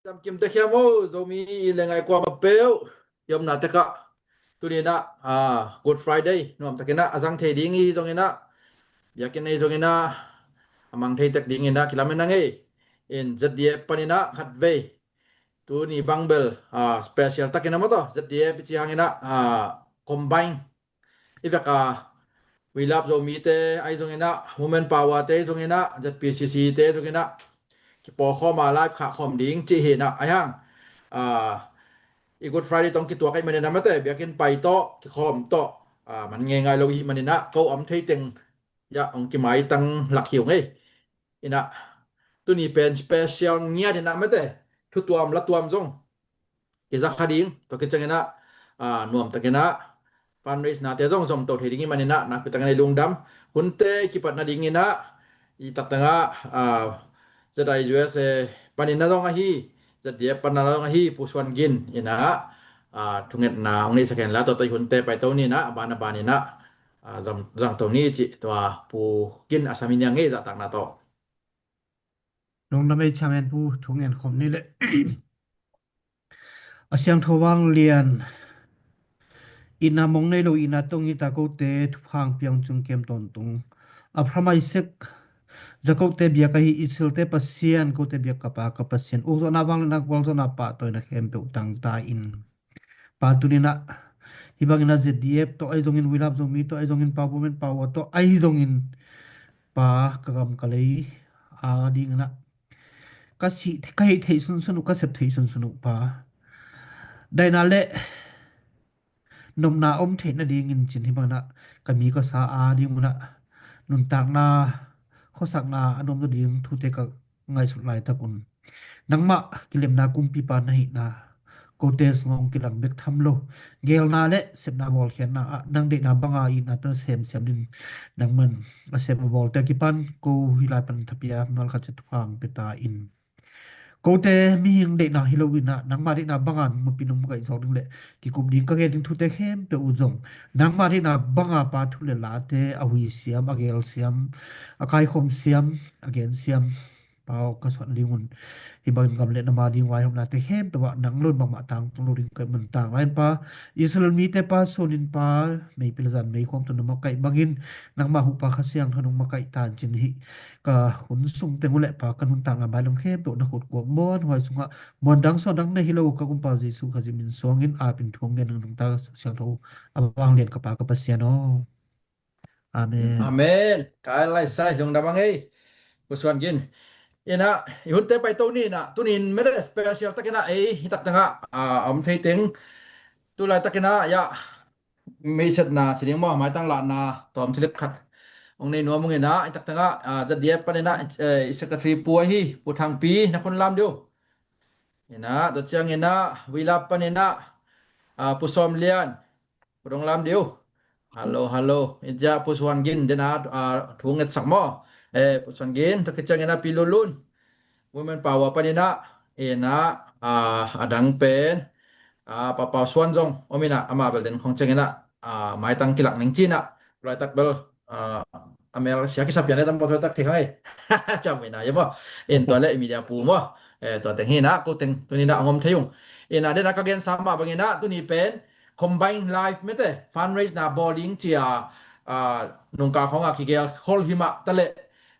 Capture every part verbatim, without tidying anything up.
Tam kim te khiam o, Zomi i le ngai kuama peuh i omna tekah, tuni inah, ah, Good Friday nuamtakinah a zang thei ding i hi zonginah, biakinn ahi zonginah a mang thei tek dinginah kilamen a ngei. In Z D F paninah khatvei tuni bang bel, ah, special takin a maw taw, Z D F i ci hanginah, ah, combine i vek a, We Love Zomi te ahi zonginah, Women Power te ahi zonginah, Z P C C te ahi zonginah kipawlkhawm a live khahkhawm ding ci hinah ahi hang, ah, i Good Friday tawh kituak ahi maninah mate, biakinn pai tawh kikhawm tawh, ah, man ngeingai lo i hih maninah ko om thei teng iah hong kimaitang lak hi ung ei. Inah tuni pen special ngiat inah mate, thutuam latuam zong kiza kha ding. Tua kicianginah, ah, nuamtakinah fundraise nate zong zomto thei ding i maninah nakpitakin ei lungdam. Hunte kipat nadinginah i taktangah, ah, Z I U S A paninah zong ahi, Z D F paninah zong ahi, Pu Suan Gin inah, ah, thungetna hong neihsak hen la, tua tawh i hunte paito ninah a ban a baninah, ah, zang, zangto ni cih tua Pu Gin a sam hi niang ei zahtakna tawh. Lungdam ei chairman pu, thu ngen khawm ni leh. A siangtho vanglian, itna mong nei lo itna tawh hong hita kote thupha hong pia ung ci ung kem tawntung. Abraham, Isaac, Jakob te biak ahi Israel te Pasian, kote biak ka Pa ka Pasian, ukzawhna vangliatna gualzawhna pahtawina khempeuh tangta in Pa, tuninah hih banginah Z D F tawh ahi zongin, We Love Zomi tawh ahi zongin, Pa, Women Power tawh ahi zongin, Pa, ka gam ka lei a dinginah ka sih, ka hih theih sunsun uh, ka sep theih sunsun uh, Pa, daihna le nopna om theih nadingin cin hih banginah ka mi ka sa a dingunah nuntakna, khuasakna a nuam nading thute ka ngaihsut laitak un, nangmah kilemna kumpipa na hihna kote sungah hong kilang bek tham lo, geelna le sepna bawlkhiatna ah nang deihna banga itna tawh na semsiam ding, nangman a sem a bawlte a kipan ko hih lai pan thapia malkhat ciat thupha hong pia ta in. Kote mihing deihna hi loinah nangmah deihna banga nungmapi nungmakaih zawk ding le kikup ding ka gen ding thute khempeuh uh zong nangmah deihna banga Pa, thu le late a huisiam, a geelsiam, a kaikhomsiam, a gensiam Pa aw, ka suan ding un. Hih bangin gam le nam a ding vaihawmnate khempeuh ah nang lo in bangmah tangtung lo ding ka hih manin tang lai in Pa, Israel mite Pa, suanin Pa, meipil zan meikhawm tawh na makaih bangin nangmah huhpa Kha Siangtho nong makaih tancin hih ka hun sung teng uh le Pa, ka nuntakna mailam khempeuh na khut kuak muanhuai sungah muandang suandang na hi lo ka Kumpa Jesuh Khazih min suangin apin thu hong gen nang nungta siangtho a vanglian ka Pa ka Pasian aw. Amen. Amen. Ka laisai lungdam a ngei. Pu Suan Gin. Inah i hunte paito ni inah, tunin mede special takinah ei hih taktangah, ah, a om thei teng, tulai takinah iah meisetna ci ding maw, maitang lahna tawm cilik khat hong nei nuam ung inah, hih taktangah, ah, Z D F paninah, eh, i secretary pu ahi Pu Thangpi na khun lam diu. Inah tua cianginah We Love paninah, ah, Pu Sawm Lian, Pu Dong Lam diu. Hallo, hallo. Inah Pu Suan Gin dena, ah, thu ngetsak maw. Eh, Pu Suan Gin, tua kicianginah Pi Lulun, Women Power paninah, inah, ah, a dang pen, ah, Pa Pau Suan zong om inah, amah bel den khong cianginah, ah, maitang kilak ning cinah, laitak bel, ah, a mel sia kisap pian le tam pawt tak thei khang ei. Cam inah ia maw. In tua le i media pu maw. Eh, tua teng hi inah ko teng tuninah a ngom thei ung. Inah dena ka gensa mah banginah tuni pen combine live mete fundraise na bawl ding cia, ah, nungka khawngah kigel khol himah taleh,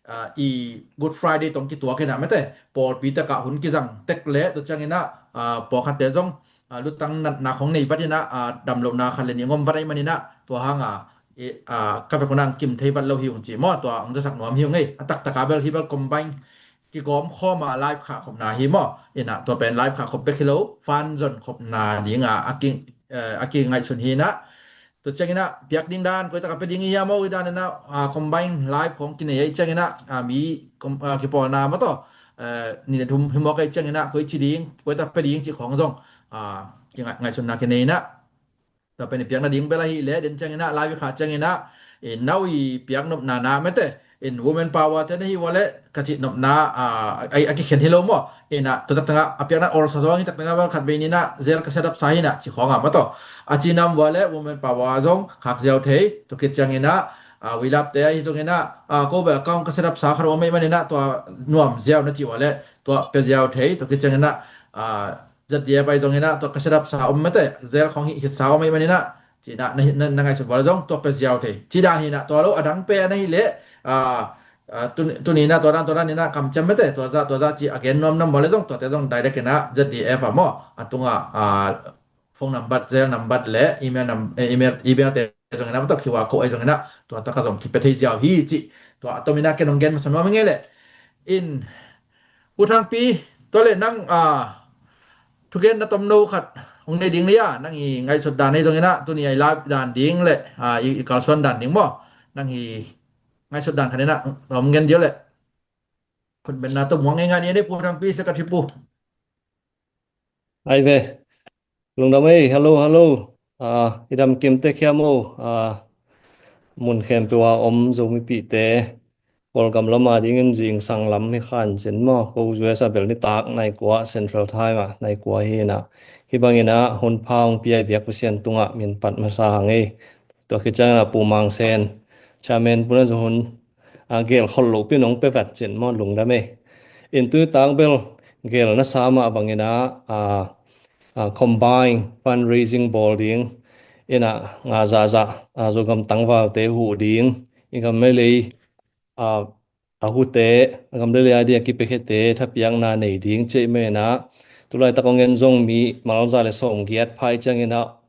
ah, i Good Friday tawh kituak inah mete pawlpi takah hun kizang tek leh tua cianginah, ah, pawlkhatte zong, ah, lutang natna khawng nei vat inah, ah, damlohna khat le nih ngom vat ahi maninah tua hangah, eh, ah, ka vek unah kim thei vat lo hi ung ci maw, tua hong zasak nuam hi ung ei. A taktaka bel hi bel combine kigawm khawma live khah khopna hi maw. Inah tua pen live khah khop bek hi lo, fan zon khopna dinga a ki, eh, a kingaihsun hi inah. Tua cianginah piak ding dan koitak a pia ding i hiam aw, i dan inah, ah, combine live khawng kinei ahi cianginah, ah, mi kom-, ah, kipawlna maw taw, eh, nih le thum hi mawk ahi cianginah koi ci ding, koitak pia ding cih khawng zong, ah, kingai-, ngaihsunna kinei inah. Tua pen i piak nading bel ahih leh den cianginah live i khah cianginah, eh, nau i piak nopna na mete in Women Power te na hi ua leh ka cih nopna, ah, a, a kikhen hi lo maw. Inah tua taktangah a piakna olsa zawng hi taktangah bel khat vei ninah zel ka set up sa hi inah ci khawngah maw taw. A ci nam ua leh Women Power zong khak ziau thei, tua khit cianginah, ah, We Love te ahi zonginah, ah, ko bel account ka set up sa khat om ahi maninah tua nuam ziau na ci ua leh tua pia ziau thei, tua khit cianginah, ah, Z D F ahi zongin ah tua ka set up sa om mate, zel khong hih khit sa om ahi manin ah, ci-in ah na, na, na ngaihsut vua leh zong tua pia ziau thei. Ci dan hi-in ah tua lo a dang pen ahih leh, ah, ah, tu, tuni-in ah tua dan, tua dan in ah kamciam mate, tua zah, tua zah ci a gen nuam nam vua leh zong tuate zong direct in ah Z D F ah maw, a tungah, ah, phone number, zel number le email num-, eh, email, email te zongin ah, maw, tua Q R code ahi zongin ah tua tak ah zong kipia thei ziau hi cih tua a tomin ah ken hong gen masa nuam ing ei leh. In, Pu Thangpi, tua leh nang, ah, thugen na tomno khat hong nei ding leh, ah, nang i ngaihsut dan ahi zongin ah, tuni a i live dan ding leh, ah, i, i kalsuan dan ding maw, nang i ngaihsut dan khat in ah hong gen ding leh. Khutbetna tawh muak ngei ngai ni ei, Pu Thangpi, Secretary Pu. Ai ve. Lungdam ei, hello, hello. Ah, i dam kim tek hiam aw. Ah, mun khempeuh a om Zomipihte, Kawlgam lam a dingin zingsang lam hi kha in cin maw. Ko U S a bel nitak nai kua Central Time ah nai kua hi-in ah, hih bangin ah hun pha hong pia i biak Pasian tungah min phat masa hang ei. Tua khit ciangin ah Pu Mang Sen, Chairman Pu na zong hun, ah, gel khol lopi-in hong pia vet cin maw, lungdam ei. In tuni tak bel gel na sa mah bangin ah, ah, ah, combine fundraising bawl ding in ah, nga zahzah, ah, Zogam tangvalte huh ding, i gam le lei, ah, a huhte, a gam le lei a ding a kipiakhiate thapiakna nei ding cih manin ah, tu laitak hong en zong mi mal za le sawmgiat pha i ciangin ah,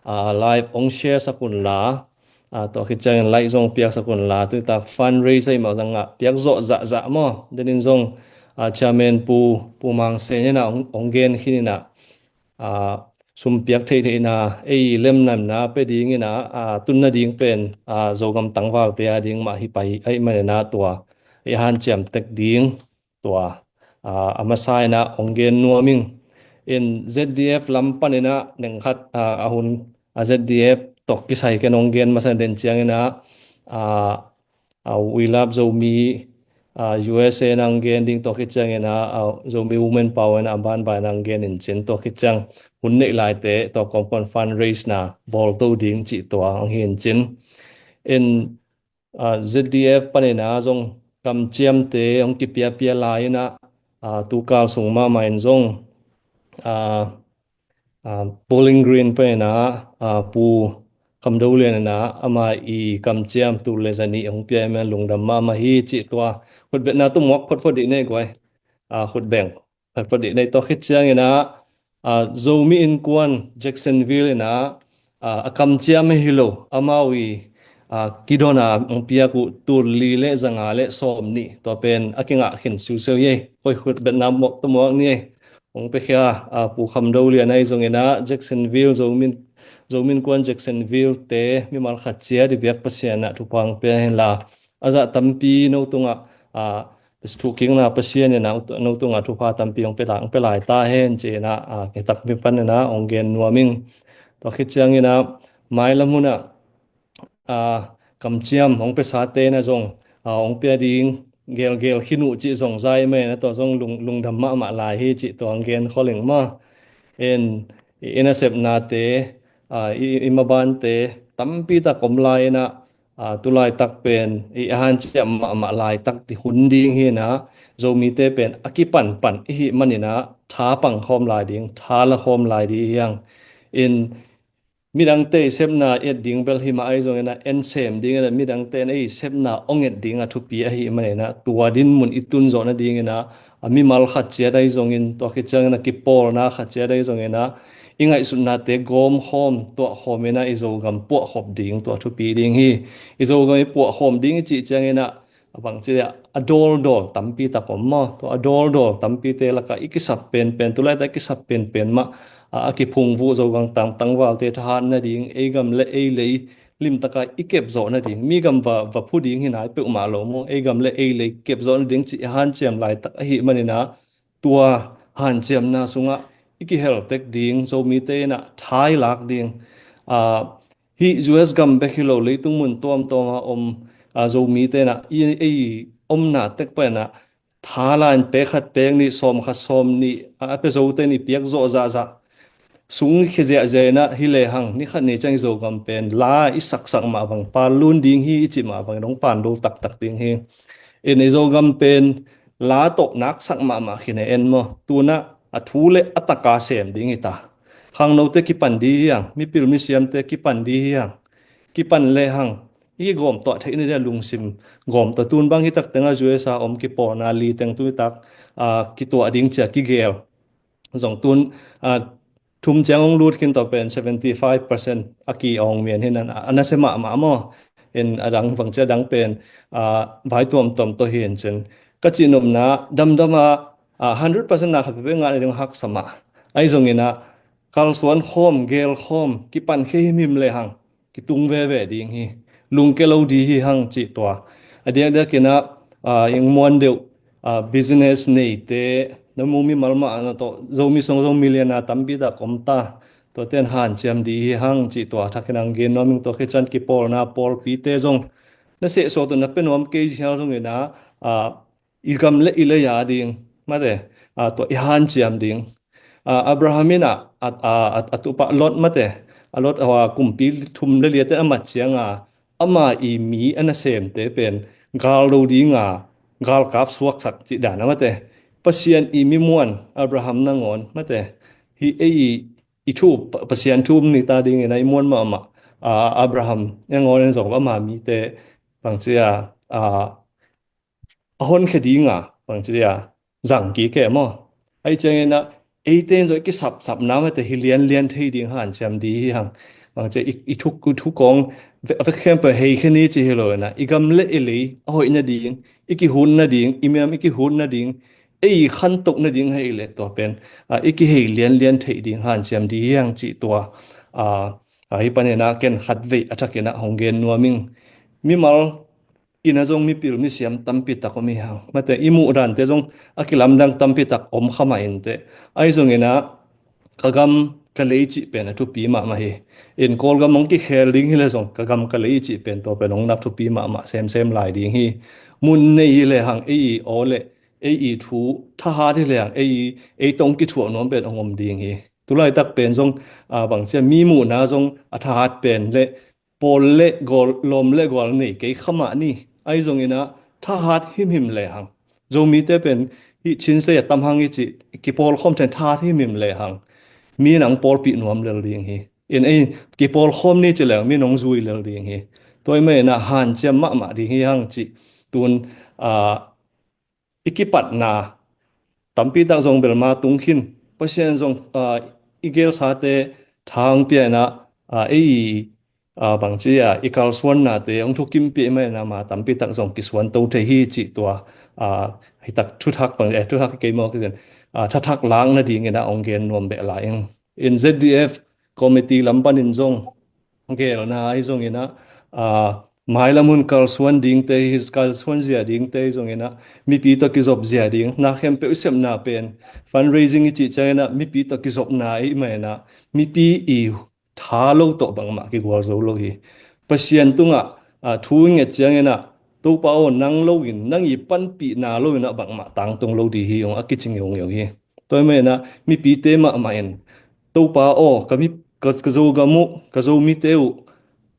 ah, live hong share sak un la, ah, tua khit ciangin like zong piak sak un la, tuni tak fundraise ahih mah zong ah piak zawh zahzah maw. Denin zong, ah, Chairman Pu, Pu Mang Sen in ah hong, hong gen khin in ah, ah, sum piak theihtheihna, ei lemnamna pia dingin ah, ah, tun nading pen, ah, Zogam tangvalte a ding mah hi pah ahih manin ah tua i hanciam tek ding tua, ah, a masa in ah hong gen nuam ing. In Z D F lam panin ah neng khat, ah, a hun, ah, Z D F tawh kisai ken hong gen masa den ciangin ah, ah, ah, We Love Zomi, ah, U S A in hong gen ding, tua khit ciangin ah, ah, Zomi Women Power in a banban in hong gen in cin, tua khit ciang hun neih laite tua kawmkawm fundraise na bawl to ding cih tua hong hi in cin. In, ah, Z D F panin ah zong kamciamte hong kipiapia lai in ah, ah, tukal sung mahmah in zong, ah, ah, Bowling Green panin ah, ah, Pu Kham Do Lian in ah ama i kamciam tul le za nih hong pia ahih manin lungdam mahmah hi cih tua khutbetna tawh muak photphot dih ni ei guai. Ah, khutbeng photphot dih ni ei. Tua khit ciangin ah, ah, Zomi Innkuan Jacksonville in ah, ah, a kamciam hi lo, amau i, ah, kidon a hong piak uh tul li le za nga le sawm nih, tua pen a kingah khin siusiu hi ei. Koi khutbetna muak tawh muak ni ei. Hong piakhia, ah, Pu Kham Do Lian ahi zongin ah Jacksonville, Zomi, Zomi Innkuan Jacksonville te mimal khat ciat i biak Pasian ah thupha hong pia hen la, a zah tampi no tungah, ah, thukikna Pasian in ah no tungah thupha tampi hong pia lai, hong pia lai ta hen ci-in ah, ah, kei takpi panin ah hong gen nuam ing. Tua khit ciangin ah mailam hun ah, ah, kamciam hong piasate in ah zong, ah, hong pia ding gelgel khin uh cih zong za ahih manin ah tua zong lung, lungdam mahmah lai hi cih tua hong gen khol ing maw. In, i, i nasepnate, ah, i, i mabante tampi tak om lai in ah, ah, tu laitak pen i hanciam mahmah laitak hun ding hi in ah, Zomite pen a kipanpan i hih manin ah tha pang khawm lai ding, tha la khawm lai ding hi hang. In, midangte i sepna et ding bel hi mah ahi zongin ah, en sem dingin ah midangte in ei sepna hong et ding a thupi ahih manin ah, tua dinmun i tun zawh nadingin ah, a mimal khat ciat ahi zongin, tua khit ciangin a kipawlna khat ciat ahi zongin ah, i ngaihsutnate gawm khawm, tuah khawm in ah i Zogam puah khop ding tua thupi ding hi. I Zogam i puah khawm ding i cih ciangin ah, a bangci leh a dawldawl tampi tak om maw. Tua a dawldawl tampite lakah i kisap penpen, tu laitak i kisap penpen mah, a, a kiphungvuh Zogam tang, tangvalte thahat nading, ei gam le ei lei limtakah i kep zawh nading, mi gam va, va phu ding hi nai peuhmah lo maw, ei gam le ei lei kep zawh nading cih i hanciam laitak ahih manin ah, tua hanciamna sungah i kihel tek ding, Zomite in ah tha i lak ding. Ah, hih U S gam bek hi lo, leitung mun tuamtuam a om, ah, Zomite in ah i, ei omna tek pan ah tha la in pek khat pek nih, sawm khat sawm nih, ah, a pia zote in i piak zawh zahzah. Sung khia ziahziah in ah hi lehang, ni khat ni ciang i Zogam pen la i saksak mah bang, pan lun ding hi i cih mah bang, dong pan lo taktak ding hi. In i Zogam pen la tawh naksak mahmah khin e en maw. Tu-in ah a thu le a taka sem ding hi ta. Khangnote kipan di hi hang, mipil misiamte kipan di hi hang. Kipan le hang, i gawm tuah theih na dia lungsim gawm tuah tun bang hi tak tengah U S a om kipawlna li teng tu hi tak, ah, kituah ding cia kigel. Zong tun, ah, thum ciang hong lut khin tawh pen seventy five percent a ki awng mian hi nan a, a nasia mahmah maw. In a dang bang cia dang pen, ah, vai tuamtuam tawh hi in cin. Ka cihnopna damdam a, ah, hundred percent na khat pepek ngah na ding haksa mah. Ahi zongin ah, kalsuan khawm, gel khawm, kipan khe himhim le hang. Kitung veve ding hi. Lungke lo di hi hang cih tua. A diakdiak in ah, ah, ing muan deuh, ah, business neite, na mu mimal mah na tawh, Zomi sung Zomi lian a tampi tak om ta. Tua ten hanciam di hi hang cih tua. Thakin ang gen nuam ing tua khi can kipawlna pawlpite zong. Na sehsawh tawh na pe nuam kei hial zongin ah, ah, i gam le i lei a ding, mate, a, tua i hanciam ding. A, Abraham in a, a, a, a, a tupa Lot mate, a Lot a kumpi thum le liate a mat cianga, ama i mi a nasemte pen gal do dinga, galkap suaksak cih dan a mate. Pasian i mi muan, Abraham nangawn, mate. Hi ei i, i thu, Pa-, Pasian thu um ni ta dingin a i muan mahmah, a, Abraham nangawn in zong ama mite, bangcia, a, a honkhia dinga, bangci dia, zang kik e maw. Ahi ciangin ah, eite in zong i kisapsapna mate hi lianlian thei ding hanciam di hi hang. Bangci i, i thuk, i thukawng, ve, ve khempeuh hei khe ni ci hi lo in ah, i gam le i lei, a hoih nading, i kihut nading, i miam i kihut nading, ei khantoh nading hei le tua pen, ah, i kihei lianlian thei ding hanciam di hi hang cih tua. Ah, ah, hi panin ah ken khat vei a thakin ah hong gen nuam ing. Mimal inn ah zong mipil misiam tampi tak om hi hang. Mate, i muh dante zong a kilamdang tampi tak om kha mah inteh. Ahi zongin ah ka gam ka lei cih pen a thupi mahmah hi. In Kawlgam hong kikhel ding hi le zong ka gam ka lei cih pen tua pen hong nap thupi mahmah semsem lai ding hi. Mun nei hi le hang ei i aw le ei i thu thahat hi le hang ei i, ei tawh hong kithuah nuam pen hong om ding hi. Tulaitak pen zong, a, bangcia mi muhna zong a thahat pen le pawl le gual, lawm le gual nei kei kha mah ni. Ahi zongin ah thahat himhim le hang. Zomite pen hih Chin State a tam hang i cih kipawl khawm then thahat himhim le hang. Mi nang pawlpih nuam lel ding hi. In ei kipawl khawm ni ci leng mi nong zui lel ding hi. Tua i mah in ah hanciam mahmah ding hi hang cih tun, a, i kipatna tampi tak zong belma tung khin. Pasian zong, a, i gelsate tha hong pia in ah, a, ei, a, bangci a, i kalsuannate hong thukimpih mah in ah ma tampi tak zong kisuan to thei hi cih tua, a, hi tak thuthak bang, eh, thuthak kei maw kizin, a, thathak lak nadingin ah hong gen nuam beh lai ing. In Z D F committee lam panin zong gelna ahi zongin ah, a, mailam hun kalsuan dingte hi, kalsuan zia dingte hi zongin ah, mipi tawh kizop zia ding, na khempeuh i sepna pen, fundraising i cih ciangin ah, mipi tawh kizopna i mah in ah, mipi i tha lo tawh bangmah kigual zo lo hi. Pasian tungah, a, thu i nget ciangin ah, Topa aw, nang lo in, nang i panpihna lo in ah bangmah tangtung lo di hi, hong a kici ngeungeu hi. Tua i mah in ah, mipite mahmah in, Topa aw, ka mi, ka, ka Zogam uh, ka Zomite uh,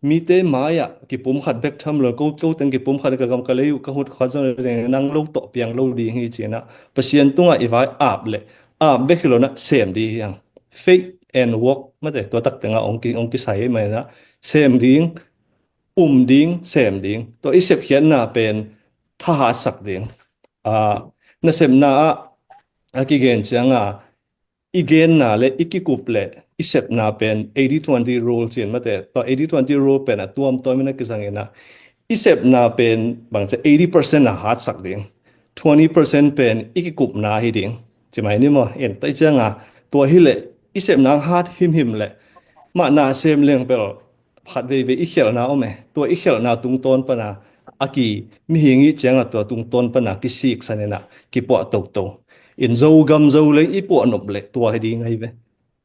mite mai-ah kipumkhat bek tham lo, ko, ko teng kipumkhat ka gam ka lei uh, ka hut khat zong nang lo tawh piang lo ding hi ci-in ah, Pasian tungah i vai ap le, ap bek hi lo in ah sem di hi hang. Faith and work, mate, tua tak tengah hong ki, hong kisai mah in ah, sem ding, um ding, sem ding. Tua i sepkhiatna pen thahatsak ding. Ah, nasepna ah, a kigen ciangah, i genna le i kikup le i sepna pen eighty twenty rule ci-in mate. Tua eighty twenty rule pen a tuamtuam in a kizangin ah, i sepna pen bangci eighty percent a hatsak ding, twenty percent pen i kikupna hi ding. Ci mai ni maw, en tai cianga, tua hi le i sepna hat himhim le mah na sem leng bel khat veivei i khelhna om e. Tua i khelhna tungtawn pana a ki, mihing i cianga tua tungtawn pana kisiksan in ah kipuah toto. In Zogam Zolei i puah nop le tua hi ding ahi ve.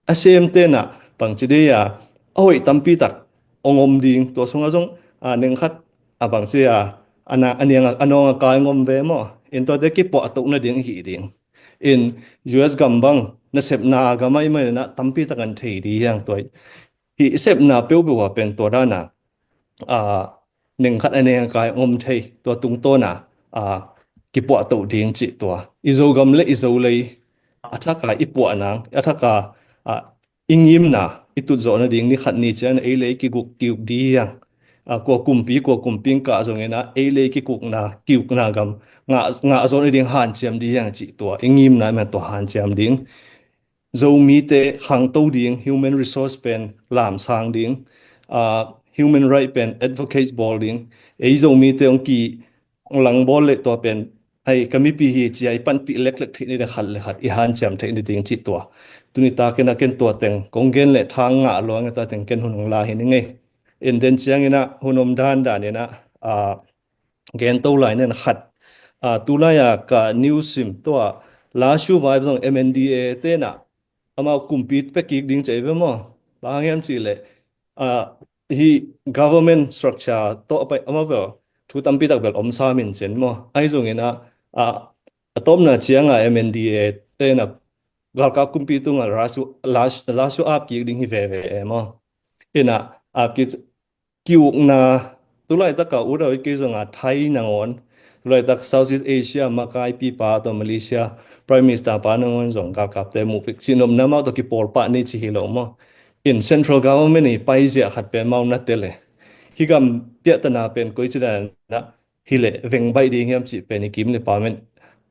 A semte in ah bangci dei a, a hoih tampi tak hong om ding, tua sungah zong, a, nengkhat a bangci a, a na, a niang a, a nawng a kai hong om ve maw. In tuate kipuah toh nading hi ding. In U S gam bang, nasepna gam ahi manin ah tampi tak an thei di hiang tua. Hih i sepna peuhpeuh a pen tua dana, a, nengkhat a neng a kai om thei, tua tungtawna, a, kipuah toh ding cih tua. I Zogam le i Zolei, a thaka i puah nang, a thaka, a, i ngimna i tut zawh nading ni khat ni ciang ei le i kiguk kiuk ding. A, kua kumpi, kua kumpi in kah zongin ah ei le i kikukna, kiukna gam ngah, ngah zawh nading hanciam ding cih tua i ngimna i man tua hanciam ding. Zomite khangto ding, human resource pen lamsang ding, a, human right pen advocates bawl ding. Ei Zomite hong ki langbawl le tua pen, ai, ka mipi hi ci-a i panpih leklek theih ni le khat le khat i hanciam theih ni ding cih tua. Tuni takin a ken tua teng kong gen le thang ngah luang a tua teng ken hun hong la hi ni ngei. In den ciangin ah hun om dandan in ah, a, gen to lai nen khat. A, tulai a ka news sim tua, Lashu Vibe zong M N D A te na amau kumpi pekik ding cei ve maw? Bang hang hiam cih leh, a, hi government structure tawh a pai amau bel thu tampi tak bel om sa min cen maw? Ahi zongin ah, a, a tawpna ciang a M N D A te na galkap kumpi tungah Lashu, Lash-, Lashu ap kik ding hi veve e maw? In ah ap kik kiukna, tulaitak a ut a ut kei zong a Thai nangawn, tulaitak Southeast Asia makaipipa tawh Malaysia Prime Minister pa nangawn zong galkapte muhpik cihnopna amau tawh kipawl pah ni ci hi lo maw? In central government i paiziah khat pen amau na tel e. Hi gam piahtana pen koi ci dan ah hi leh veng baih ding hiam cih pen i kim le pam in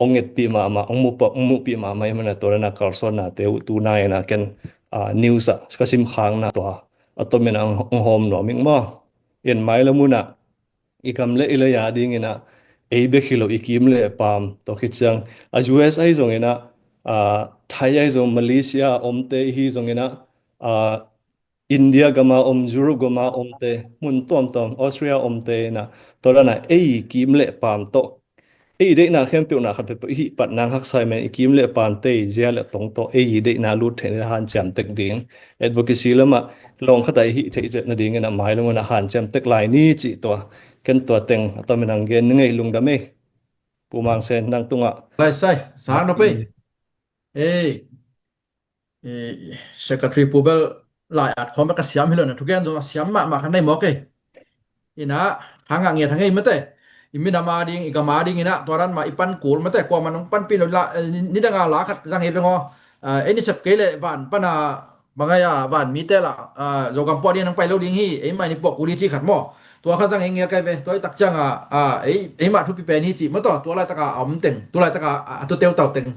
hong etpih mahmah, hong muhpa-, hong muhpih mahmah i man a tua dan a kalsuannate uh tu nai in ah ken, a, news ah ka sim khakna tua a tom in ah hong, hong hawm nuam ing maw? In mailam hun ah i gam le i lei a dingin ah ei bek hi lo i kim le pam tawh khit ciang a U S ahi zongin ah, a, Thai ahi zong, Malaysia omte hi zongin ah, a, India gama om, Europe gama omte, mun tuamtuam, Australia omte in ah tua dan a ei kim le pam tawh ei deihna khempeuhna khat peuhpeuh i hih patna haksa i man i kim le pamte i zia le tong tawh ei deihna lut theih ni le hanciam tek ding. Advocacy lamah lawng khat a i hih theih zet nadingin a mailam hun a hanciam tek lai ni cih tua ken tua teng a tom in hong gen ni ngei. Lungdam ei. Pu Mang Sen nang tungah. Lai sai, sa na pei. Ei. I secretary Pu bel lai at khawm ka siam hi lo na, thugen zong a siam mahmah kha nei mawk e. Ina, hang a ngiat hang ei mate. I minam a ding, i gam a ding ina, tua dan mah i pan kul mate, kuamah nong panpih lo la, eh, ni, nidang a la khat zang ei veng aw. Ah, ei ni sep kei le van pan a, bang ai a, van mite la, ah, Zogam pua ding nang pai lo ding hi, ei mai ni pua kul hi ci khat maw. Tua kha zang ei ngial kai ve, tua i tak ciang a, a, ei, ei mah thupi pen hi cih maw tua, tua laitak a a om teng, tu laitak a, a, a tu teutau teng.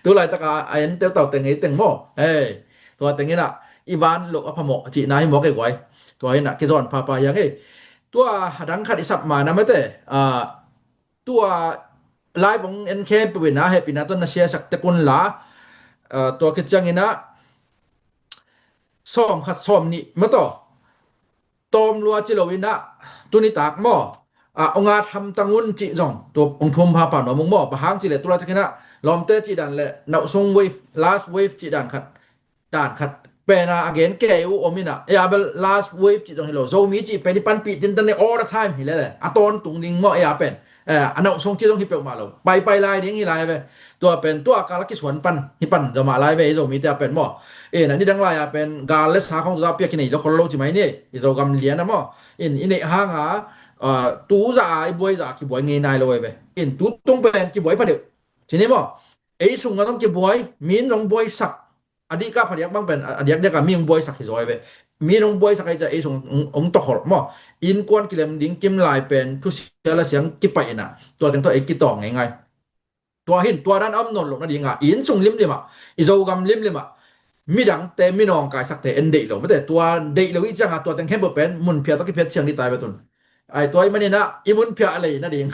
Tu laitak a, a en teutau teng ei teng maw. Hei, tua teng in a, i van loh a phamawh cihna hi mawk ei guai. Tua in a, kizawn phapha hiang ei. Tua a dang khat i sap ma na mate, a, tua live hong en khempeuh in a, hehpihna tawh na share sak tek un la, a, tua khit ciang in a, sawm khat sawm nih maw tua. Tawm lua ci lo in a, tuni tak maw. A, hong at hamtang un cih zong, tua hong thum phapha nuam ung maw. Bang hang cih leh tu laitak in a, lawmte cih dan le, nauhsung wave, last wave cih dan khat, dan khat. Pen a, a gen kei uh om in a, ei a bel last wave cih zong hi lo. Zomi cih pen i panpih tintan le all the time hi le le. A tawntung ding maw ei a pen. Eh, a nauhsung ci zong hi peuhmah lo. Paipai lai ding hi lai ve. Tua pen, tua kal a kisuan pan, hi pan zaw mah lai ve, i Zomite a pen maw. Eh, na nidang lai a pen, gal le sa khong tu zah pia kinei lo khol lo ci mai ni, i Zogam lian a maw. In, i neih hang a, ah, tu zah a, i buai zah a, kibuai ngei nai lo ve. In, tu tung pen, kibuai pha deuh. Ci ni maw. Ei sung a zong kibuai, min zong buai sak. A dih kah phadiak bang pen, a, a diakdiak a mi hong buaisak hi zaw ei ve. Mi hong buaisak ei ciah ei sung hong, hong tawkholh maw. Innkuan kilem ding kim lai pen, thusia la siang kipaih in a. Tua teng tawh ei kitawng ngeingai. Tua hin, tua dan a om nawn loh nading a. Inn sung limlim ah, i Zogam limlim ah, midangte, minawngkaisakte, en deih lo. Mate, tua deih lo i ciang a, tua teng khempeuh pen, mun phiat tawh kiphiat siang dih tai ve tun. Ai, tua i manin ah, i mun phiah lei nading.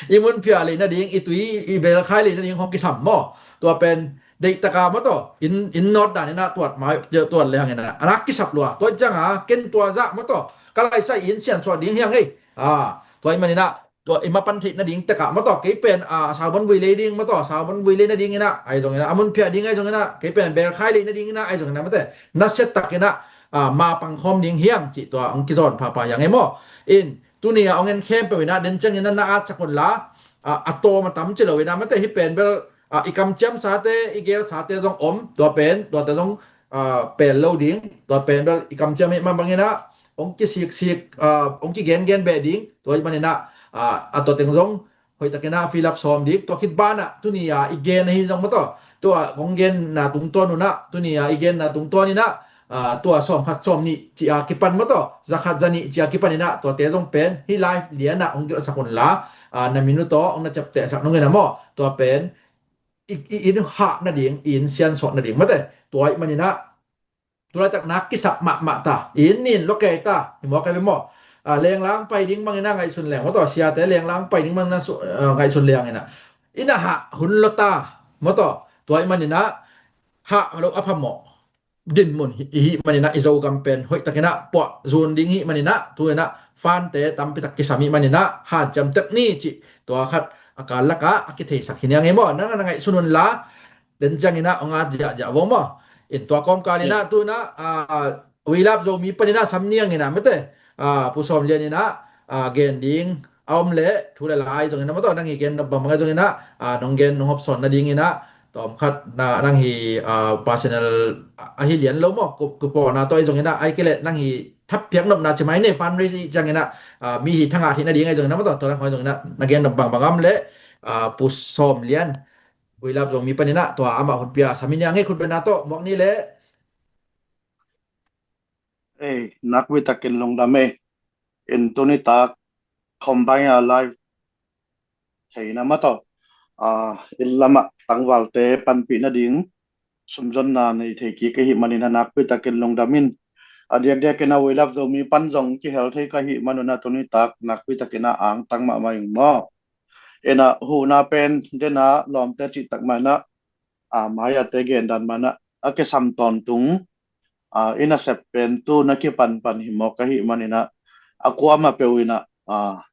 I mun phiah lei nading, i tui, i belkhai lei nading, hong kisam maw. Tua pen, deih taka maw taw, in, in nawt dan in ah tuat mai, tuat le hang in ah. A nak kisap lua. Tua i ciang a, ken tua zah maw taw. Ka laisai in siansuah ding hiang ei. Ah, tua i manin ah, tua i mapan theih nading tek ah maw taw. Kei pen, ah, saubon vui lei ding maw taw. Saubon vui lei nading in ah. Ai zong in ah, a mun phiah ding ai zong in ah. Kei pen belkhai lei nading in ah. Ai zong in ah maw te. Nasia tak in ah, ah, ma pangkhawm ding hiang cih tua hong kizawn phapha hiang ei maw. In, tuni a hong en khempeuh in ah, den ciang in ah na atsak un la, ah, a tawm a tam ci lo in ah, mate hih pen bel, ah, i kamciam sate, i gel sate zong om, tua pen, tuate zong, ah, pel lo ding, tua pen bel i kamciam hih man bang in ah, hong kisiksik, ah, hong kigengen beh ding, tua hih man in ah, ah, a tua teng zong, hoih takin ah fill up sawm ding, tua khit ban ah, tuni a i gen ahi zong maw taw, tua kong genna tungtawn un ah, tuni a i genna tungtawn in ah, ah, tua sawm khat sawm nih ci a kipan maw taw, za khat za nih ci a kipan in ah, tuate zong pen hih live lian ah hong zilhsak un la, ah, na minute aw hong na ciaptehsak nung in ah maw, tua pen i, i, in hah nading, in siansawt nading mate. Tua ahih manin ah tulaitak nak kisap mahmah ta, in nin lua kei ta hi maw, kai ve maw? Ah, lenglang pai ding bangin ah ngaihsun leng maw taw, siate lenglang pai ding bangin ah su-, ah, ngaihsun leng in ah, in a hah hun lua ta maw taw. Tua ahih manin ah hah lo a phamawh dinmun hi, i hih manin ah, i Zogam pen hoihtakin ah puah zun ding hih manin ah, tu in ah fante tampitak kisam hih manin ah, hanciam tek ni cih tua khat a kal lakah a kitheisak hi niang ei maw. Nang a na ngaihsun un la, den ciangin ah hong at ziahziah vo maw. In tua kawmkal in ah, tu in ah, ah, We Love Zomi panin ah sam niang in ah mate, ah, Pu Sawm Lian in ah, ah, gen ding a om leh thu le la ahi zongin ah maw taw, nang i gen nop bangbang ahi zongin ah, ah, nong gen nong hopsawn nadingin ah, tawm khat na, nang hi, ah, personal ahi lian lo maw, ku, ku pawlna tawh ahi zongin ah, ahih kei leh nang hi thappiak nopna ci mai ni, fundraise i ciangin ah, ah, mi hi thangah hih nading ahi zongin ah maw taw, tua nang hoi zongin ah na gen nop bangbang a om leh, ah, Pu Sawm Lian, We Love Zomi panin ah tua amah hun pia sam hi niang ei, khutbetna tawh muak ni leh. Ei, nakpi takin lungdam ei. In tuni tak combine a live theihna maw taw, ah, inn lamah tangvalte panpih nading sumzonna nei thei kik ahih manin ah nakpi takin lungdam in. A diakdiakin ah We Love Zomi pan zong kihel thei ka hih manun ah tuni tak nakpi takin ah angtang mahmah ing maw. In ah huhna pen den a lawmte cih tak mah in ah, ah, mai-ate gendan mah in ah a kisam tawntung, ah, i nasep pen tu na kipanpan hi mawk ahih manin ah, a kuamah peuh in ah, ah,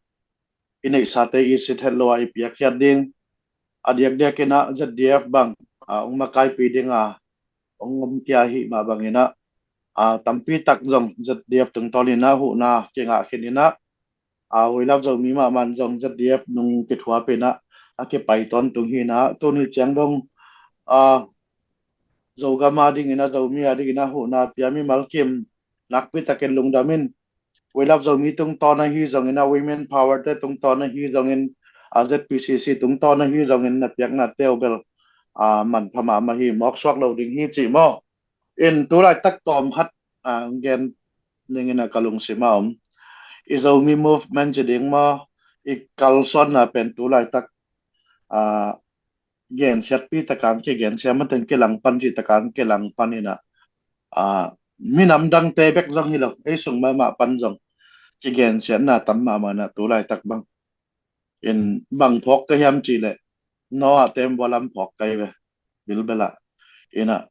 i neihsate i sit het lo a i piakkhiat ding. A diakdiakin ah Z D F bang, ah, hong makaipih ding a hong om kia ahih mah bangin ah, ah, tampi tak zong Z D F tungtawn in ah huhna kingah khin in ah, ah, We Love Zomi mahmah in zong Z D F nung kithuapih in ah a kipai tawntung hi in ah, tuni ciang dong, ah, Zogam a dingin ah, Zomi a dingin ah huhna pia mimal kim nakpi takin lungdam in. We Love Zomi tungtawn ahi zongin ah, Women Power te tungtawn ahi zongin, ah, Z P C C tungtawn ahi zongin na piaknate uh bel, ah, manpha mahmah hi, mawk suak lo ding hi cih maw. In tulaitak tawm khat, ah, gen ning in ah ka lungsim a om. I Zomi movement ci ding maw, i kalsuanna pen tulaitak, ah, gensiatpih takin kigensiat, mate, kilangpan cih takin kilangpan in ah, ah, minam dangte bek zong hi lo, ei sung mahmah pan zong kigensiatna tam mahmah in ah tulaitak bang. In bang phawk ka hiam cih leh Noah tembaw lam phawk ka hi ve, bilbel ah. In ah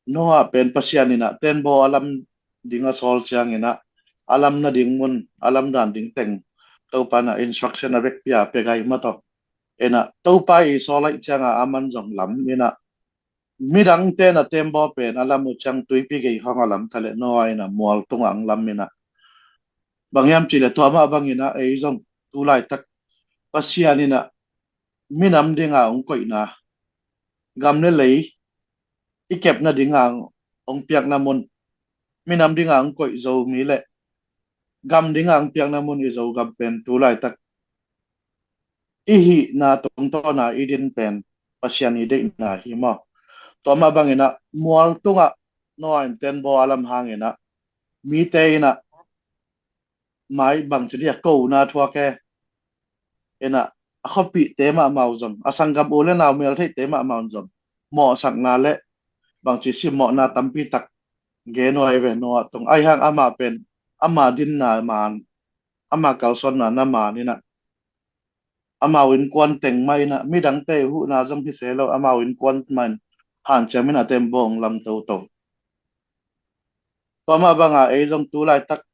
Noah pen Pasian in ah tembaw a lam ding a sawl ciangin ah, a lam nading mun, a lam dan ding teng Topa in ah instruction a vekpi a pia gai maw taw. In ah Topa i sawl ahih ciangin ah aman zong lam in ah, midangte in ah tembaw pen a lam uh ciang tuipi gei khawng a lam ta leh Noah in ah mual tungah hong lam in ah. Bang hiam cih leh tua mah bangin ah ei zong tulaitak Pasian in ah minam ding a hong koihna, gam le lei i kepna ding a hong piakna mun, minam ding a hong koih Zomi le gam ding a hong piakna mun i Zogam pen tulaitak i hihna tungtawn a i din pen Pasian i deihna hi maw. Tua mah bangin ah mual tungah Noah in tembaw a lam hangin ah mite in ah mai bangci dia kona thuak e. In ah a khuapihte mahmah uh zong, a sanggam u le nau meltheihte mahmah uh zong mawhsakna le bangci simmawhna tampi tak gen uh ahi ve Noah tung. Ahi hang amah pen ama dinna man, ama kalsuanna na man in ah amau innkuan teng mah in ah, midangte huhna zong hi se lo, amau innkuan mah in hanciam in ah tembaw hong lam toto. Tua mah bangin ei zong tulaitak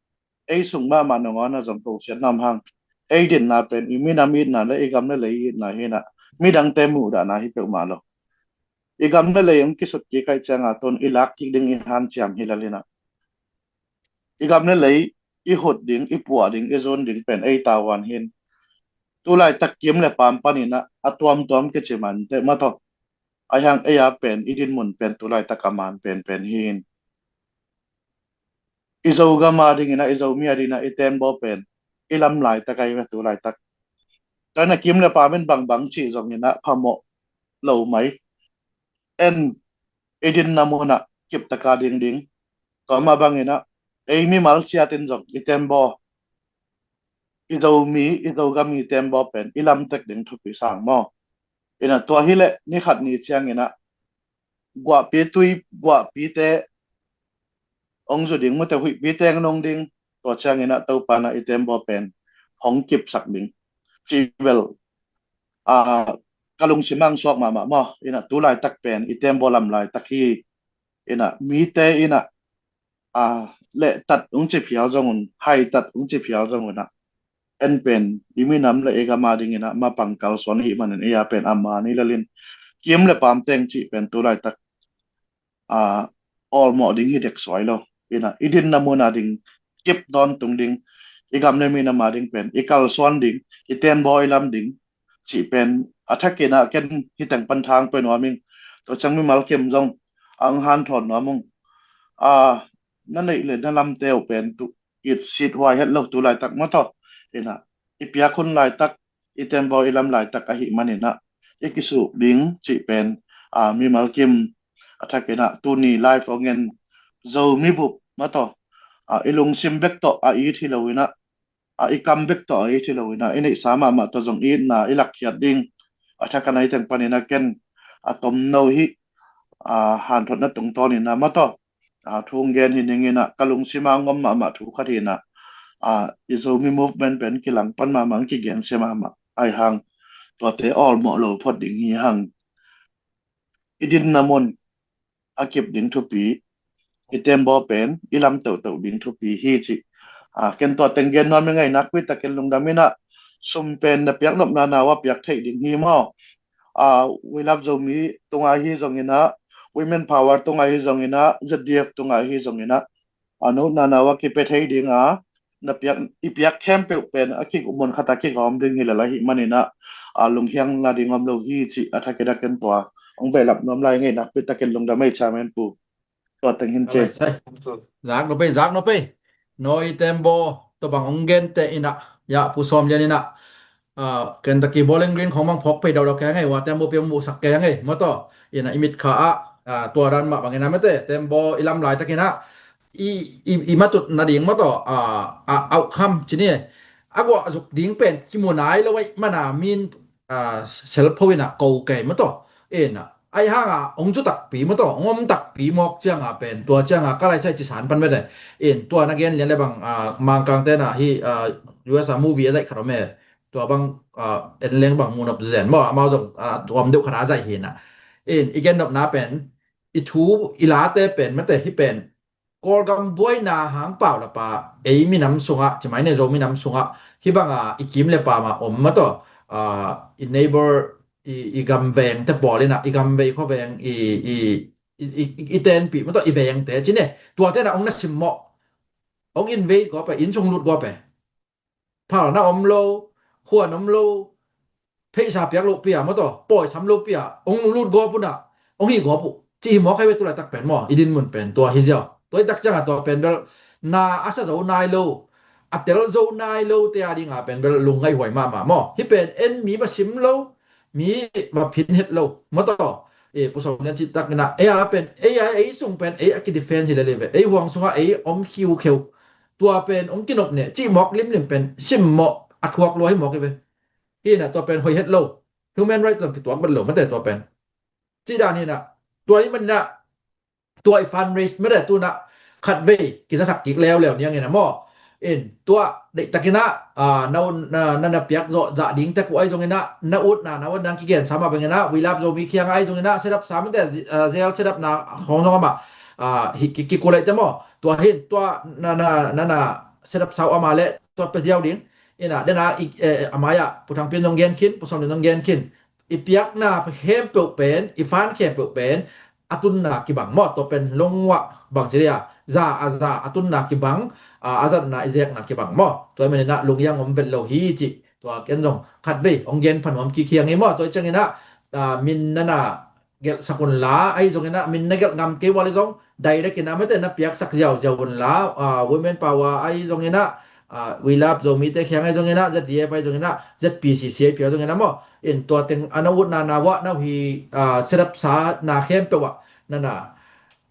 ei sung mahmah nangawn ah zong kosiatna om hang. Ei dinna pen i minam itna le i gam le lei itna hi in ah, midangte muhdahna hi peuhmah lo. I gam le lei hong kisut kik ahih ciangin tun i lak kik ding i hanciam hi lel in ah, i gam le lei i hut ding, i puah ding, i zun ding pen ei tavuan hi in. Tulaitak kim le pam panin ah a tuamtuam kici mah inteh maw taw. Ahi hang ei a pen i dinmun pen tulaitak a man penpen hi in. I Zogam a dingin ah, i Zomi a dingin ah i tembaw pen i lam laitak ahi ve tulaitak. Tua in ah kim le pam in bangbang cih zongin ah phamawh lo mai. En i dinna munah kiptaka dingding. Tua mah banginah ei mimal ciatin zong i tembaw, i Zomi, i Zogam i tembaw pen i lamtek ding thupi sang maw. Inah tua hileh ni khat ni cianginah guahpi tui, guahpite hong zu ding, mute huihpite hong nong ding. Tua cianginah Topa inah i tembaw pen hong kipsak ding cih bel, a, ka lungsim ah suak mahmah maw. Inah tu laitak pen i tembaw lam laitak hi. Inah mite inah, a, lehtat hong ci phial zong un, haitat hong ci phial zong unah, en pen i minam le i gam a dinginah mapang kalsuan ahih manin ei a pen a mani lalin kim le paam teng cih pen tu laitak, a, awlmawh ding hi dek suai lo. Inah i dinna mun a ding kip tawntung ding, i gam le minam a ding pen i kalsuan ding, i tembaw i lam ding cih pen a thakinah ken hi teng pan thang pia nuam ing. Tua ciang mimal kim zong a hong hanthawn nuam ung. A, na neih le na lamte uh pen tu it sit huai het lo tu laitak maw taw. Inah i piak hun laitak, i tembaw i lam laitak ahih maninah i kisuk ding cih pen, a, mimal kim a thakinah tuni live hong en Zomi bup maw taw, a, i lungsim bek tawh a it hi loinah, a, i kam bek tawh a it hi loinah i neihsa mahmah tawh zong itna i lakkhiat ding a thakinah hi teng paninah ken a tomno hi, a, hanthotna tungtawninah maw taw, a, thu hong gen hi ninginah ka lungsim ah hong om mahmah thu khat hinah, a, i Zomi movement pen kilang pan mahmah, hong kigensia mahmah ahi hang tuate awlmawh lo phot ding hi hang. I dinna mun a kip ding thupi, i tembaw pen i lam teuhteuh ding thupi hi cih, a, ken tua teng gen nuam ing. Ei nakpi takin lungdam inah sum pen na piak nopna na uh a piak theih ding hi maw. A, We Love Zomi tungah hi zonginah, Women Power tungah hi zonginah, Z D F tungah hi zonginah, a, nopna na uh a kipia thei dinga na piak, i piak khempeuh pen a kik mun khat a kigawm ding hi lel ahih maninah, a, lunghiang nading om lo hi cih a thakinah ken tua hong behlap nuam lai ing. Ei nakpi takin lungdam ei chairman pu. Tua teng hin ci. Zak no pei, zak no pei. No i tembaw tua bang hong gente inah, ya, Pu Sawm Lian inah, a, Kentucky Bowling Green khong bang phawk pei daudau kei ngei, wa tembaw piang muhsak kei ngei maw taw. Inah i mitkha ah, a, tua dan mah bangin a mete tembaw i lam laitakinah i, i, i matut nading maw taw, a, a, outcome ci ni, a guah zuk ding pen kimu nai lo ei mana min, a, selpho inah ko kei maw taw. Inah ahi hanga hong zu takpi maw taw, hong om takpi mawk cianga pen tua cianga ka laisai ci san pan mete. In tua na gen lian le bang, a, Mangkang tena hi, a, U S a movie a zaih khat om e. Tua bang, a, en leng bang munop zen maw, amau zong, a, tuam deuh khat a zaih hinah. In i gen nopna pen i thu i late pen mete hi pen Kawlgam buaina hang pau lapa ei minam sungah, ci mai ne, Zo minam sungah hi banga i kim le paam a om maw taw, a, i neighbor, i, i gam vengte pawl inah, i gam vei khua veng, i, i, i, i, i tenpih maw taw, i vengte ci ne, tuate na ong na simmawh, ong in vei gawp e, inn sung lut gawp e. Phalna om lo, huan om lo, pheisa piak lo pia maw taw, pawisam lo pia, ong lut gawp unah, ong hi gawp uh. Ci hi mawk hei ve tu laitak pen maw, i din mun pen tua hi ziau. Tua i tak cianga tua pen bel na a sa zo nai lo, a tel zo nai lo te a dinga pen bel lungngaih huai mahmah maw. Hi pen en mi va sim lo, mi va phin het lo maw taw. E, Pu Sawm Lian cih tak inah, ei a pen, ei a, ei sung pen ei a kidefend hi lel hi ve, ei huang sungah ei om khiukheu. Tua pen ong kinop ne cih mawk limlim pen simmawh a thuak lua hi mawk hi ve. Hinah tua pen hoih het lo. Human right zong kituak bet lo mate tua pen. Cih dan hinah, tua hi maninah, tua i fundraise mate tunah khatvei kizasak kik leuleu nianginah maw. In tua deihtakinah, a, na, na, na, na piak zawh zah ding tek uh ahi zonginah, na utna na utna kigen sa mah banginah, We Love Zomi kiangah ahi zonginah set up sa mate, a, zel set up na hong zong amah, a, hi ki, kikulaihte maw. Tua hin tua na, na, na, na set up sa uh amah le tua pia ziau ding. Inah dena i, eh, a mai-ah Pu Thang Pin zong gen khin, Pu Sawm Lian zong gen khin. I piakna khempeuh pen, i fund khempeuh pen a tunna kibang maw, tua pen lungwah bang ci dia, za a za a tunna kibang, a, a zatna i zekna kibang maw. Tua hi maninah lunghiang om vet lo hi cih tua ken zong khatvei ong gen pha nuam kik hiang hi maw. Tua hi cianginah, a, min nana gelhsak unla, ahi zonginah min na gelh ngam kei ua le zong direct inah mate na piaksak ziauziau unla, a, Women Power ahi zonginah, ah, We Love Zomite kiang ahi zongin ah, Z D F ahi zongin ah, Z P C C ahi phial zongin ah maw, in tua teng a na utna na uah na uh hi, ah, set up sa na khempeuh ah na na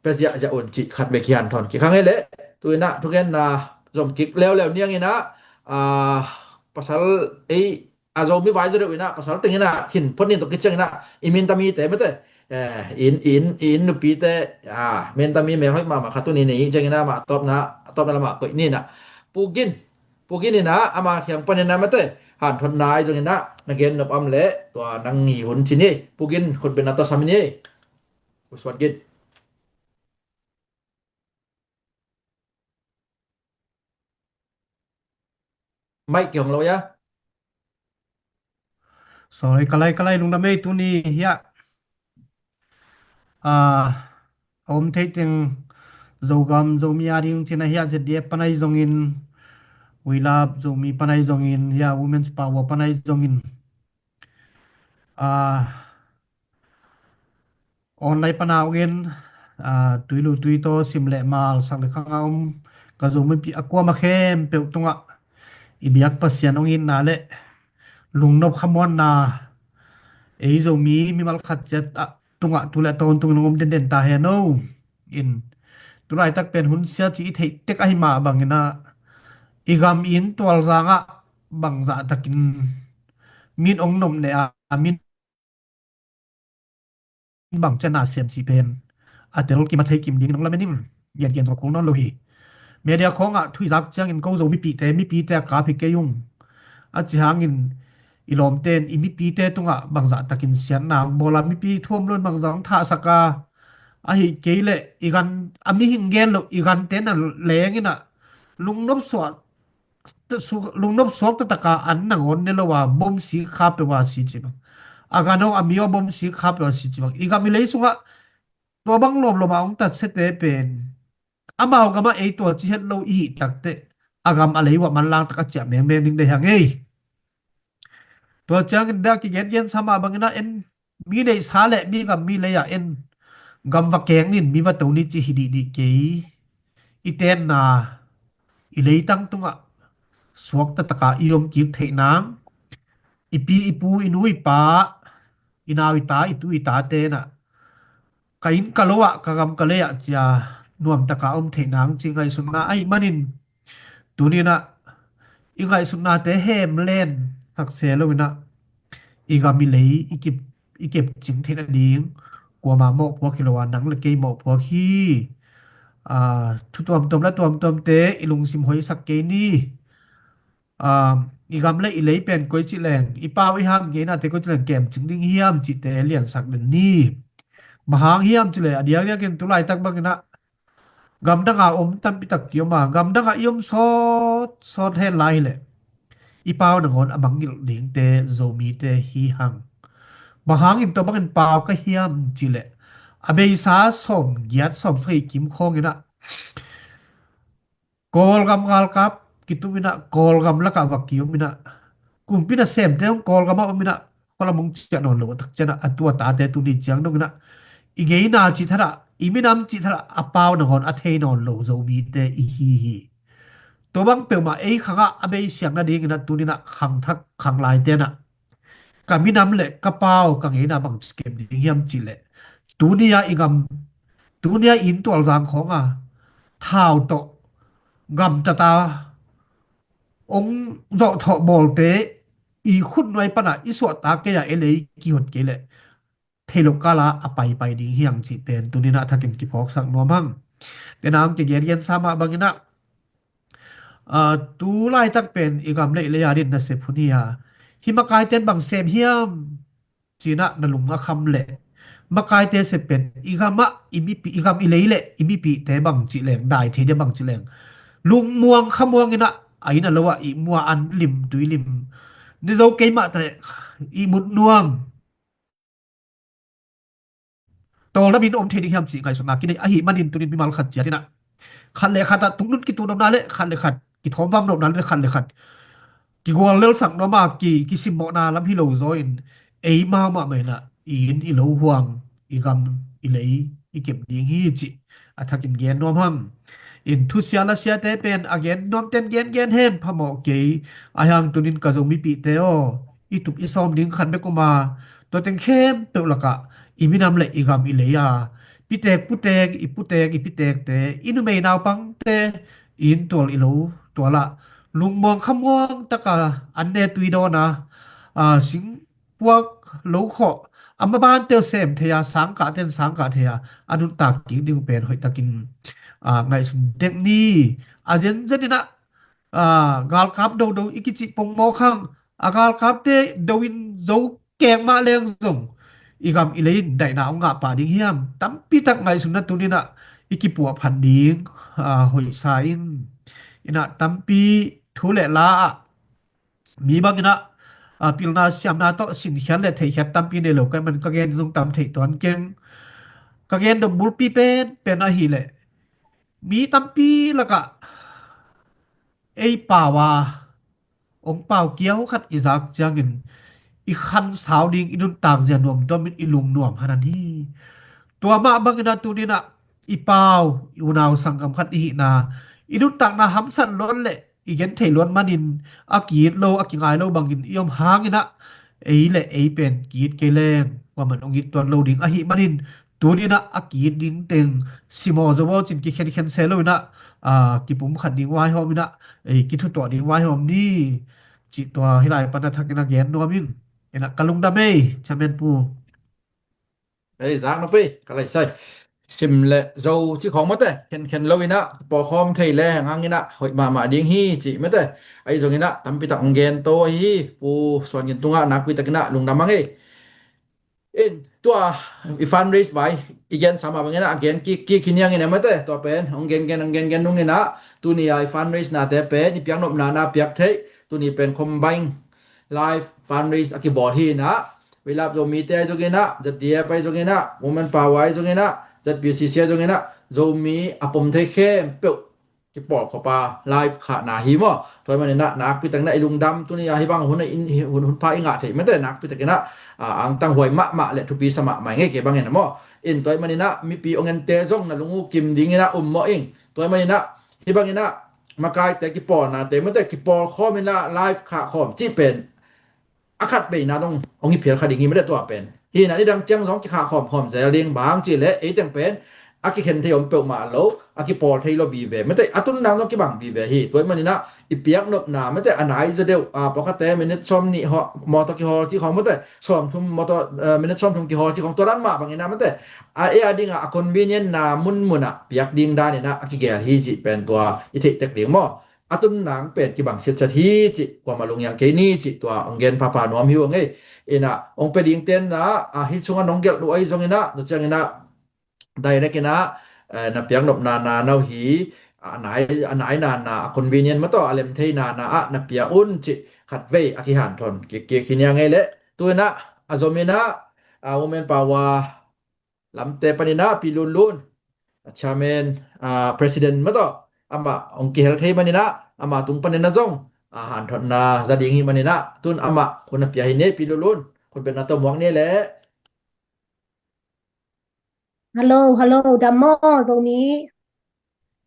pia ziahziah un cih khat vei kihanthawn kik hang ei leh. Tu in ah thugenna zom kik leuleu ni hang in ah, ah, pasal ei a Zomi vai zaw deuh in ah pasal teng in ah khin phot ni tawh kiciang in ah i minta mite mate, eh, i inn, i inn, i inn nupite, ah, minta mi mel hoih mahmah khat tuni nei ciang in ah mah a tawpna, a tawpna lamah koih ni in ah. Pu Gin, Pu Gin in ah ama kiang pan in ah mate, hanthawnna ahi zongin ah na gen nop om leh tua nang hi hun ci ni. Pu Gin, khutbetna tawh sam ni ei. Pu Suan Gin. Mic kihong lo ia. Sorry, ka lai, ka lai, lungdam ei, tuni hiah, ah, a om thei teng Zogam, Zomi a ding cih na hiah Z D F pan ahi zongin, We Love Zomi pan ahi zongin, hiah Women's Power pan ahi zongin, ah, online pana ong in, ah, tuilu tuitaw, sim le mal, sak le khang a om ka Zomi mipi a kuama khempeuh tungah i biak Pasian ong itna le lungnop khamuanna, ei Zomi mimal khat ciat ah tungah tu le a tawntungin ong om denden ta hen o. In, tu laitak pen hun sia ci i theih tek ahi mah bangin ah, i gam i inn tualzang ah bangzah takin min ong nopneh a, min bang ciang na sem cih pen a tel kim a thei kim dingin ong lamen ing. Gengen tawh kul nawn lo hi. Media khawngah thu i zak ciangin ko Zo mipite, mipite a kap hi kei ung. A ci hangin i lawmte in i mipite tungah bangzah takin siatna ong bawl a, mipi thuam lo in bangzah ong thahsak a, ahih kei leh i gan, a mihing gen loh i gante na leng in ah lungnop suak su-, lungnop suak taktak a an nangawn ne lo a, bom sik kha peuh a si ci bang. A gan aw, a mi aw, bom sik kha peuh a si ci bang. I gam i lei sungah tua bang lawmlawm a ong tatsiate pen amau gamah ei tua ci het lo i hih takteh, a gam a lei uah manlang tak a ciah mengmeng ding deih hang ei. Tua ciangin dah kigengen sa mah bangin ah en, mi neihsa le mi gam mi lei ah en, gam va keng nin, mi va to ni cih hi dihdih kei. I tenna, i leitang tungah suak taktak a i om kik theih nang, i pi i pu, i nu i pa, i nau i ta, i tu i tate in ah, ka inn ka lo ah, ka gam ka lei ah ci a nuam tak a om theih nang cih ngaihsutna ahih manin, tuni in ah i ngaihsutnate hem len thak se lo in ah, i gam i lei i kip, i kepcing theih nading kuamah mawhpuak hi lo a, nang le kei mawhpuak hi. Aa, thu tuamtuam le tuamtuamte i lungsim hoihsak kei ni. Aa, i gam le i lei pen koi ci leng, i pau i ham, i ngeinate koi ci leng kemcing ding hiam cihte liansak den ni. Bang hang hiam cih leh, a diakdiakin tu laitak bangin ah gamdang a om tampi tak ki om a, gamdang a i om sawtsawt hen lai hi leh, i pau nangawn a mangngilh dingte Zomite hi hang. Bang hangin tua bangin pau ka hiam cih leh, a beisa sawmgiat sawmsagih kim khawng in ah Kawlgam galkap kitum in ah, Kawlgam lakah va ki om in ah, kumpi nasemte hong Kawlgam ah om in ah, khualam hong ciah nawn lo a, tak ciang ah a tu a tate tuni ciang dong in ah, i ngeina cih thadah, i minam cih thadah a pau nangawn a thei nawn lo Zomite i hi hi. Tua bang peuhmah ei khangah a beisiang nadingin ah tuni in ah khangthak khanglaite in ah, ka minam le ka pau ka ngeina bangci kep ding hiam cih leh, tuni a i gam, tuni a i inn tualzang khawng a thau tawh gamtat a ong zawhthawh bawlte i khutnuai pan a i suahtak kei a, ei lei kihot kei leh thei lo kal a a paipai ding hi hang cih pen tuni in ah a thakin kiphawksak nuam hang. Tua in ah hong kigengen sa mah bangin ah, aa, tu laitak pen i gam le i lei a dingin nasep hun hi a, hih makaite in bang sem hiam ci in ah na lung a kham leh, makaite sep pen i gam ah i mipi, i gam i lei le i mipite bangci leng, dai thei dia bangci leng, lungmuang khamuang in ah, a inn a lo ah ihmu a an lim tui lim, nizo keimah teh ihmut nuam, tawldam in om thei ding hiam cih ngaihsutna kinei ahih manin tuni in mimal khat ciat in ah, khat le khat ah tungnun kitu nopna le khat le khat kithawmvam nopna le khat le khat kigual lelsak nuam a, ki, kisimmawhna lam hi lo zaw in, eimau mahmah in ah i inn i lo huang, i gam i lei i kep ding hi cih a thakin gen nuam hang. in thusia lasiate pen a gen nuamten gengen hen phamawh kei. Ahi hang tunin ka Zomipihte aw, i tup i sawm ding khat bek om a, tua teng khempeuh lakah i minam le i gam i lei a, pitek putek, i putek i pitekte, i numei naupangte i inntual i lo tualah lungmuang khamuang taka an ne tui dawn a, a, sing puak lo khawh, a mabante uh sem thei a, sangkahte in sangkah thei a, a nuntak kik ding uh pen hoihtakin, a, ngaihsun dek ni. A zenzen inah, a, galkap dodo i kicih pongmawk hang, a galkapte do in zo kek mah leng zong i gam i lei in daihna hong ngah pah ding hiam? Tampi tak ngaihsunna tuninah i kipuahphat ding, a, hoihsa in. Inah tampi thu le la ah mi banginah, a, pilna siamna tawh sinkhiat le theihkhiat tampi nei lo ka hih man ka gen zong tam theih tuan keng. Ka gen dop bulpi pen pen ahileh mi tampi lakah ei pau a, hong pau kiau khat i zak ciangin i khansau ding, i nuntak zia nuamtuamin i lungnuam hanan hi. Tua mah banginah tuninah i pau, i unau sanggam khat i hihna, i nuntakna hamsat luat le i gen thei luat manin a ki-it lo, a kingai lo bangin i om hanginah ei le ei pen ki-it kei leng kuaman hong it tuan lo ding ahih manin tuninah a ki-it ding teng simaw zo aw cin kikhenkhen se loinah, a, kipumkhat ding vaihawm inah, ei, kithutuah ding vaihawm ni. Cih tua hih lai pana thakin a gen nuam in. Inah ka lungdam ei, Chairman Pu. Ei, zak na pei, ka lai sai. Sim le zo ci khawng mate, khenkhen lo inah pawkhawm thei le hang hang inah hoih mahmah ding hi cih mate. Ahi zong inah tampi tak hong gen to ahi hi, Pu Suan Gin tungah nakpi tak inah lungdam hang ei. In tua i fundraise vai i gen sama bangin a gen kik kik hi niangin a mate, tua pen hong gen gen hong gen gen nungin a tuni a i fundraise nate pen i piaknopna na piak theih, tuni pen combine live fundraise a kibawl hi inah, We Love Zomi te ahi zongin a, Z D F ahi zongin a, Women Power ahi zongin a, Z P C C ahi zongin a, Zomi a pom thei khempeuh kipawlkhop a live khahna hi maw? Tua ahih manin a nakpi takin a i lungdam, tuni a hih bang hun, hun, hun pha i ngah theih mate, nakpi takin a, a, angtang huai mahmah le thupi sa mahmah i ngei kei bangin a maw? In tua ahih manin a mipi ong ente zong na lung uh kim dingin a um mawh ing. Tua ahih manin a hih bangin a makaite kipawlnate mate, kipawlkhawm in a live khahkhawm cih pen a khat beina dong hong hi phial kha ding hi mate, tua pen. Hi na nidang ciang zong kikhah khawmkhawm zel ding, bang hang cih leh ei teng pen a kikhen thei om peuhmah lo, a kipawl thei lo vive mate, a tun nang zong kibang vive hi. Tua ahih manin a i piaknopna mate, a nai zaw deuh, a, pawlkhatte minute sawmnih haw, mawtaw kihawl cih khawng mate, sawmthum mawtaw, eh, minute sawmthum kihawl cih khawng, tua dan mah bangin a mate, a, ei a ding a, a convenient na munmun a piak ding danin a, a kigel hi cih pen tua i theih tek ding maw? A tun nang pen kibang siatset hi cih kuamah lunghiang kei ni cih tua ong gen phapha nuam hi ung ei. Inah ong pia dingte na, a, hih sungah nong gelh uh ahi zongin a, tua ciangin a direct in a, eh, na piaknopna na na uh hi, a nai, a nai na na, a convenient mataw a lem thei na na ah na pia un cih khatvei a kihanthawn kik kik hi niang ei leh. Tu in a, a zom in a, a, Women Power lamte panin a Pi Lun Lun, a chairman, a, president mataw, amah ong kihel thei manin a, amah tung panin a zong, a, hanthawnna za ding hi manin a, tun amah hun a pia hi ni, Pi Lun Lun, khut beng na tawh muak ni leh. Hello, hello, dam maw, Zomi?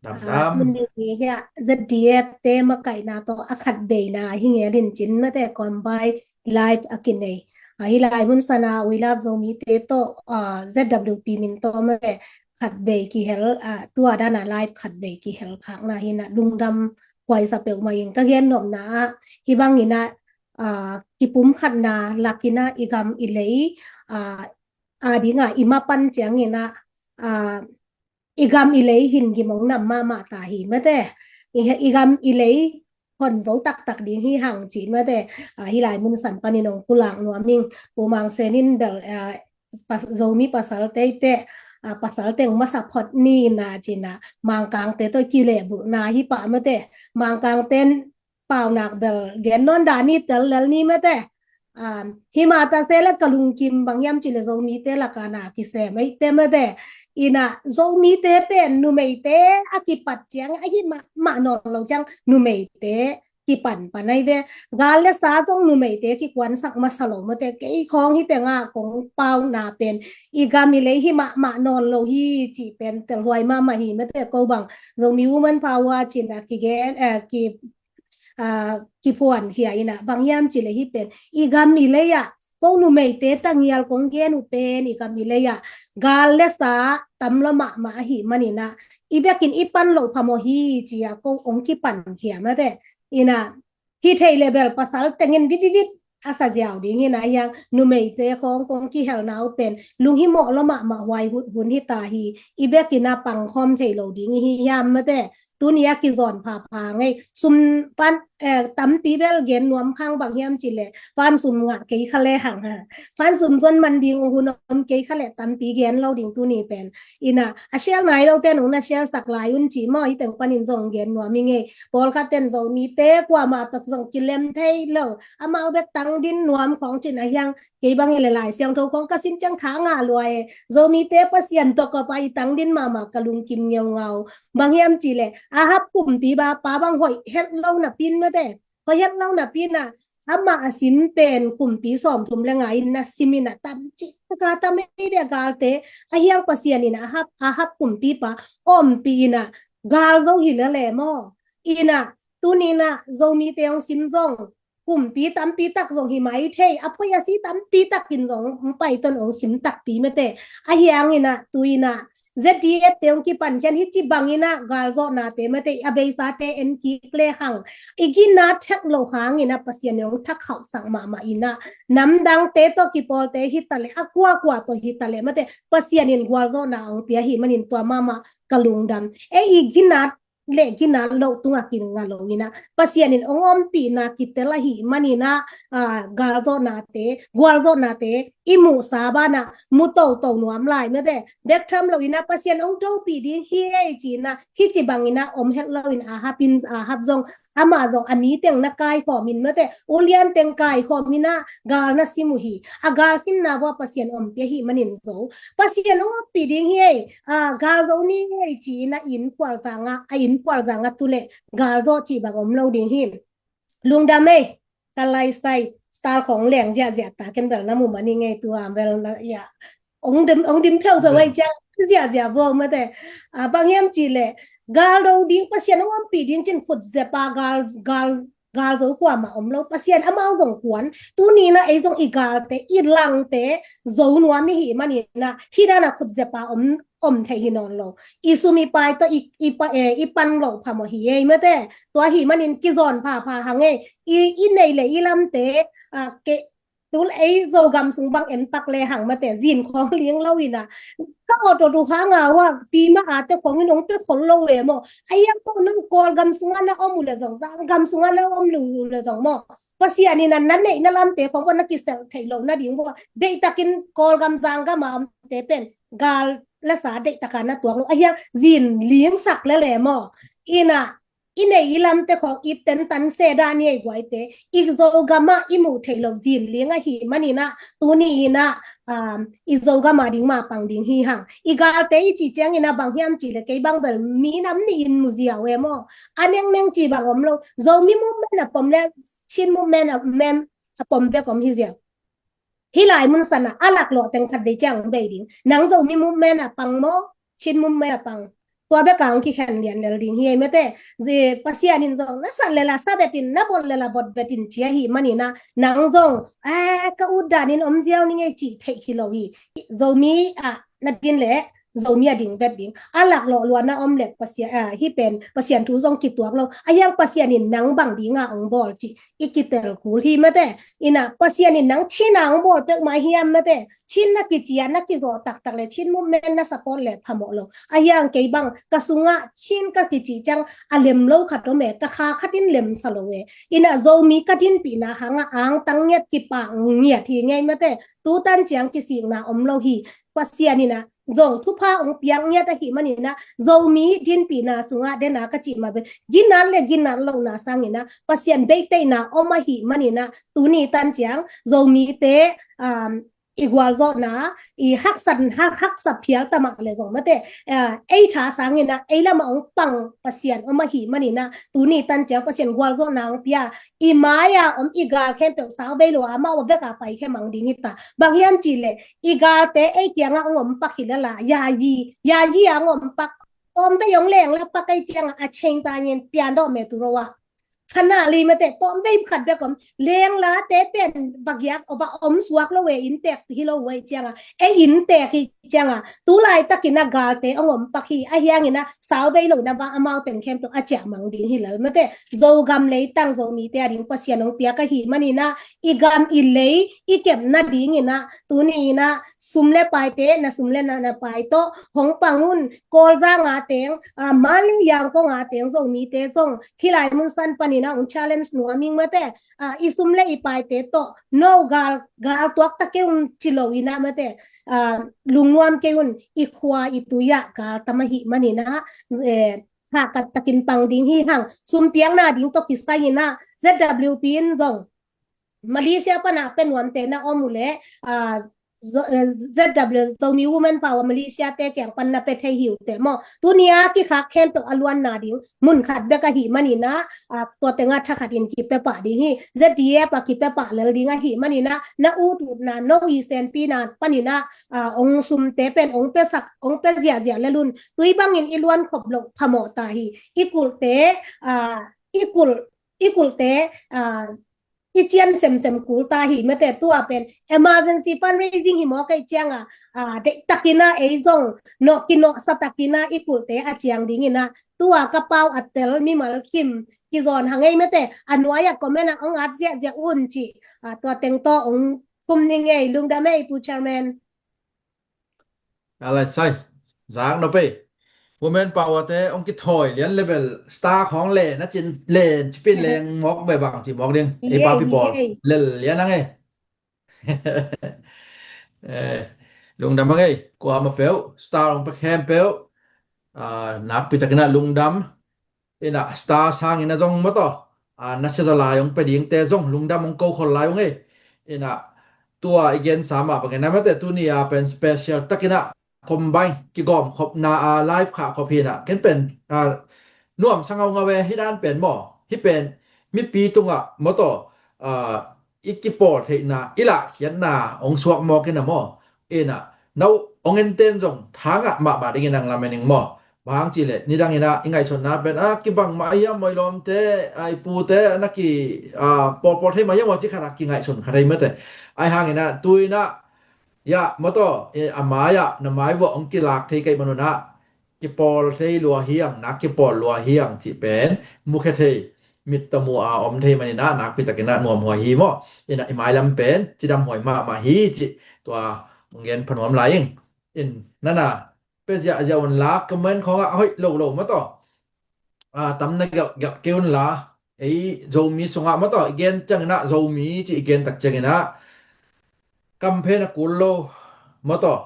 Dam, ah, dam. Tuni hi a, Z D F te makaihna tawh a khat veina hi ngel in cin mate, combine live a kinei. Ah, hih lai mun san a We Love Zomi te tawh, ah, Z W P min tawh mate khat vei kihel, ah, tua dan a live khat vei kihel khakna hi na, lungdam huai sa peuhmah ing. Ka gen nopna ah hih bangin a, ah, kipumkhatna lakin a i gam i lei, ah, a ding a i mapan ciangin a, ah, i gam i lei hin gim ong nam mahmah ta hi mate. I, i gam i lei hon zo taktak ding hi hang ci mate. Ah, hih lai mun san panin ong pulak nuam ing. Pu Mang Sen in bel, ah, pa-, Zomi pasal teite, ah, pasal teng masa phot ni na ci na, Mangkang te tawh kilehbulhna hi pah mate. Mangkang ten paunak bel gen nawn dan ni, tel lel ni mate. Um, himah ta se le ka lungkim bang hiam cih leh Zomite lakah na kisem eite mate. Inah Zomite pen numeite a kipat ciang ahi mah, mah nawn lo ciang numeite kipan pan ai ve. Gal le sa zong numeite kikuansak masa lo mate, kei khawng hi tengah kong pau na pen i gam i lei hi mahmah nawn lo hi cih pen telhuai mahmah hi mate. Ko bang Zomi Women Power cin a kigen, eh, ki, ah, kiphuan hi a ina bang hiam cih le hi pen i gam i lei ah ko numeite tangial kong gen uh pen i gam i lei ah gal le sa tam lo mahmah ahi manina i bekin i pan lo phamawh hi ci a ko ong kipan khia mate. Ina hi thei le bel pasal tengin vitvivit a sa ziau ding hi na hiang numeite khawng kong kihelna uh pen lunghimawh lo mahmah huai hun hi ta hi. I bekin a pangkhawm thei lo ding hi hiam mate. Tuni a kizawn phapha ngei sum pan, eh, tampi bel gen nuam khang bang hiam cih le pan sum ngah kei kha le hang ha. Pan sum zon man ding uh hun om kei kha le tampi gen lo ding tuni pen. Ina a share nai lo ten ong na share sak lai un ci maw, hi teng panin zong gen nuam hi ngei. Pawlkhat ten Zomite kuamah tawh zong kilem thei lo, amau bek tangdin nuam khawng cin a hiang kei bang i le Lai Siangtho khawng ka sim ciang tha ngah lua e. Zomite Pasian tawh kawpa i tangdin mahmah ka lungkim ngeungau. Bang hiam cih le Ahab kumpi ba pa bang hoih het lo napi in mate, hoih het lo napi in a amah a sim pen kumpi sawmthum le nga in na sim in a tamci ka tam ei ve galte. A hiang Pasian in a Ahab, Ahab kumpi pa ompih in a gal zo hi le le maw. Ina tuni in a Zomite ong sim zong kumpi tampi tak zong hi mai thei, a poi a si tampi tak in zong ong pai ton ong sim takpi mate. A hiang in a tu in a Z D F te ong kipan khian hi ci bang in a gal zawhnate mate a beisate en kik le hang i ginat thek lo hang in a Pasian ong thak khauh sak mahmah in a namdangte tawh kipawlte hi ta le a kuakua tawh hi ta le mate Pasian in gualzawhna ong pia hi manin tua mahmah ka lungdam. E i ginat le ginat lo tunga kinga lo in a Pasian in ong ompihna kitel ahi manin a, ah, galzawhnate gualzawhnate i muhsa ban a mu toto nuam lai mate. Bek tham lo in a Pasian ong dopih ding hi ei ci in a hi ci bang in a om het lo in Ahab in Ahab zong amah zong a mi teng na kaikhawm in mate, ulian teng kaikhawm in a gal na sim uh hi. A gal simna vua Pasian ompih ahi manin zo Pasian ong ompih ding hi ei. A gal zo ni ngei ci in a inn khualzang a, a inn khualzang a tu le gal zo ci bang om lo ding hi. Lungdam ei, ka lai sai style khong leng ziahziah ta ken bel na mu mani ngei tua bel na ia ong dim ong dim pheupheu ei ciang ziahziah bo mate. A bang hiam ci le gal do ding Pasian ong ompih ding cin khut zepa gal gal gal zo kuamah om lo Pasian amau zong kuan. Tuni in a ei zong i galte i langte zo nuam i hi manin a hi dan a khut zepa om om thei hi nawn lo. I sum i pai tawh i i pa e i pan lo phamawh hi ei mate. Tua hi manin kizawn phapha hang ei i i nei le i lamte a ke tul ei Zogam sung bang en pak le hang mate zin khawng ling lo in a ka awt awt uh hang a ua pi ma a te khawng in ong pe khol lo e maw. A iang maw nang Kawlgam sung a na om uh le zong Zanggam sung a na om lu uh le zong maw Pasian in a na neih na lamte khawng ua na kisel thei lo na ding ua deihtakin Kawlgam Zanggam a omte pen gal le sa deihtak a na tuak lo a hiang zin ling sak le le maw. In a i nei i lamte khawng i tentan se dan i ei guaite i Zogam ah i muh theih loh zin ling ahi manin ah tuni in ah, um, i Zogam ah ding mah pang ding hi hang. I galte i cih ciangin ah bang hiam cih leh kei bang bel minam nih in mu ziau e maw? A nengneng cih bang om lo. Zomi movement a pom leh Chin movement a mem a pom bek om hi ziau. Hih lai mun san ah a laklawh teng khat vei ciang bei ding. Nang Zomi movement ah pang maw, Chin movement ah pang, tua bek ah hong kikhen lian lel ding hi ei mate. Pasian in zong na sat lel a sa bet in, na bot lel a bot bet in ci ahi manin ah nang zong, eh, ka ut dan in om ziau ning ei cih theih hi lo hi. Zomi ah na din leh Zomi a ding vet ding. A laklawh luan a om leh Pasian, ah, hih pen Pasian thu zong kituak lo. A hiang Pasian in nang bang ding a hong bawl cih i kitel kul hi mate. In ah Pasian in nang Chin a hong bawl peuhmah hiam mate? Chin na kici a na kizawh taktak leh Chin movement na support leh phamawh lo. A hiang kei bang ka sungah Chin ka kici ciang a lem lo khat om e, ka kha khat in lem sa lo e. In ah Zomi ka dinpihna hang ah angtang ngiat kipak ngiat hi ngei mate. Tu tan ciang kisikna om lo hi. Pasian in ah zong thupha hong piak ngiat ahi manin ah Zomi dinpihna sungah den a ka cih mah bel ginat leh ginat lohna sangin ah Pasian beiteihna om ahi manin ah tuni tan ciang Zomite, um, i gualzawhna i haksan, hak, haksa phial ta mah le zong mate, ah, ei tha sangin ah ei lamah hong pang Pasian om ahih manin ah tuni tan ciang Pasian gualzawhna hong pia, i mai-a om i gal khempeuh sauvei lo a amau a vek a paikhia mang ding hi ta. Bang hiam cih leh i galte ei kiangah hong om pak hi lel a, yayi, yayi a hong om pak. Tawmvei hong lengla pak ei ciangah a cheng ta in pian dawh me tu ro ah. Khanah li mate, tawmvei khat bek om. Lenglate pen bagiak, o, va om suak lo e, inntek hi lo e ciangah, ei inntek hi ciangah tu laitakin ah galte hong om pak hi. Ahi hangin ah sauvei lo in ah va amau teng khempeuh a ciah mang ding hi lel mate. Zogam leitang Zomite a ding Pasian hong piak ahih manin ah i gam i lei i kepna dingin ah tuni in ah sum le paite, na sum le na, na pai tawh hong pang un. Kawlzang a teng, ah, Manley, Yangon a teng Zomite zong hih lai mun san panin ah hong challenge nuam ing mate. Ah, i sum le i paite tawh no gal, gal tuak ta kei un ci lo in ah mate, ah, lungnuam kei un. I khua i tui ah gal tam ahih manin ah, eh, hahkat takin pang ding hi hang. Sumpiakna ding tawh kisai in ah Z W P in zong Malaysia pan a pia nuamte na om uh leh, ah, Zo-, eh, Z W, Zomi Women Power Malaysia te kiang pan na pia thei hi uh teh maw. Tuni a kikhak khempeuh a luanna ding mun khat bek ahih manin ah, ah, tua teng ah thakhat in kipia pah ding hi. Z D F a kipia pah lel ding ahih manin ah na ut utna, no i senpina panin ah, ah, hong sumte pen hong piasak, hong pia ziahziah lel un. Tui bangin i luan khop loh phamawh ta hi. I kulhte, ah, i kulh, i kulhte, ah, i cian semsem kul ta hi mate. Tua pen emergency fundraising hi mawk ei ciangah, ah, deihtakin ah ei zong nawh, kinawhsa takin ah i kulhte a ciang dingin ah tua ka pau a tel mimal kim kizawn hang ei mate. A nuai-ah comment ah hong at ziahziah un ci, ah, tua teng tawh hong khum ning ei. Lungdam ei Pu Chairman. Alai sai, zak no pei. Women Power te hong kithawi lian level star khawng len a cin len cipin leng mawk ve bang ci mawk ding. Ei pa pi pawl lel lian ang ei. Eh, lungdam ang ei. Kuama peuh star hong pia khempeuh, ah, nakpi takin ah lungdam. Ina star sangin a zong maw taw, a, na sia zaw lai hong pia dingte zong lungdam hong ko khol lai ung ei. Ina tua i gensa mah bangin a mate tuni a pen special takin ah combine kigawm khopna a live khah khop hi ina ken pen, a, nuamsa ngaungau e. Hi dan pen maw, hi pen mipi tungah maw taw, a, i kipawl theihna, i lahkhiatna hong suak mawk ina maw. Ina no hong enten zong thangah mahmah dingin ang lamen ing maw. Bang hang cih leh nidang ina i ngaihsutna pen, a, kibang mah hiam, moilawmte, a, i pute na ki, a, pawlpawl thei mah hiam aw ci khat a kingaihsun kha thei mate. Ahi hangin ah tu ina, ya, maw taw, e, a mai-ah na mai vuah hong kilak thei kei manun ah kipawl thei lua hiang, nak kipawl lua hiang cih pen mukhia thei, mittamu a om thei manin ah nakpi takin ah nuamhuai hi maw. Ina i mailam pen cidamhuai mahmah hi cih tua hong gen phanuam lai ing. In nana pia ziahziah un la, comment khawngah a hoih lolo maw taw, a, tam na gelhgelh kei un la. Ei Zomi sungah maw taw i gen ciangin ah, Zomi cih i gen tak ciangin ah kamphen a kul lo maw taw,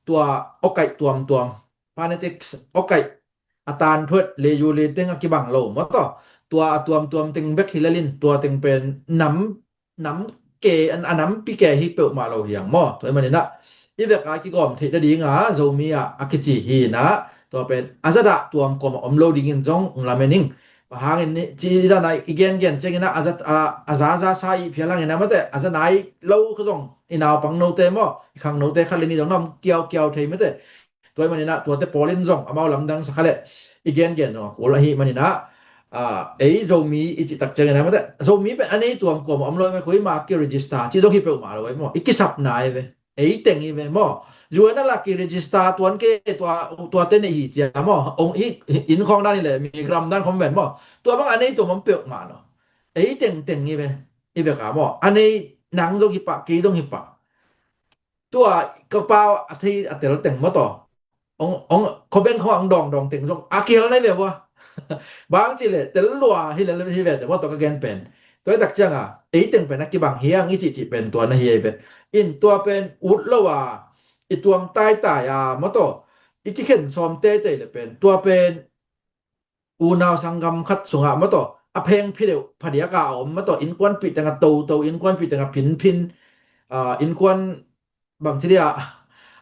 tua awkaih tuamtuam, phonetics awkaih a tanthuat le yu le teng a kibang lo maw taw, tua a tuamtuam teng bek hi lelin tua teng pen nam, nam ke, a nampi ke hi peuhmah lo hiang maw. Tua hi manin ah i vek a kigawm theih nading a Zomi ah a kici hi ina, tua pen a zadah tuam kuamah om lo dingin zong ung lamen ing. Bang hangin ci dan a i gengen ciangin ah a za, a, a zaza sa i phial hangin ah mate, a za nai lo ka zong i naupang note maw, i khang note khat le nih zong na om kiaukiau thei mate. Tua hi manin ah tuate pawl in zong amau lamdang sa kha leh i gengen zong a kul ahih manin ah, a, ei Zomi i cih tak ciangin ah mate, Zomi pen a nei tuam kuamah om lo, me koi ma ki register ci zong hi peuhmah lo ei maw, i kisapna ei ve. Ei teng hi ve maw. U N a la ki register tuan ke tua, tuate nei hi cia maw. Ong hi, hi, inn khawng dan hi le, migram dan khawng ven maw. Tua bang a nei tuam om peuhmah lo. Ei tengteng hi ve. Hi ve ka maw. A nei nang zong hi pah, kei zong hi pah. Tua ka pau a thei a tel teng maw taw. Ong, ong, comment khawng a ong dawngdawng teng zong a kihel nai ve ua. Bang ci le tel lua hi le hi ve te maw taw ka gen pen. Tua i tak ciang a, ei teng pen a kibang hiang i cihcih pen tua na hi ei ve. In tua pen ut lo a, i tuang taitai a maw taw, i kikhen sawm teitei le pen tua pen unau sanggam khat sungah maw taw, a pheng phi deuh phadiak a om maw taw, innkuanpih teng a toto, innkuanpih teng a phinphin, a, innkuan bangci dia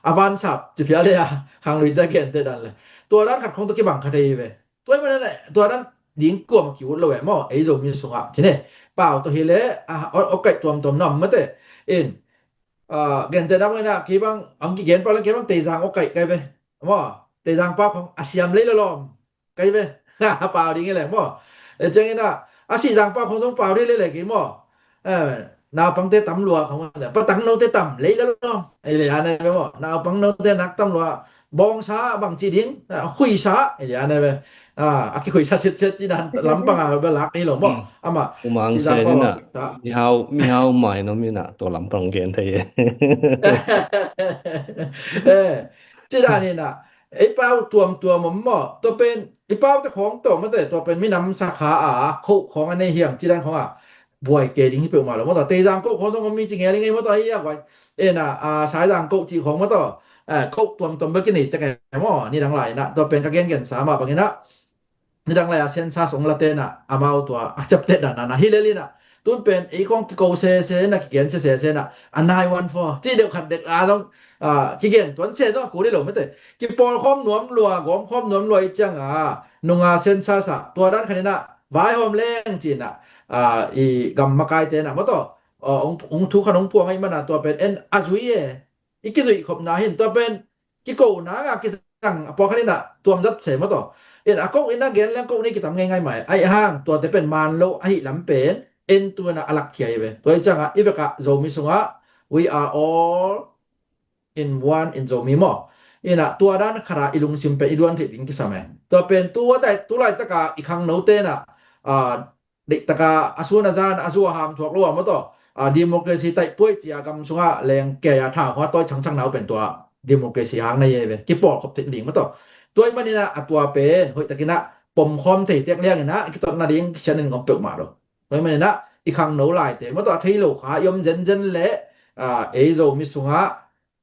a vansap ci phial dia khangluite a gente dan le tua dan khat khong tawh kibang kha thei hi ve. Tua hi manin tua dan ding kuamah ki-ut lo e maw, ei Zomi sungah ci ne. Pau tawh hi le a awkaih tuamtuam na om mate. In a, gente na bangin ah kei bang ang kigen pau le kei bang Teizang awkaih kai ve maw, Teizang pau khong a siam lei lawlawm kai ve. A pau ding hi le maw. E ciangin ah a Sihzang pau khong zong pau ding hi le le kei maw. Naupangte tam lua khong, patang note tam lei lawlawm ei le a ne ve maw. Naupang note nak tam lua, bawngsa bang ci ding, khuisa ei le a ne ve. A kikhuisa siatsiat ci dan lampang a bel lak hi lo maw. Amah Umang Sihzang se pau ni na. Mihau mihau mai no mi na tua lampang gen thei e. Ci dan hi na. Ei pau tuamtuam om maw, tua pen i pau te khawng tawh mate, tua pen minam sakha a khoh khawng a nei hiang ci dan khawng a buai kei ding hi peuhmah lo maw. Tua Teizang khoh khawng tawh om mi ci ngel i ngei maw, tua hi a guai. Ena a Saizang khoh ci khawng maw, tua khoh tuamtuam bek i nei tek e maw. Nidang lai na tua pen ka gengensa mah bangin ah nidang lai a census ong la tena amau tua a ciapteh dan na hi lel ina. Tun pen ei kong kiko sese na, kigen sese na, a nine one four ci deuh khat dek a zong kigen tuan se zong a kul hi lo mate. Kipawlkhawm nuam lua, gawmkhawm nuam lua i cianga nunga census a tua dan khat ina vaihawm leng ci ina i gam makaite na maw, tua ong thu khat ong puang ahi mana tua pen en a zui e. I kizuih khopna hin tua pen kikona nga kisang a pawlkhat ina tuamzat se maw, tua in a koh ina gen leng koh ni kitam ngeingai mai. Ahi hang tuate pen man lo ahi lam pen en tu ina a lakkhia hi ve. Tua i cianga i vekah Zomi sungah we are all in one in Zomi maw. Ina tua dan khara i lungsim pen i duan theih ding kisam e. Tua pen tu a tai tu laitaka i khangnote na a deihtaka a sun a zan a zu a ham thuak lo a maw, tua a democracy taihpuai cia gam sunga leng kei a thau hua tawi changchang nau pen tua democracy hang na ye ve, kipawlkhop theih ding maw, tua. Tua i manina a tua pen hoihtakina pomkhawm thei tek liangina a kitotna ding kisian in ngom peuhmah lo. Tua i manina i khangno laite maw, tua a thei lo kha i om zenzen le ei Zomi sunga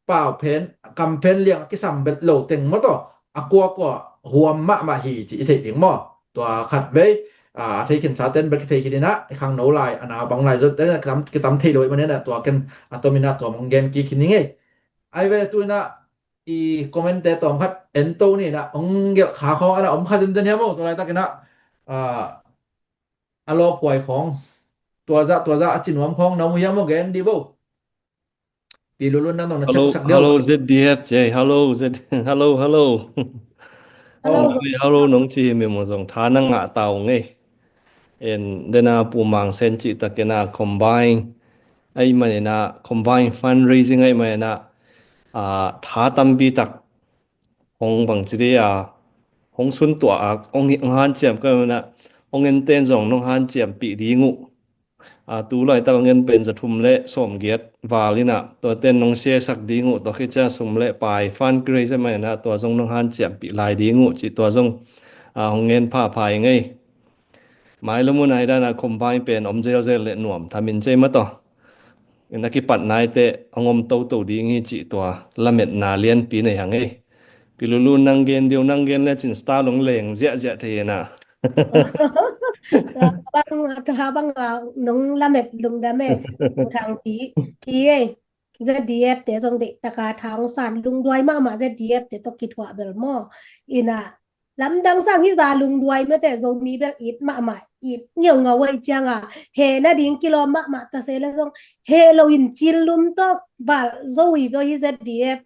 pau pen kam pen liang a kisam bet lo teng maw, tua a kuakua huam mahmah hi ci i theih ding maw. Tua khat vei a thei khinsa ten bek i thei khin ina i khangno lai a naupang lai zot ten kitam thei lo i manina tua ken a tomin a tua mong gen kik khin i ngei. Ai ve tu ina i comment te tawm khat en to ni ina ong gelh kha khawng ana om kha zenzen hiam maw, tua laitak ina a lawpuai khawng tua zah tua zah a ci nuam khawng na mu hiam maw, gen di bo. Pi Lulun nang nong na caksak deuh. Hello Z D F J. Hello Z. Hello, hello. Hello. Hello nong ci hi mi mu zong tha na ngah tau ngei. En dena Pu Mang Sen cih takina combine ahi manina, combine fundraising ahi manina a tha tampi tak hong bang ci dia hong suntuah a hong hanciam ka manina hong enten zong nong hanciampih ding uh. A tu laitak a ngen pen za thum le sawmgiat val ina tua ten nong siasak ding uh, tua khit ciang sum le pai fundraise mah ina tua zong nong hanciampih lai ding uh cih tua zong a hong ngen phapha i ngei. Mai lo mun ai dana combine pen om zelzel le nuam thamin cei mah, tua ina kipat naite hong om toto ding hi cih tua lametna lianpi nei hang ei. Pi Lulun nang gen diu, nang gen le cin star long leng ziahziah thei ina. Bang a tha bang a nong lamet lungdam e. Thang pi pi e. Z D F te zong deihtaka tha hong san lungduai mahmah Z D F te tawh kithuah bel maw. Ina lamdang sang hi za lungduai mate, Zomi bel it mahmah, it ngeungau ahi cianga he nading kilawm mahmah ta se le zong he lo in cil lum tawh bal zo i bel hi Z D F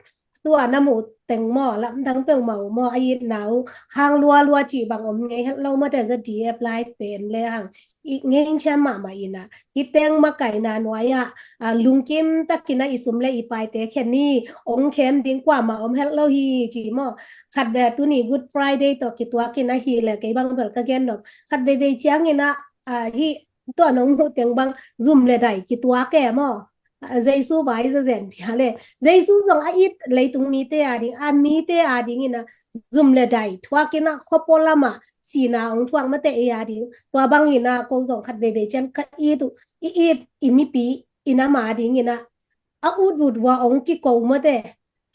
tua na muh teng maw, lamdang peuhmah uh maw, a itna uh hang lualua cih bang om ngei het lo mate, Z D F live pen le hang i ngei ciam mahmah ina. Hi teng makaihna nuai-ah lungkim takina i sum le i paite khen ni, ong khem ding kuamah om het lo hi ci maw. Khat ve tuni Good Friday tawh kituak ina hi le kei bang bel ka gen nop. Khat veivei ciangina hi tua nong muh teng bang zum le dai kituak e maw. Jesu vai zazen pia le Jesu zong a it leitung mite a ding, a mite a ding ina zum le dai thuak ina khopol lama sina ong thuak mate ei a ding. Tua bang ina ko zong khat veivei cian ka it uh, i it i mipi ina ma ding ina a ut ut ua ong kiko mate.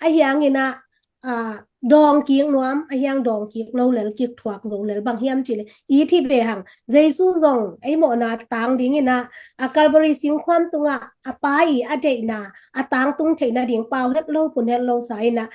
A hiang ina a, dawng kik nuam, a hiang dawng kik lo lel, kik thuak zo lel, bang hiam cih leh i thi ve hang. Jesu zong ei mawhna tang dingin ah, a Calvary singkhuam tungah a Pa i a deihna a tangtung theihna ding pau het lo, pun het lo sa in ah,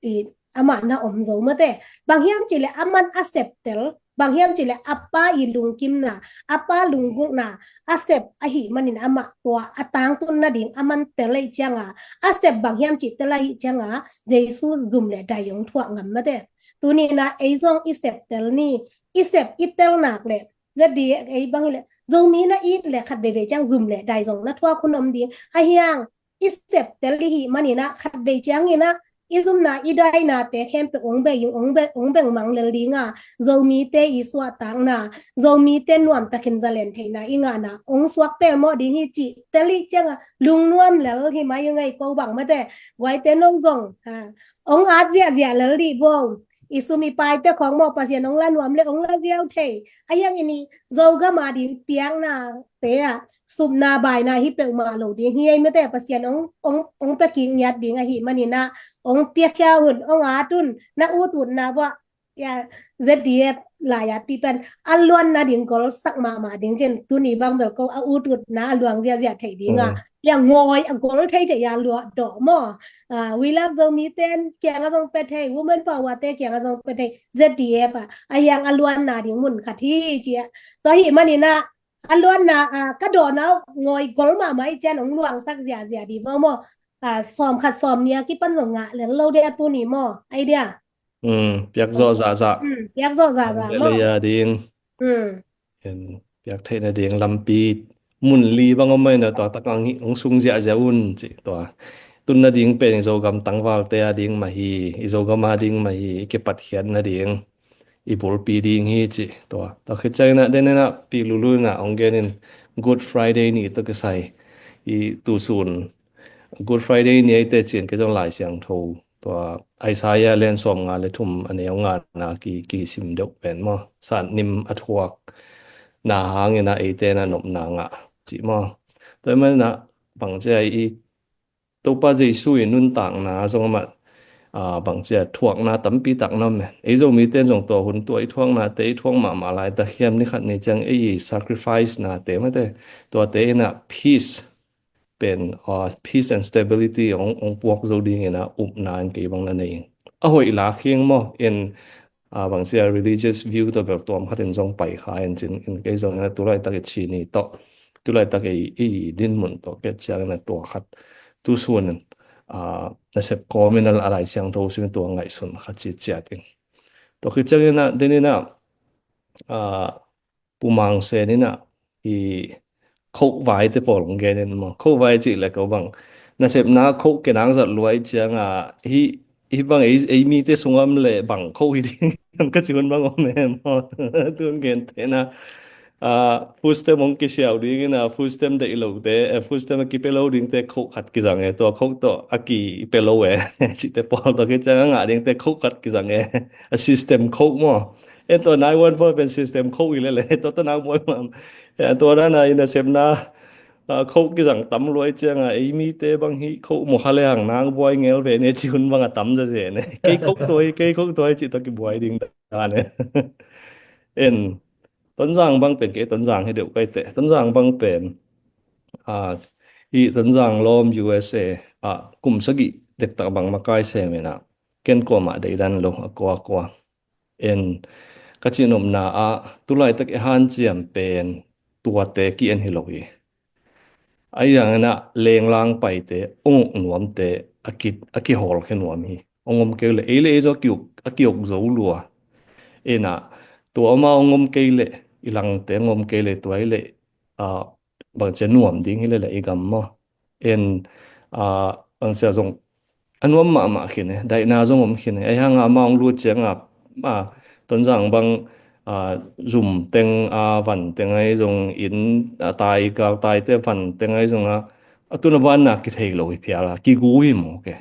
i, amah na om zo mate. Bang hiam cih leh aman a septel, bang hiam cih leh a Pa i lungkimna, a Pa lunggulhna a sep ahih manin amah tua a tangtun nading aman tel ahih cianga, a sep bang hiam cih tel ahih cianga, Jesu zum le dai hong thuak ngam mate. Tuni in ah ei zong i sep tel ni, i sep i tel nak leh, Z D A ei bang hi leh, Zomi na it leh khat veivei ciang zum le dai zong na thuak hun om ding. A hiang, i sep tel i hih manin ah khat vei ciangin ah i zumna i dainate khempeuh hong beng, hong beng, hong beng mang lel ding a, Zomite i suahtakna, Zomite nuamtakin zalen theihna i ngahna hong suak pelmawh ding hi cih tel i cianga lungnuam lel hi mai ung ei ko bang mate. Guaite no zong, ha, hong at ziahziah lel dih bo. I sum i paite khawng maw, Pasian hong la nuam le hong la ziau thei. A hiang i ni Zogam a ding piaknate ah supna baina hi peuhmah lo ding hi ei mate. Pasian hong, hong, hong pia kik ngiat ding ahih manin ah hong piakhia un, hong at un, na ututna buah, ya, Z D F lai-at pi pen a luan nading golsak mahmah ding cin, tuni bang bel ko a ututna a luang ziahziah thei ding a. Mm. Ya, ngawi a gol thei thei ya luah dawh maw. Ah, We Love Zomi ten kiangah zong pia thei, Women Power te kiangah zong pia thei, Z D F a, a hiang a luanna ding mun khat hi ci a. Tua hih manin ah a luanna, ah, ka dawhna ngawi gol mahmah i cian hong luangsak ziahziah ding maw maw. Ah, sawm khat sawm nih a kipan zong ngah lel lo dia tuni maw. Ai dia. Hmm, piak zawh zahzah. Hmm, piak zawh zahzah maw. Lei a ding. Hmm. Piak theih nading lampi mun li bang om mai na, tua tak ang hong sung ziahziah un ci tua. Tun nading pen i Zogam tangvalte a ding mah hi, i Zogam a ding mah hi, i kipatkhiat nading i bulpi ding hi ci tua. Tua khit ciangin ah den in ah Pi Lulu in ah hong gen in, Good Friday ni tawh kisai i tusun Good Friday ni eite cin kei zong Lai Siangtho tua Isaiah lian sawmnga le thum a neu ngana ki, kisim deuh pen maw, Satnim a thuak na hangin ah eite in ah nopna ngah cih maw. Tua ahih manin ah bangci a i Topa Jesu i nuntakna zong amah, ah, bangci a thuakna tampi tak na om e. Ei Zomite in zong tua hun tua i thuaknate i thuak mahmah laitak hiam, ni khat ni ciang ei i sacrifice nate mate, tuate in ah peace pen, ah, peace and stability hong, hong puak zo dingin ah upna in kei bang na nei. A hoih lak hi ing maw, in, ah, bangci a religious view tawh bel tuam khat in zong pai kha in cin, in kei zong in ah tulaitak i ci ni tawh, tulaitak i, i dinmun tawh ket ciangin ah tua khat tusun in, ah, nasep kawmin a Lai Siangtho sungin tua ngaihsun khat ci ciat in. Tua khit ciangin ah den in ah, ah, Pu Mang Sen in ah i khoh vaite pawl hong gen in maw. Khoh vai cih le ko bang nasepna khoh kenak zat luai cianga hih, hih bang ei, ei mite sungah om le bang khoh hi ding ka ci hun bang om e maw. Tun gentehna, ah, food stamp hong kisiau dingin ah food stamp deih lote, eh, food stamp a kipia lo dingte khoh khat kizang e, tua khoh tawh a kipia lo e cihte pawl tawh kiciang a ngah dingte khoh khat kizang e. A system khoh maw. En tua nine one four pen system khoh hi lele, tua tawh nak buai mah. Ya, tua dana i nasepna, ah, khoh kizang tam luai cianga ei mite bang hih khoh mawh kha le hang nak buai ngel ve ne ci hun bang a tam zazen e. Kei khoh tuai, kei khoh tuai cih tawh kibuai ding dan e. En, Tonzang bang pen kei Tonzang hi deuh kaite. Tonzang bang pen, ah, i Tonzang lawm U S A, ah, kum sagih dektak bang makai sem in ah ken kuamah deidan lo, a kua kua. En, ka cihnopna ah tulaitak i hanciam pen tuate ki-en hi lo hi. Ahi hangin ah lenglang paite, hong uk nuamte a ki, a kihawl khia nuam hi. Hong om kei leh ei le ei zong a ki-uk, a ki-uk zo lua. En ah tua amau hong om kei leh, i langte hong om kei leh tua hi leh, ah, bangcia nuam ding hi leh leh i gam maw. En, ah, bangcia zong a nuam mahmah khin e, daihna zong om khin e. Ahi hanga amau hong lut cianga, ah, Tonzang bang, ah, zum teng, ah, van teng ahi zong in, ah, tai, galtaite van teng ahi zong a, a tun a banna kithei lo hi phial a, kigu hi maw ke.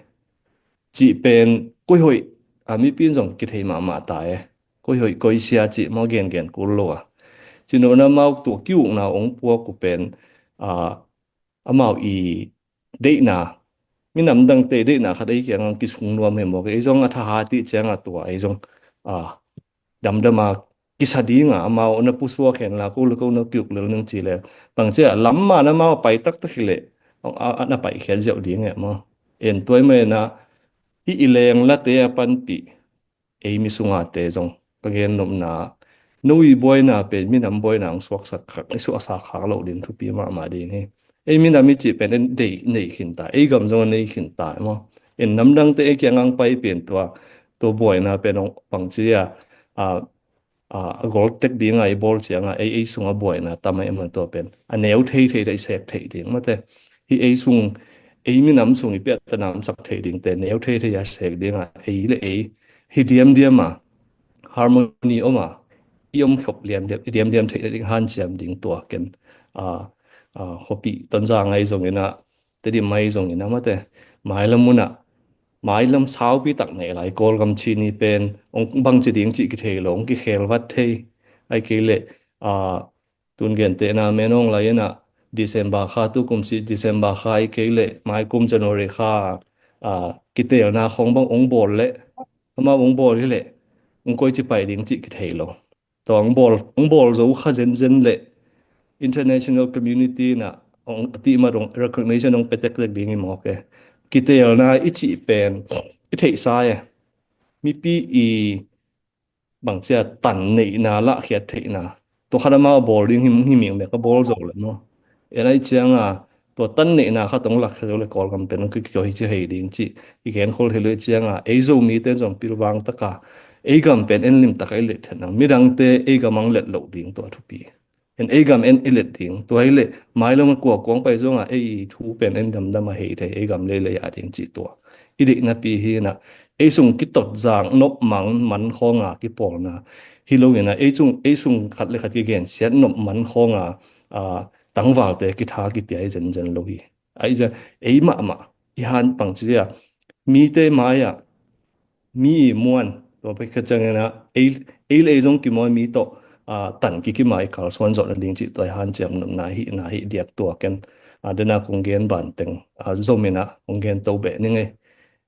Cih pen koi hoih, ah, mipi in zong kithei mahmah ta e. Koi hoih, koi sia cih maw gengen kul lo a. Cihnopna amau tua ki-ukna hong puak uh pen, ah, amau i deihna minam dangte deihna khat ei kiangah kisung nuam hi mawk. Ei zong a thahat ih ciangah tua ei zong a damdam a kisa dingah amau na pusuak hen la, ko le ko na kiuk lel ning ci le, bangci a lam man amau pai taktak hi leh a, a na paikhiat ziau ding eh maw. En tuai mai na, hih i leng late a panpih ei mi sungate zong ka gen nopna, no i buaina pen minam buaina hong suaksak khak, i suaksak khak loh ding thupi mahmah ding hi. Ei minam i cih pen en dei nei khin ta, ei gam zong a nei khin ta maw. En namdangte ei kiangah pai pen tua, tua buaina pen hong bangci a, a, a, a gol tek dinga i bawl cianga ei, ei sunga buaina tam a i man tua pen a neu thei thei da i sek thei ding mate. Hi ei sung, ei minam sung i piahtana om sak thei dingte neu thei thei a sek dinga ei le ei hi diamdiam a harmony om a i om khop liamdiam, i diamdiam theih ding hanciam ding tua ken a, a, khuapi Tonzang ahi zongin a, Tedim ahi zongin a mate, mailam munah mailam saupi tak nei lai Kawlgam chini pen hong bangci ding cih kithei lo, hong kikhel vat thei. Ai kei leh a, tun gentehna menawng lai inah December kha, tu kum si December kha i kei leh mai kum January kha a, kitelna khong bang hong bawl leh, amau hong bawl hi leh hong koi ci pai ding cih kithei lo. Tua hong bawl, hong bawl zo kha zenzen leh international community inah hong a tihmat hong recognition hong petektek ding i mawk e. Kitelna i cih pen i theihsa e. Mipi i bangcia tan neihna lahkhiat theihna tua khat amau a bawl ding hi, hi ming mek a bawl zo le maw. En ai cianga tua tan neihna khat hong lahkhiat zo le Kawlgam pen hong kikio hi ci hei ding cih i genkhol hi lo i cianga ei Zomite zong pilvang taka ei gam pen en lim taka i let thet nang, midangte ei gam ang let loh ding tua thupi. En ei gam en i let ding tua hi leh mailam a kua kuang pai zonga ei thu pen en damdam a hei thei, ei gam leilei a ding cih tua i deihnapi hi inah ei sung kitot zang nop mang man khawnga kipawlna hi lo inah ei sung, ei sung khat le khat kigensiat nop man khawnga a, tangvalte kitha kipia hi zenzen lo hi. Ahi zia ei mahmah i han pang ci zia mite mai-ah mi i muan tua pek khat ciangin ah ei, ei le ei zong kimawi mi tawh a, tan kikima i kalsuan zawh nading cih tua i hanciam nopna hi na hi diak tua ken a, dena kong gen banteng a, zom inah kong gen to beh ning ei.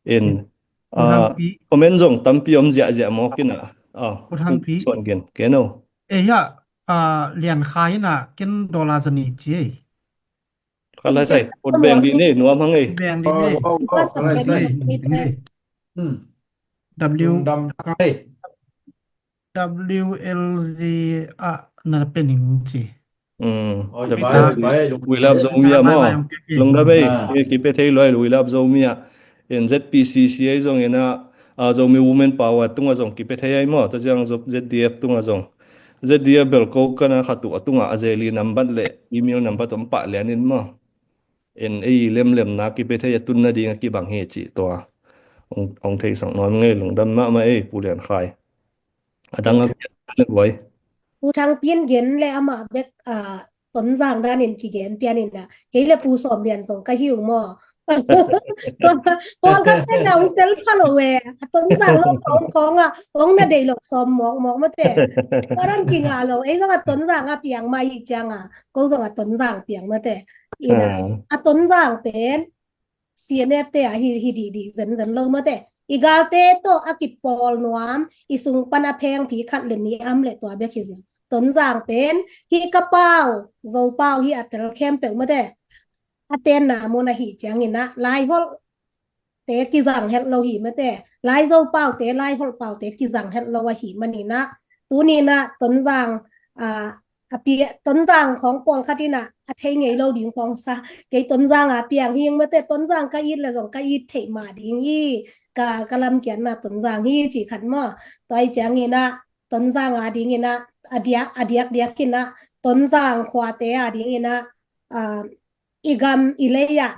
In a, comment zong tampi om ziahziah mawk inah a, suan gen keno. Ei ha, a, Lian Khai inah ken dollar zani ci ei. Khalai sai, ut beng dih ni, nuam hang ei. Beng dih ni. Wow, wow, wow, khalai sai. Ni. Hmm. W. Lungdam tak ei. W L Z a na pening ci. Hmm. Oi, bai, bai, lung- We love Zomia maw. Lungdam ei. Ah. Ki, kipe thei loi, we love Zomia. In Z P C C ei zong inah a, Zomi Women Power tungah zong kipe thei ai maw. Tua ciang Z D F tungah zong. Z D F bel ko kana khat uh a tungah a zeli nambat le email nambat om pah lian in maw. En ei lemlemna kipe thei a tun nading a kibang hi cih tua. Ong, ong thei sang nuam ngei, lungdam mahmah ei Pu Lian Khai. A dang a kian le buai. Pu Thang Pian gen le amah bek a, Tonzang danin kigen pian inah kei le Pu Sawm Lian zong ka hi uh maw. Tua, tua khat te na ong tel pha lo e. A Tonzang lo kong kong a ong na deih lo sawm mawkmawk mate. Tua dan kingah lo ei zong a Tonzang a piang mah hi cianga ko zong a Tonzang piang mate. Inah a Tonzang pen C N F te ah hi, hi dihdih zenzen lo mate. I galte tawh a kipawl nuam, i sung pan a phengphi khat le nih am le tua bek hi zia. Tonzang pen hi ka pau, Zo pau hi a tel khempeuh mate. A tenna mun ahi ciangin ah Laiholh te kizang het lo hi mate. Laizo pau te, Laiholh pau te kizang het lo ahi manin ah tuni inah Tonzang a, a pi, Tonzang khawng pawlkhat inah a thei ngei lo ding khawng sa. Kei Tonzang a piang hing mate, Tonzang ka it le zong ka it theih mah ding hi. Ka, ka lamkiatna Tonzang hi ci khat maw. Tua i ciangin ah Tonzang a dingin ah a diak, a diakdiak inah Tonzang khuate a dingin ah a, i gam i lei ah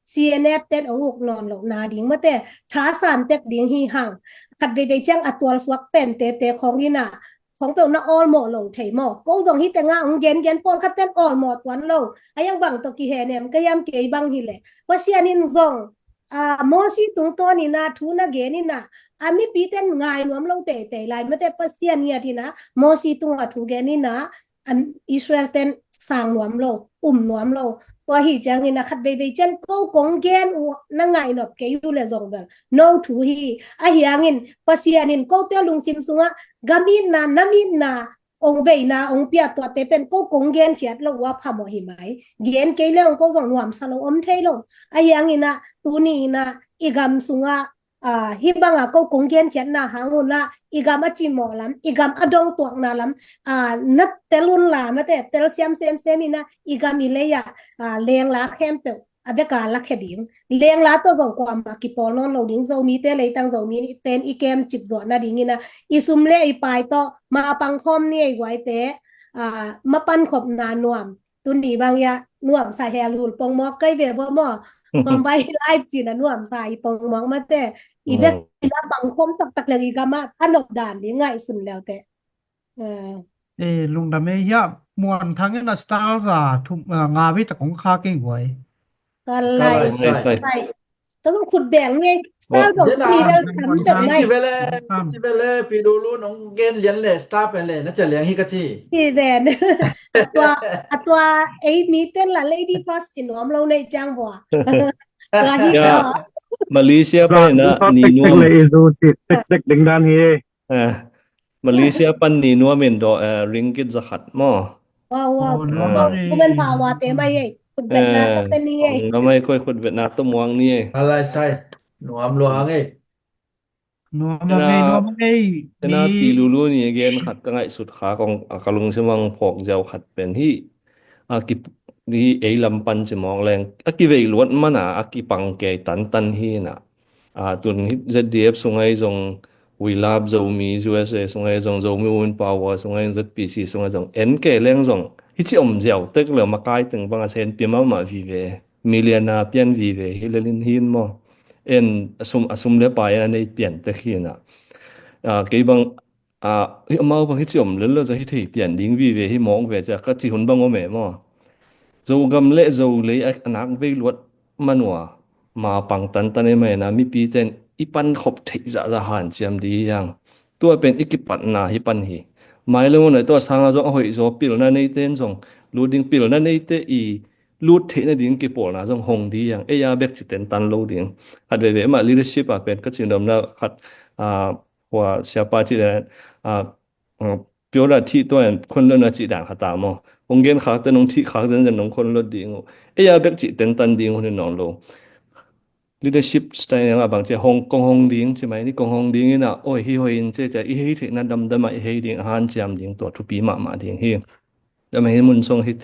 C N F ten ong uk nawn lohna ding mate, thasan tek ding hi hang. Khat veivei ciang a tualsuak pen tete khawng inah khawng peuh na awlmawh lo thei maw. Ko zong hi tengah ong gengen pawlkhat ten awlmawh tuan lo. A yang bang tawh kihenem ka hiam kei bang hi leh Pasian in zong a, Mosi tungtawn inah thu na gen inah a mipi ten ngai nuam lo teitei lai mate, Pasian ngiat inah Mosi tungah thu gen inah a, Israel ten sang nuam lo, um nuam lo. Tua hi ciangin a khat veivei ciang ko kong gen uh na ngainop kei uh le zong bel no thu hi. Ahi hangin Pasian in kote lungsim sungah gam itna, nam itna, ong veina ong pia, tuate pen ko kong genkhiat lo uh a phamawh hi mai. Gen kei le ong ko zong nuamsa lo om thei lo. Ahi hangin a tuni in a i gam sungah a, hih banga ko kong genkhiatna hang un la, i gam a cimawh lam, i gam a dongtuakna lam, a, na tel un la, mate, tel siam semsem in a, i gam i lei ah, a, lengla khempeuh a beka lakhia ding. Lengla tawh zong kuamah kipawl nawn lo ding, Zomite leitang Zomi ten i kemcip zawh nadingin a, i sum le i pai tawh ma pangkhawm ni ei guaite, a, ma pankhopna nuam. Tuni bang ia nuamsa hel hul pongmawk kai ve bua maw. Kombai live cina nuamsa i pongmawk mate. I bek ina bangkhom taktak le i gama a nop dan di ngaihsun leute. Eh, lungdam ei hia. Muan Thang in a star za thum, eh, nga vei ta kong kha kei guai. Kalai. Kalai sai. Sai. Tong khut beng ni star bang ni dal tam tam mai. Ci vele, ci vele, pi dulu nong gen lian le star pen le na ca liang hi ka ci. Ci ven. Tua, a tua ei mi ten la lady first ci nuam lo nei ciang bua. Tua hi. Ya, Malaysia pan na ni nuam. Tek tek ding dan hi. Eh, Malaysia pan ni nuam in do, eh, ringgit zakhat maw. Wow, wow. Kuman pha wa te mai ei. Khut vetna to te ni ei. Nuam ei koi khut vetna to muang ni ei. Alai sai. Nuam luang ei. Nuam ei, nuam ei. Tena pi lulu ni again khat ka ngaihsut kha kong a ka lungsim ang phawk ziau khat pen hi. A ki hi ei lam pan ci mawk leng a kivei luat mana a kipang kei tantan hi na. A tun hi Z D F sungai zong We Love Zomi, U S A sungai zong Zomi Women Power sungai zong Z P C sungai zong en kei leng zong hi ci om ziau tek le makai teng bang a sen pi mama vive. Million a pian vive hi lelin hin maw. En a sum, a sum le pai a nei pian tek hi na. A kei bang a, hi amau bang hi ci om lel lo za hi thei pian ding vive hi mawk ve cia ka ci hun bang om e maw. Zogam le Zolei a nak vei luat manua ma pang tantan e mai na mipi ten i pan khop theih zahzah hanciam di hiang. Tua pen i kipatna hi pan hi. Mai le mun ai tua sanga zong a hoih zaw pilna nei ten zong lut ding pilna nei te i lut theihna ding kipawlna zong hong di hiang. Ei a bek ci ten tan lo ding. Khat veve mah leadership a pen ka ci domna khat, a, Khua siapa cih dan, a, a, pure a thih tua in khon lona cih dan kha ta maw. Hong gen khak te nong thih khak zenzen nong khon lot ding uh. Ei a bek cih tentan ding hun in nawn lo. Leadership style a bang cia hong kong hong ding ci mai ni kong hong ding in a oi hi hoi in cia cia i hei theihna damdam a i hei ding a hanciam ding tua thupi mahmah ding hi. Dam hi mun song hi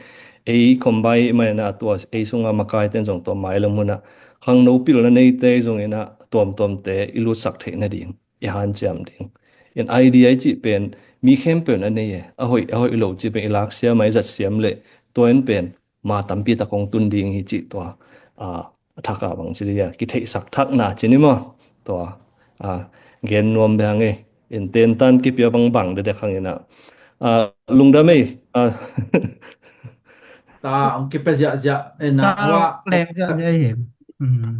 ei khombai mai na tua ei sunga makai ten zong tua mai lam hun a khangno pilna nei te zong in a tuamtuam te i lutsak theihna ding. I hanciam ding. In idea i cih pen mi khempeuh na nei e. A hoih, a hoih lo cih pen i lak siam a i zat siam le tua in pen ma tampi tak hong tun ding hi cih tua. A, a thak a bang ci dia kitheihsak thakna ci ni maw. Tua, a, gen nuam bang e. In tentan kipia bangbang dede khang in a. A, lungdam e. A. Ta ang kipia ziahziah in a. Ta wa leng ziahziah hi.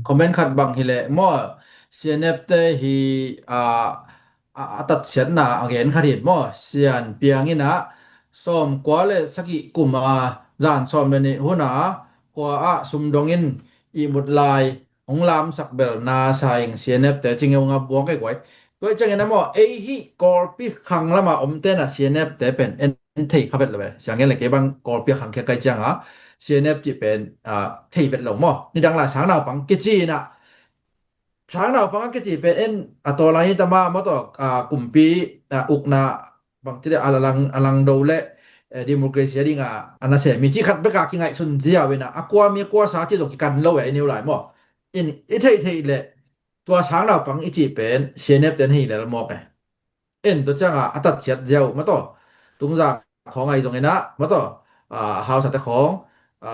Comment khat bang hi le maw. C N F te hi, a, a, a tatsiatna a gen khat hi maw. Sian piang in a sawm kua le sagih kum a zan sawm le nih hun a khua a sumdong in ihmut lai hong lamsak bel na sa ing C N F te ci ngeu nga buang kai guai. Tua i ciangin a maw ei hi Kawlpi khang lama om tena C N F te pen en thei kha vet lo ve. Siang gen le kei bang Kawlpi khang khia kai cianga C N F ci pen, a, thei vet lo maw. Nidang la sang naupang kici in a sang naupang a kici pen en a tawlai hi tama maw tawh, a, kumpi, a, ukna bang ci de a lang, a lang do le, eh, democracy a dinga a na se mi ci khat beka kingaihsun ziau in a a kua mi a kua sa ci zong kikan lo e i niu lai maw. In i theih theih le tua sang naupang i ci pen C N F ten hi lel mawk e. En tua cianga a tatsiat ziau maw tawh. Tungzang khawng ai zong in a maw tawh, a, hausate khawng, a,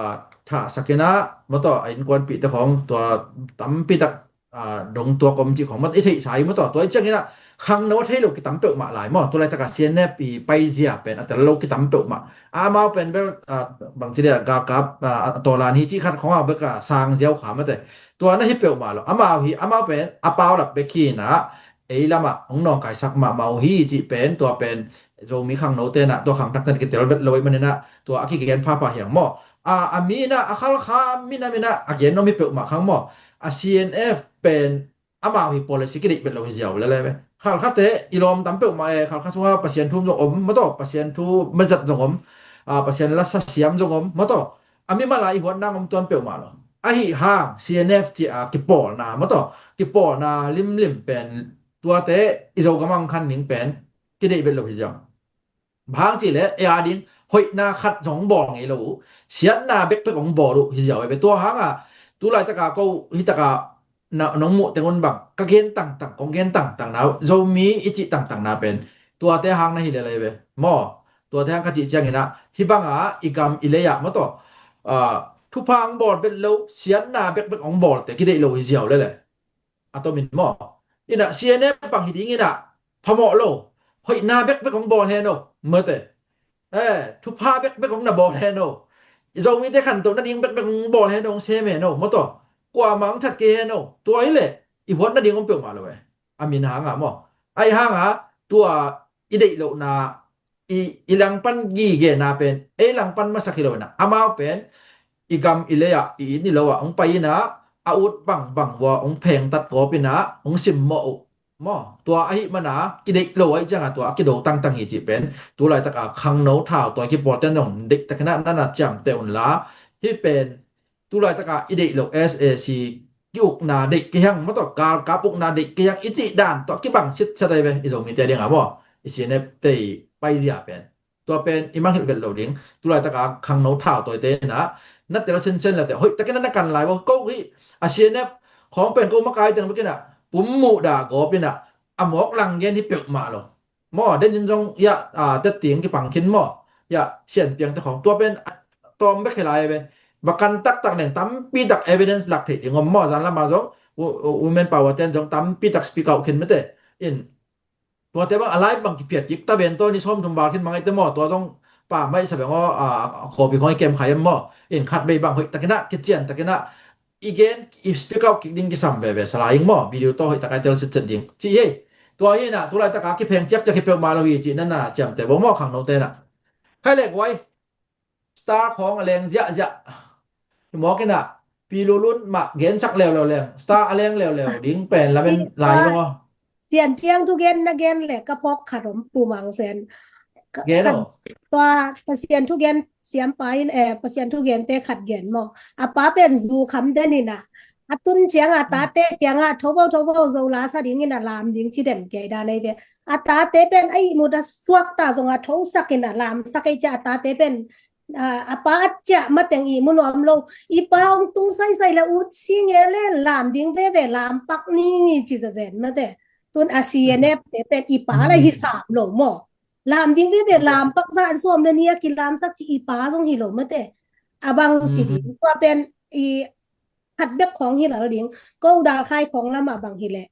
thahsak in a maw tawh a innkuanpihte khawng tua tampi tak, a, dong tuak om cih khawng maw i theihsa i maw tawh. Tua i ciangin a khangno a thei lo kitam peuhmah lai maw. Tua laitaka C N F i paizia pen a tel lo kitam peuhmah. A amau pen bel, a, bang ci dia galkap, a, a tawlan hi cih khat khawng a beka sang ziau kha mate. Tua na hi peuhmah lo. Amau hi, amau pen a paulap bek hi in a ei lamah hong nawngkaisak mahmah uh hi cih pen tua pen Zomi khangno tenah tua khangtak ten kitel vet lo ih maninah tua a kigen phapha hiang maw? A, a mi inah, a Khalkha mi inah, mi inah a gen nuam hi peuhmah khang maw. A C N F pen amau hi policy kideih bet lo hi ziau lele ve. Khalkhate i lawm tam peuhmah e, Khalkha thu a Pasian thu zong om maw taw, Pasian thu mazat zong om, a, Pasian lasa siam zong om maw taw. A mimal a i huatna om tuan peuhmah lo. Ahi hang C N F ci a kipawlna maw taw, kipawlna limlim pen tuate i Zogam a hong khan ning pen kideih bet lo hi ziau. Bang hang cih leh ei a ding hoihna khat zong bawl ngei lo uh. Siatna bekbek hong bawl uh hi ziau e ve. Tua hangah tu laitaka ko hi taka na, nong muh teng un bang ka gen tangtang, kong gen tangtang na uh, Zomi i cih tangtang na pen tuate hang na hi lele ve maw. Tuate hang ka cih ciangin ah hih bangah i gam i lei ah maw taw, ah, thupha hong bawl bet lo, siatna bekbek hong bawlte kideih lo hi ziau lele. A tomin maw. Inah C N F bang hi ding inah phamawh lo. Hoihna bekbek hong bawl hen o, mate. Eh, thupha bekbek hong na bawl hen o. I Zomite khantoh nading bekbek hong bawl hen o, hong sem hen o, maw taw. Kuamah hong that kei hen o. Tua hi leh i huat nading om peuhmah lo e. A min hangah maw. Ahi hangah tua i deih lohna i, i langpan gigena pen ei langpan masak hi lo inah, amau pen i gam i lei ah, i inn i lo ah hong pai inah, a ut bangbang uh a hong phengtat gawp inah hong simmawh uh maw. Tua ahih mana kideih lo ahih ciangah tua a kido tangtang hi cih pen tu laitaka khangno thau tua kipawlten zong deihtakinah nana ciamteh unla. Hih pen tu laitaka i deih lo S A C ki-ukna deih kei hang maw taw, galkap ukna deih kei hang i cih dan tawh kibang sitset ahi ve i Zomite dingah maw. I C N F te i paizia pen tua pen i mangngilh vet lo ding. Tu laitaka khangno thau tawite inah na tel sinsen late hoihtakin na kan lai ua. Ko hih a C N F khawng pen ko makai teng bekinah pum muhdah gawp inah a mawk lang gen hi peuhmah lo. Maw, denin zong iah, ah, tetting kipang khin maw. Iah sianpiangte khawng tua pen, ah, tawm bek hi lai ve. Bakan taktak leng tampitak evidence lak theih ding om maw, zanlama zong u-, u-, women power ten zong tampitak speak out khin mate. In tuate bang a live bang kiphiat kik ta ven tawh ni sawm thum val khin mangaite maw, tua zong pa maih sa beng aw, ah, kawpi khawng i kem khai em maw. In khat bei bang hoihtakinah kiciantakinah i gen i speak out kik ding kisam veve, salai ing maw, video tawh hoih takai tel sitset ding ci hi. Tua hi inah tu laitaka kipheng ciakciak hi peuhmah lo hi cih nana ciamteh bo maw khangnote inah. Khai lek uai. Star khawng a leng ziahziah. Hi mawk inah Pi Lulun mah gensak leuleu leng Star a leng leuleu ding pen lamen lai lo maw. Sianpiang thu gen na gen le ka phawk khat om Pu Mang Sen. Gen aw. Tua Pasian thu gen siampa in, eh, Pasian thu gente khat gen maw. A pa pen zu kham den inah. A tun ciangah a tate kiangah tho vo, tho vo, Zo la sa dingin a lam ding ci den kei dan ei ve. A tate pen a ihmut a suakta zongah thosak inah lamsak ei ciah a tate pen a, a pa a ciah mateng ihmu nuam lo. I pa hong tung saisai le ut si nge le lam ding veve lam pak ni ci zazen mate. Tun a C N F te pen i pa la hi sam lo maw. Lam ding veve lam pak za an sawm le ni a kilamsak ci i pa zong hi lo mate. A bang ci ding. Tua pen i khat bek khawng hi lal ding. Ko dal khai khawng lamah bang hi leh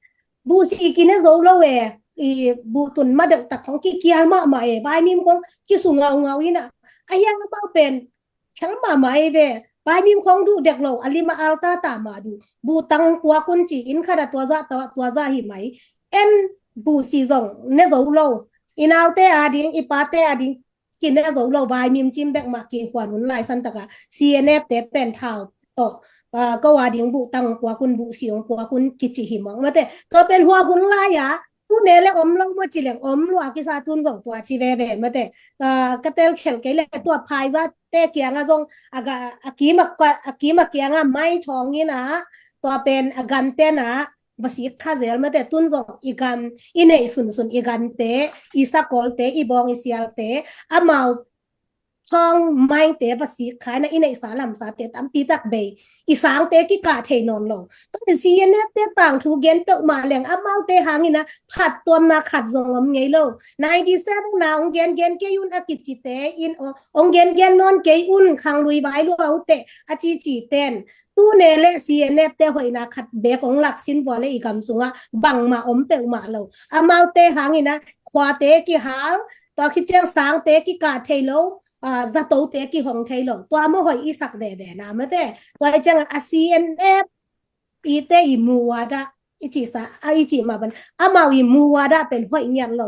buhsi kine zo lo e. I buhtun madeuh tak khawng kikial mahmah e. Vaimim khawng kisu ngaungau inah. A hiang amau pen khel mahmah ei ve. Vaimim khawng duh dek lo. A lim a alta ta mah duh. Buhtang puak un ci inn khat a tua zah, tua, tua zah hi mai. En buhsi zong ne zo lo. I naute a ding, i pate a ding kine zo lo, vaimim cim bek mah kihuan hun lai santaka C N F te pen thau tawh, ah, ko a ding buhtang puak un, buhsi hong puak un kici hi mawk mate. Tua pen hua hun lai a tune le om lo maw ci leng om lua kisa tun zong tua ci veve mate. Ah, ka tel khelh kei le tua phaizate kiangah zong a ga, a kim a, a kim a kiangah mai thawng inah tua pen a gamten ah va sik kha zel mate. Tun zong i gam, i neih sunsun i gamte, i sakawlte, i bawng i sialte, amau thawng maite va sik kha inah i neihsa lamsate tampitak bei. I sangte kikah thei nawn lo. Tua pen C N F te tangthu gen peuhmah leng amaute hang inah phattuamna khat zong om ngei lo. Ninety seven a hong gengen kei un a kicite in aw, hong gengen nawn kei un, khanglui vai lua uh teh a cici ten. Tune le C N F te hoihna khat beek hong lak sin vua le i gam sungah bangmah om peuhmah lo. Amaute hang inah khuate kihal, tua khit ciang sangte kikah thei lo, ah, zatote kihong thei lo. Tua maw hoih i sak veve na mate. Tua i ciangah a C N F i te i muada i cihsa, a i cih mah ban amau i muada pen hoih ngiat lo.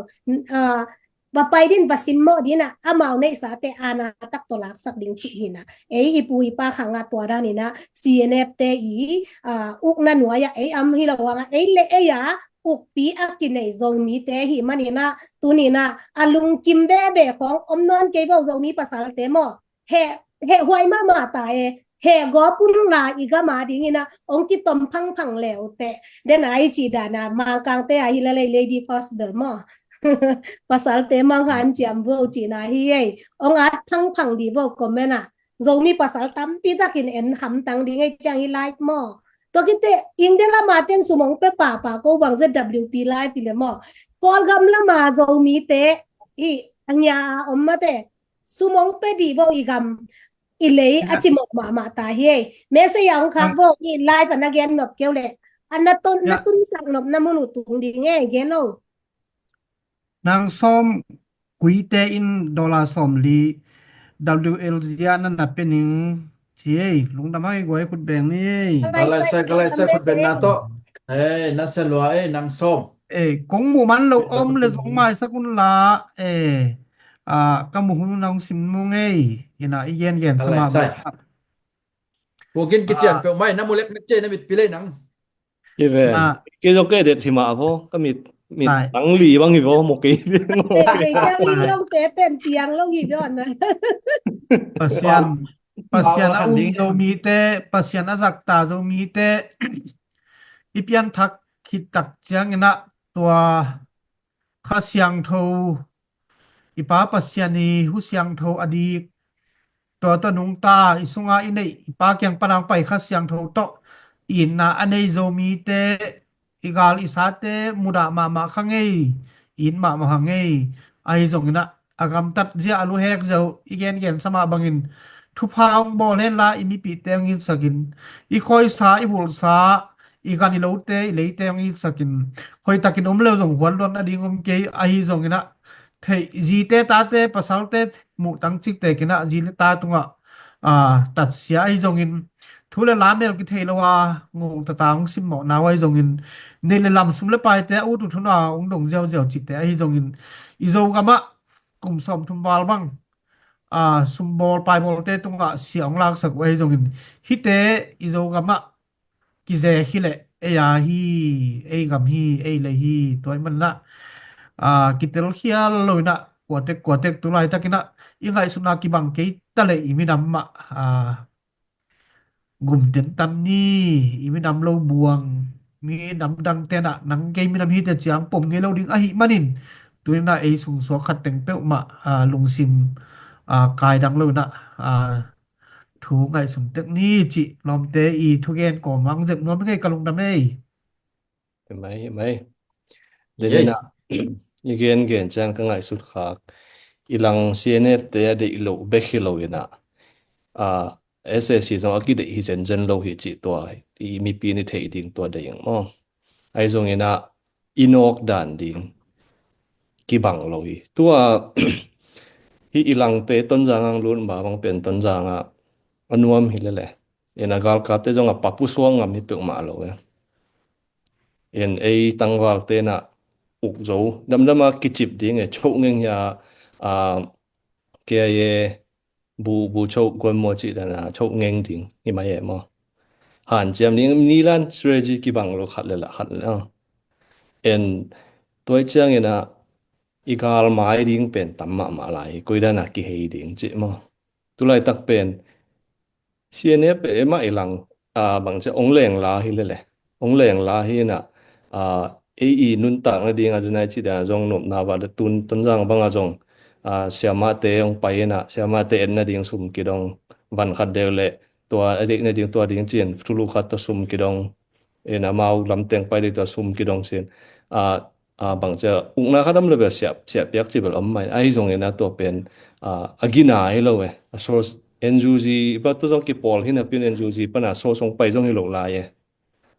Ah, va pai din, va simmawh din ah, amau neihsate aana tak tawh laksak ding cih hi na. Ei i pu i pa khangah tua dan in ah C N F te i, ah, ukna nuai ah ei am hi lo hangah, ei le ei a ukpi a kinei Zomite hi manin ah, tuni in ah a lungkim veve khawng om nawn kei vo, Zomi pasalte maw. Heh, heh huai mahmah ta e, heh gawp un la, i gam a dingin ah hong kitom phangphang le uh teh. Den a i cih dan a Mangkangte a hi leh lei, lady first bel maw. Pasalte manghan ciam vo cihna hi ei. Hong at phangphang dih vo comment ah. Zomi pasal tampi takin en hamtang ding ei ciang hi live maw. Tua khit teh India lam a ten sum hong pia pahpah ko bang, Z W P live hi leh maw. Kawlgam lam a Zomite i a ngia a om mah teh sum hong pia dih vo, i gam i lei a cimawh mahmah ta hi ei. Message a hong khak vo, i live a na gen nop kei uh leh, a na tun, na tunsak nopna mun uh tung ding ei, gen o. Nang Sawm Kuite in dollar sawmli W L Z ah na na pia ning ci ei. Lungdam hang ei, guai khut beng ni ei. Ka lai sai, ka lai sai, khut beng na tawh. Ei, na sia lua ei, nang Sawm. Ei, kong muh man lo om leh zong maisak un la, ei, ah, ka muh hun un hong sim nung ei, ina i gengen sa mah bang. Pukin kician peuh mai, na mu lek mek cia, na mitpi lei nang. Hi ve. Kei zong kei det hi mah vo, ka mit, mit tang li bang hi vo, mu kei. Kei, kei, kei, pen piang lo hi ve on na. Pasian, Pasian a um Zomite, Pasian a zakta Zomite, i pianthak khit tak ciangin ah tua Kha Siangtho, i Pa Pasian i hu siangtho a dik, tua tawh nungta i sunga i neih, i Pa kiang pan a hong pai Kha Siangtho tawh itna a nei Zomite, i gal i sate mudah mahmah kha ngei, it mahmah kha ngei. Ahi zongin ah a gamtat zia a luhek zia uh i gengen sa mah bangin thupha hong bawl hen la, i mipite hong itsakin, i khuaisa, i bulsa, i gan i lote, i leite hong itsakin, hoihtakin om leu zong huan luan a ding om kei. Ahi zongin ah theih, zite tate, pasalte muh tang ciktekin ah zi le ta tungah, ah, tatsia ahi zongin, thu le la mel kithei lo a ngongtata hong simmawhna uh ahi zongin, neih le lam, sum le paite a ut uh thuna hong dong ziauziau cihte ahi zongin, i Zogamah kum sawmthum val bang, ah, sumbawl paibawlte tungah sia hong laksak uh ahi zongin, hihte i Zogamah kizek hi leh ei a hi, ei gam hi, ei lei hi. Tua ahih manin ah, ah, kitel khial lo in ah, kuatek kuatek tu laitakin ah i ngaihsutna kibang kei ta leh i minam mah, ah, gum tentan ni, i minam lo buang, minam dangte in ah nang kei minam hi teh ciang pom ngei lo ding ahih manin, tu in ah ei sungsuak khat teng peuhmah, ah, lungsim, ah, kaidang lo in ah, ah, thu ngaihsun tek ni cih lawmte i thugen kawm hong zep nuam hi ngei, ka lungdam ei. Hi mai, hi mai. Hi ei. Den in ah, i gengen ciang ka ngaihsut khak, i lang C N F te a deih loh bek hi lo in ah, ah, S A C zong a kideih hi zenzen lo hi cih tua i mipi in i theih ding tua deih ing maw. Ahi zongin ah i nawk dan ding kibang lo hi. Tua hih i langte Tonzang ah hong lut ma bang pen Tonzang ah a nuam hi lele. En, a galkapte zong a papu suang ngam hi peuhmah lo e. En, ei tangvalte in ah uk zo, damdam a kicip ding e, choh ngeng hi a, ah, K I A bu, bu choh guan maw cih dan a choh ngeng ding hi mai e maw. Hanciam ding, ni lan strategy kibang lo khat le lah khat le. En, tua ahih ciangin ah i gal mai ding pen tam mahmah lai hi, koi dan a kihei ding cih maw. Tu laitak pen C N F e mah i lang, ah, bang ci a, ong leng la hi lele. Ong leng la hi in ah, ah, ei i nuntak nading a, tunai cih dan a zong nopna va, tun Tonzang bang a zong, ah, siamahte ong pai in ah, siamahte et nading sum kidong, van khat deuh le tua a deih nading, tua ding ci-in thulu khat tawh sum kidong. En, amau lamteng pai ding tua sum kidong ci-in, ah, ah, bang ci a, ukna khat om le bel siah, siah piak cih bel om mai. Ahi zongin ah tua pen, ah, a gina hi lo e. A source, N U G pa tua zong kipawl hi napi-in N U G pan a source ong pai zong hi lo lai e.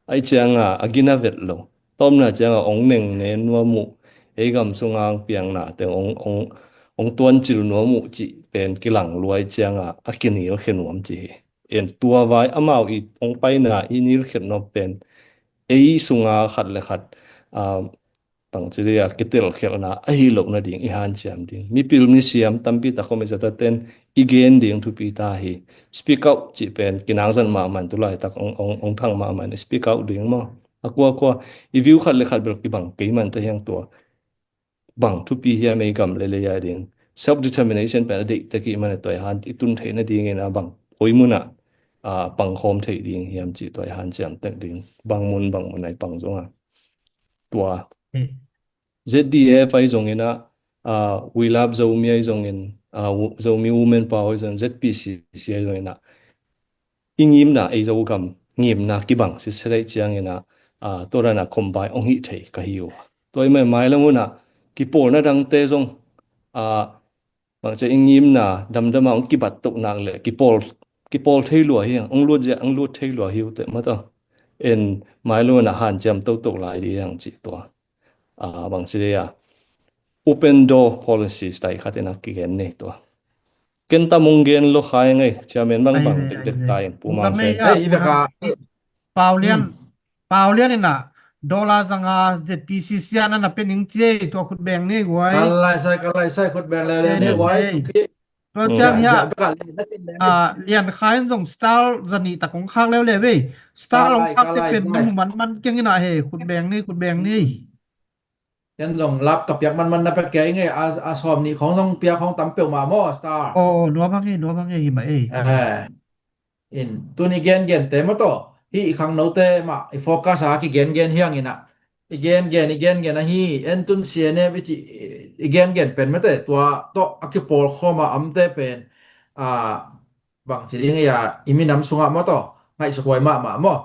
Ahih ciang a, a gina vet lo. Tawpna ciang a ong neng ne nuam uh, ei gam sunga ong piang nate ong, ong, ong tuancil nuam uh cih pen kilang lua ahih ciang a, a kinilkhia nuam ci hi. En, tua vai amau i ong paina i nilkhiat nuam pen ei sunga khat le khat, ah, bangci dia, kitelkhialhna ahi loh nading i hanciam ding. Mipil misiam tampi tak om i zata ten i gen ding thupi ta hi. Speak out cih pen kinangzan mahmah in, tulaitak ong, ong, ong thang mahmah in, speak out ding maw. A kuakua i view khat le khat bel kibang kei man ta hiang tua. Bang thupi hiam ei gam le lei a ding. Self determination pen a deih ta kih man a, tua i han i tun theih nadingin a bang koi munah a pangkhawm theih ding hiam cih tua i hanciam tek ding. Bang mun bang mun a i pang zong a. Tua. Hmm. Z D F ahi zongin ah, ah, We Love Zomi ahi zongin, ah, Wo-, Zomi Women Power ahi zongin, Z P C C ahi zongin ah, i ngimna ei Zogam ngimna kibang sitset ahi ciangin ah, ah, tua dan a combine ong hih thei ka hi uh. Tua i mai mai lam un ah, kipawlna dangte zong, ah, bangci i ngimna damdam a ong kibat toh nak le kipawl, kipawl thei lua hi, ong lut zia, ong lut thei lua hi uh teh mataw. En mai lam un ah hanciam toto lai ding hi hang cih tua. Ah, bangci dia, open door policy style khat in a kigen ni tua. Ken tam ong gen lo khai ngei, chairman bang bang dekdek ta in, Pu Mang Sen. Ei, i beka. Paulian, Paulian in a dollar zanga Z P C C a na na pe ning ci ei, tua khut beng ni guai. Ka lai sai, ka lai sai, khut beng le le ni guai. Tua ciang hiah, ah, Lian Khai in zong star zanih tak ong khak leuleu ei. Star ong khak te pen na mu manman keng in a he, khut beng ni, khut beng ni. Ken zong lap ka piak manman na pek kei ngei, a, a sawm nih khong zong piak khong tam peuhmah maw, star. Oh, nuam hang ei, nuam hang ei, hi mah ei. Eh. In, tun i gengen te maw tawh, hih i khangnote mah, i focus a kigengen hiang in ah. I gengen, i gengen ahi, en tun C N F i cih, i gengen pen mate, tua tawh a kipawl khawm a amte pen, ah, bangci ding ei a, i minam sungah maw tawh, ngaihsut huai mahmah maw.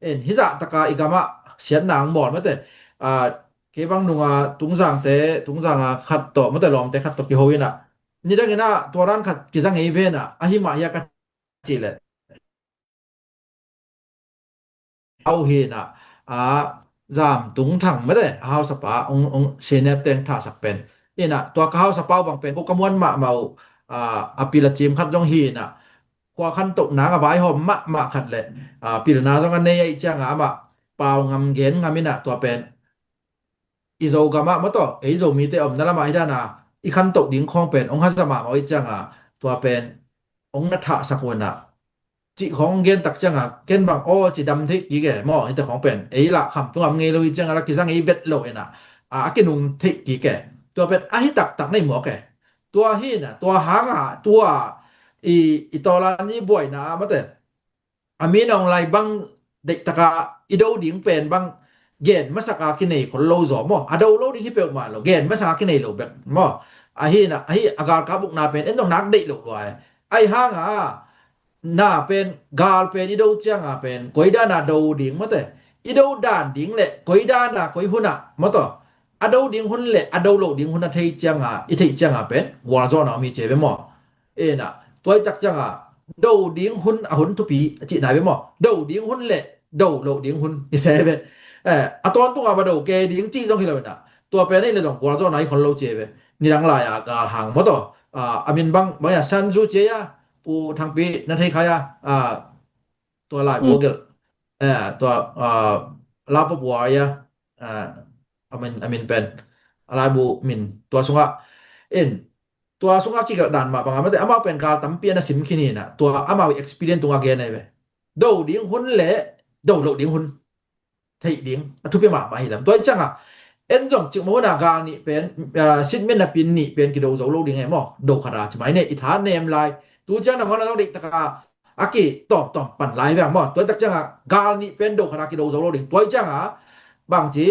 En, hih zah taka i gamah siatna ang bawl mate. Ah, kei bang nunga Tungzangte, Tungzanga khat tawh, mate lawmte khat tawh kiho in ah. Nidang in ah, tua dan khat kiza ngei ven ah, ahi mah hia ka cih leh. Au hi in ah, a, Zam Tung Thang mate, a hausapa, ong, ong, C N F teng thahsak pen. In ah, tua ka hausapa uh bang pen, ko ka muan mahmah uh, a, a pil a cim khat zong hi in ah, khua khantohna a vaihawm mahmah khat le, a, pilna zong a nei ahih cianga amah pau ngam gen ngam in ah tua pen i Zogam ah maw tawh, ei Zomite omna lamah hi dan a i khantoh ding khawng pen hong haza mahmah ahih cianga tua pen hong na thahsak un ah cih khawng hong gen tak cianga ken bang aw ci dam theih kik e maw, hite khawng pen ei lah kham tungah om ngei lo hi cianga la kiza ngei vet lo in ah, a, a kinung theih kik e. Tua pen ahi taktak na hi mawk e. Tua hi in ah, tua hanga, tua i, i tawlan i buaina ah mate, a min a hong lai bang deih taka i do ding pen bang gen masak a kinei khol lo zaw maw. A do lo ding hi peuhmah lo, gen masak a kinei lo bek maw. Ahi in ah, ahi a galkap ukna pen en dong nak deih lo lua e. Ahi hanga na pen, gal pen i do cianga pen koi dan a do ding mate, i do dan ding le koi dan a koi hun ah maw tawh, a do ding hun le a do lo ding hun a thei cianga, i theih cianga pen gualzawhna om hi ci ve maw. Ena, tua i tak cianga do ding hun a hun thupi a cihna ve maw. Do ding hun le do lo ding hun i se ve. Eh, a tawntunga va do ke ding cih zong hi lo ena, tua pen ei le zong gualzawhna i khol lo ci ve. Nidang lai a gal hang maw tawh, ah, a min bang bang ia Sanzu ci a, Pu Thangpi na thei khai a, ah, tua lai bu gelh, eh, tua, ah, Lapapua ia, ah, a min, a min pen a laibu min tua sungah in, tua sungah kigelh dan mah bangah mate, amau pen gal tampi a na sim khin hi na, tua amau experience tungah gen ahi ve. Do ding hun le do lo ding hun theih ding a thupi mahmah hi lam. Tua hi ciangah en zong cikmah hun a gal nih pen, ah, sitmen a pin nih pen kido zo lo ding e maw. Do khat a ci mai ne, i tha nem lai. Tu ciang na mawh na zong deih taka a kitawmtawm pan lai veng maw. Tua hi tak ciangah gal nih pen do khat a kido zo lo ding. Tua hi ciangah bangci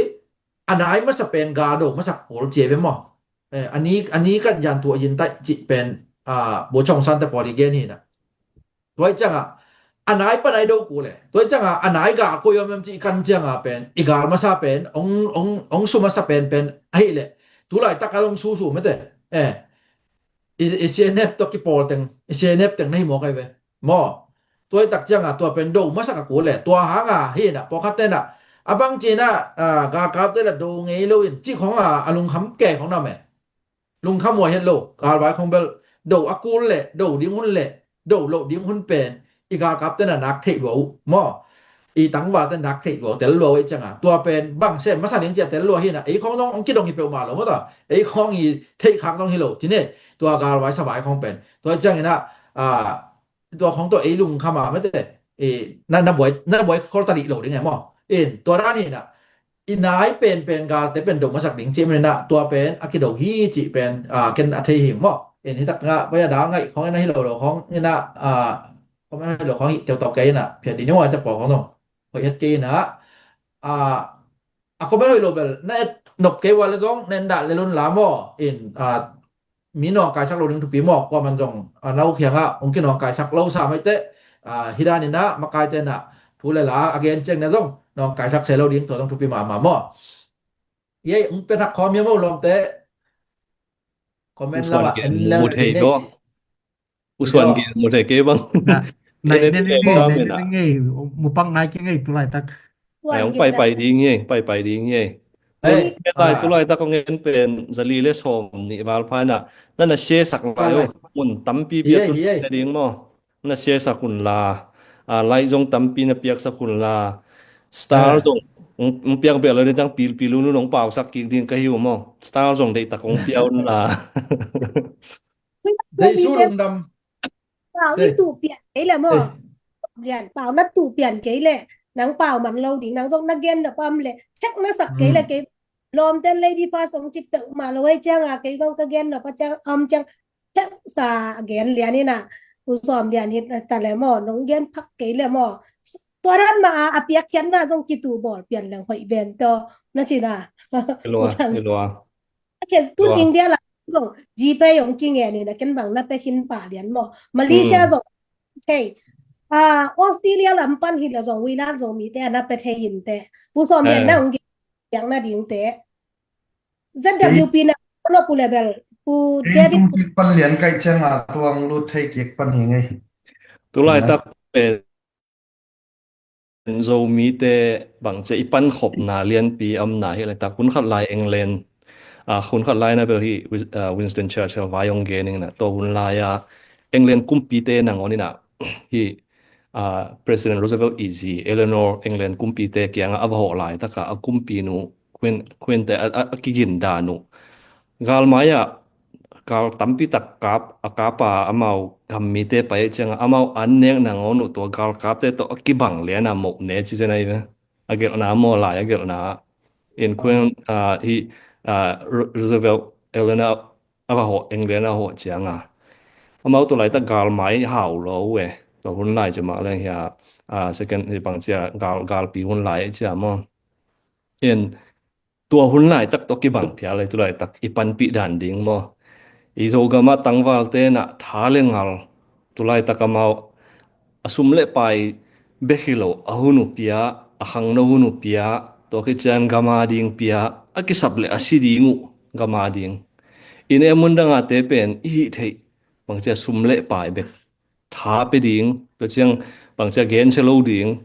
a nai masa pen gal do masa kul ci e ve maw. Eh, a ni, a ni kan yan tu a yin taih cih pen, ah, Bo Chong San te pawl i gen hi na. Tua hi ciangah a nai pan a i do kul e. Tua hi ciangah a nai gal koi om em cih kan ciangah pen i gal masa pen ong, ong, ong su masa pen pen ahih leh tu laitak a long su su mete. Eh, i, i C N F tawh kipawl teng, i C N F teng na hi mawk ahi ve maw. Tua hi tak ciangah tua pen do masak a kul e. Tua hanga hi na pawlkhat te na a bang ci na, ah, galkapte la do ngei lo in cih khong a, a lungkham ke khong na me. Lungkham huai het lo, galvai khong bel do a kul le do ding hun le do lo ding hun pen i galkapte na nak theih lua uh maw. i tangval ten dak theih lua, tel lua uh ei cianga, tua pen bang sem masa ding cia tel lua hi na, ei khong dong hong kidong hi peuhmah lo maw ta, ei khong i theih khak dong hi lo ci ne, tua galvai savai khong pen tua ciangin ah, a, tua khong tua ei lungkham a mate, i, na, na buai, na buai khol ta dih lo ding e maw. In tua dan hi na, i nai penpen galte pen do masak ding cih manin ah tua pen a kido hi cih pen, a, ken a thei hing maw. In hi tak ngah pai a dal ngaih khong in a hi lo lo khong in ah, a, khong in a hi lo khong hi teu tau kei in ah phiat dih ni maw, a tak pawl khong dong hoih het kei in ah, a, a comment hoih lo bel na et nop kei ua le zong na en dah le lun la maw. In, a, mi nawngkaisak lo ding thupi maw, kuaman zong, a, no khiangah hong kinawngkaisak lo sa maite, a, hi danin ah makaite na thu le la a gen ciang na zong nawngkaisak se lo ding tua zong thupi mahmah maw. Yei hong pia thak khawm ia maw lawmte. Comment lamah en leng mu thei lo. Usuan gen mu thei kei bang. Na, na en en en en en en ngei, mu pang ngai kei ngei tulaitak. Ai, hong pai pai ding hi, pai pai ding hi. Ei, tulaitak kong en pen zali le sawm nih val pha na, na na share sak lai uh. Mun tampi bia tu na ding maw. Na share sak un la, a, like zong tampi na piak sak un la. Star zong hong piak bia lo ding ciang pilpil un un hong pau sak kik ding ka hi uh maw. Star zong deihtak hong pia un la. Jesu lungdam. Pau ni tuh pian kei le maw. Lian pau na tuh pian kei le. Nang pau man lo ding, nang zong na gen na pam le. Thek na sak kei le kei. Lawmte lady first hong ci peuhmah lo ei cianga kei zong ka gen na pa ciang am ciang. Thek sa gen lian ina. U sawm lian hit ta le maw, nong gen phak kei le maw. Tua dan ma a, a piak khian na zong kitu bawl pian leng hoih ben to na ci na. Ilua, ilua. Kes tu ding dia la zong GPay hong kingen in a ken bang na pe khin pa lian maw. Malaysia zong thei. A, Australia lam pan hi la zong wi lam zong mi te a na pe thei in te. Pu sawm lian na hong gen piang na ding te. ZWP na no pu level. Pu David kum pan lian kai chang a tuang lut thei kik pan hi ngei. Tulaitak pen Zomite bangcia i pankhopna lianpi a omna hi laitak hun khat lai England, a, hun khat lai na bel hi Wis-, a, Winston Churchill vai hong gen ing na, tua hun lai a England kumpite nangawn ina hi, a, President Roosevelt i zi Eleanor England kumpite kiangah a va hawh laitaka a kumpinu Queen, Queen te a, a, a kigin dan uh. Galmai ah gal tampi tak kap, a kap a amau gam mite pai ciangah amau an nek nangawn uh tua galkapte tawh a kibang lian a moh ne ci zen ahi ve. A gelhna maw lai a gelhna. In Queen, ah, hi, ah, Ro-, Roosevelt Eleanor a va hawh, England a hawh ciangah amau tua laitak galmai hau lo uh e. Tua hun lai ci mah leng hi a, ah, second hi bangcia gal, galpi hun lai cia maw. In tua hun laitak tawh kibang phial ei, tu laitak i panpih dan ding maw. I Zogam ah tangvalte na tha le ngal, tu laitak amau a sum le pai bek hi lo, a hun uh pia, a khangno hun uh pia, tua khit ciang gam a ding pia, a kisap le a si ding uh gam a ding. In e mun dang a te pen i hih theih bangcia sum le pai bek tha pe ding, tua ciang bangcia gensia lo ding,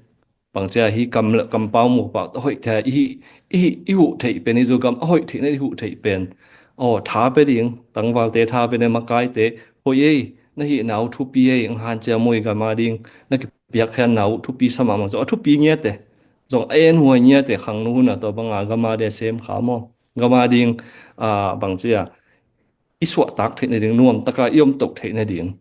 bangcia hi kam, kampau mupau tawh hoih thei, i hih, i hih, i huh theih pen, i Zogam a hoih theihna i huh theih pen. Aw, tha pe ding, tangvalte tha pe ne, makaite, hoih ei, na hihna uh thupi ei, ang hanciam uh i gam a ding, na kipiakkhiatna uh thupi sa mahmah, zong a thupi ngiate, zong a en huai ngiate, khangno hun a tua banga gam a dia sem kha maw, gam a ding, a, bangcia i suahtak theih nading, nuamtaka i omtoh theih nading,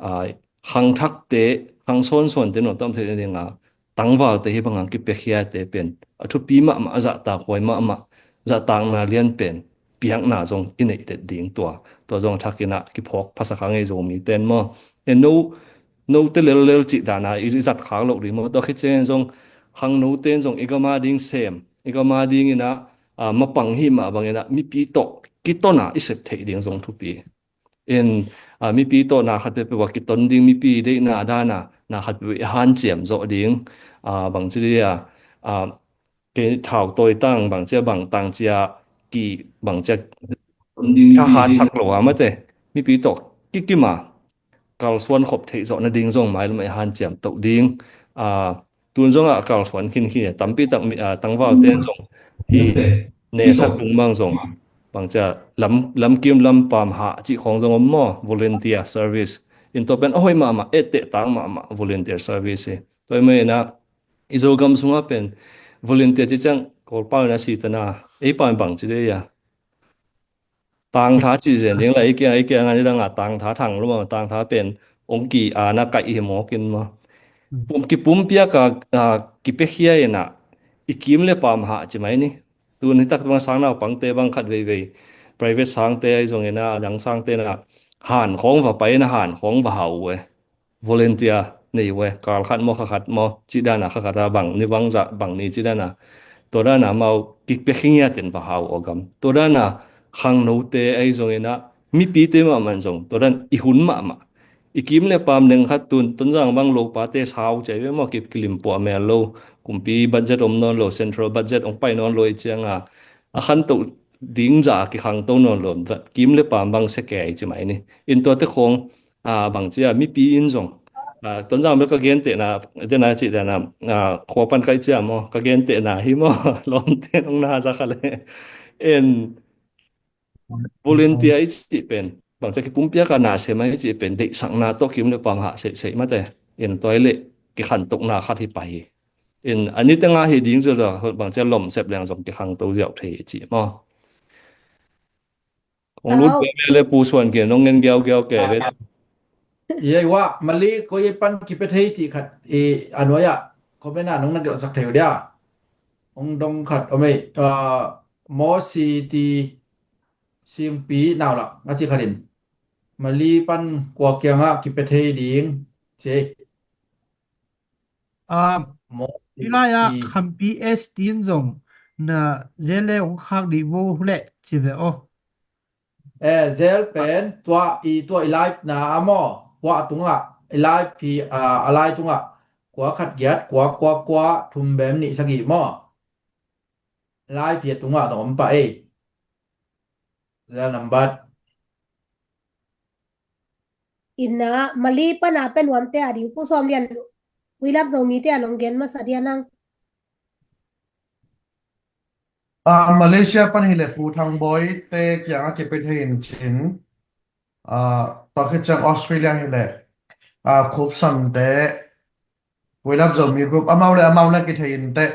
a, khangthakte, khang sawnsawnte nuamtak om theih nading a, tangvalte hi banga kipiakhiate pen a thupi mahmah, a zahtak huai mahmah, zahtakna lian pen piakna zong i neih det ding tua. Tua zong a thakin a kiphawk phasak a ngei Zomi ten maw. E no, note lellel cih dana i, i zat khak loh ding maw. Tua khit ciangin zong khangnote in zong i gam a ding sem, i gam a dingin a, a, mapang hih mah bangin a mipi tawh kiton a i sep theih ding zong thupi. In, a, mipi tawh na khat peuhpeuh a kiton ding, mipi deihna dana na khat peuhpeuh i hanciam zawh ding, a, bangci dia, a, kei thau tawi tang, bangcia bang tang cia ki, bangcia thahat sak lo a mate, mipi tawh kikim a kalsuan khop theih zawh nading zong mailam ah i hanciam toh ding, a, tun zongah a kalsuan khinkhin a, tampi tak mi, a, tangvalte zong hi nesak ding bang zong bangcia lam, lamkim lampam hah cih khawng zong om maw, volunteer service. In tua pen a hoih mahmah, etteh tak mahmah volunteer service hi. Tua hi mah inah I Zogam sungah pen volunteer ci ciang Kawlpau in a si tana, ei pau in bang ci dei a. Tangtha ci zen ding la, ei kiang, ei kiang a ni dang a tangtha thang lo ma, tangtha pen ong ki a na kaih hi mawk in ma. Pum, kipumpiak a, a, kipiakhia in a, i kim le pam hah ci mai ni. Tun hi tak bang sang naupangte bang khat veivei, private sangte ahi zongin a, a dang sangte na, han khawng va pai na, han khawng va hau e. Volunteer nei ve, kal khat maw, kha khat maw, cih dana kha khat a bang ni bang zah bang ni cih dana. Tua dana amau kikpia khingiat in va hau aw gam. Tua dana khangnote ahi zongin a, mipite mahmah in zong tua dan i hun mahmah. I kim le pam neng khat tun, Tonzang bang lopate sau cai ve maw, ki, kilim puah mel lo. Kumpi budget om nawn lo, central budget ong pai nawn lo i cianga, a khantoh ding zah a kikhangto nawn lo. Kim le pam bang sia kei ci mai ni. In tuate khawng, a, bang cia mipi in zong, a, Tonzang bel ka gentehna, tena cih tena, a, khua pan kai cia maw, ka gentehna hi maw, lawmte nong na za kha le. En, volunteer i cih pen, bang cia kipumpiak a na sem a i cih pen, deihsakna tawh kim le pam hah seihseih mate. En, tua hi le kikhantokna khat hi pah hi. In, a niteng a hi ding zia, bang cia lawm sep leng zong kikhangto ziau thei i cih maw. Kong lut Tau. Ve ve le Pu Suan Gin, nong ngen giaugiau ke ve. Ye wa, Mali ko ye pan kipia thei cih khat, i, a nuai ah, comment ah nong na gelhsak thei uh dia. Ong dong khat, om ei, ah, Maw Si Ti Singpi Nau Lak, a cih khat in. Mali pan kua kiangah kipia thei ding, ci. Ah, Maw Si Ti. Hilai ah Khampi S T in zong na zel le ong khak dih vo hu leh ci ve aw. Eh, zel pen tua i, tua i live na a maw, tua a tungah, i live hi, ah, a lai tungah, kua khat giat, kua, kua, kua, thum bem nih sagih maw. Live hi a tungah dong om pah ei. Zel nambat. Ina, Mali pana pen nuamte a ding Pu Sawm Lian, We Love Zomi te a long gen masa dia nang. Ah, Malaysia pan hi le Pu Thang Bawi te kiangah kipia thei in cin. Ah, tua khit ciang Australia hi le, ah, Khup Sam te, We Love Zomi group, amau le amau na kithei in te.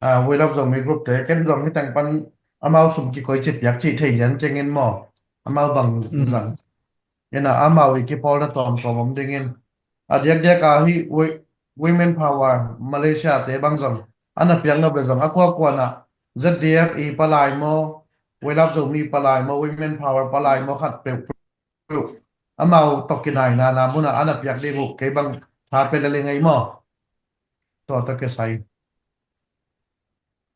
Ah, We Love Zomi group te, ken zong hi teng pan amau sum kikoi ci piak cih thei lian keng in maw. Amau bang zang. Ina amau i kipawlna tuamtuam om dingin. A diakdiak a hi wi-, Women Power Malaysia te bang zong. Ana piak lo be zong. A kuakuan ah Z D F i palai maw, We Love Zomi palai maw, Women Power palai maw khat peuhpeuh. Amau tawh kinaina na mun ah ana piak ding uh kei bang tha pe le le ngei maw. Tua tawh kisai.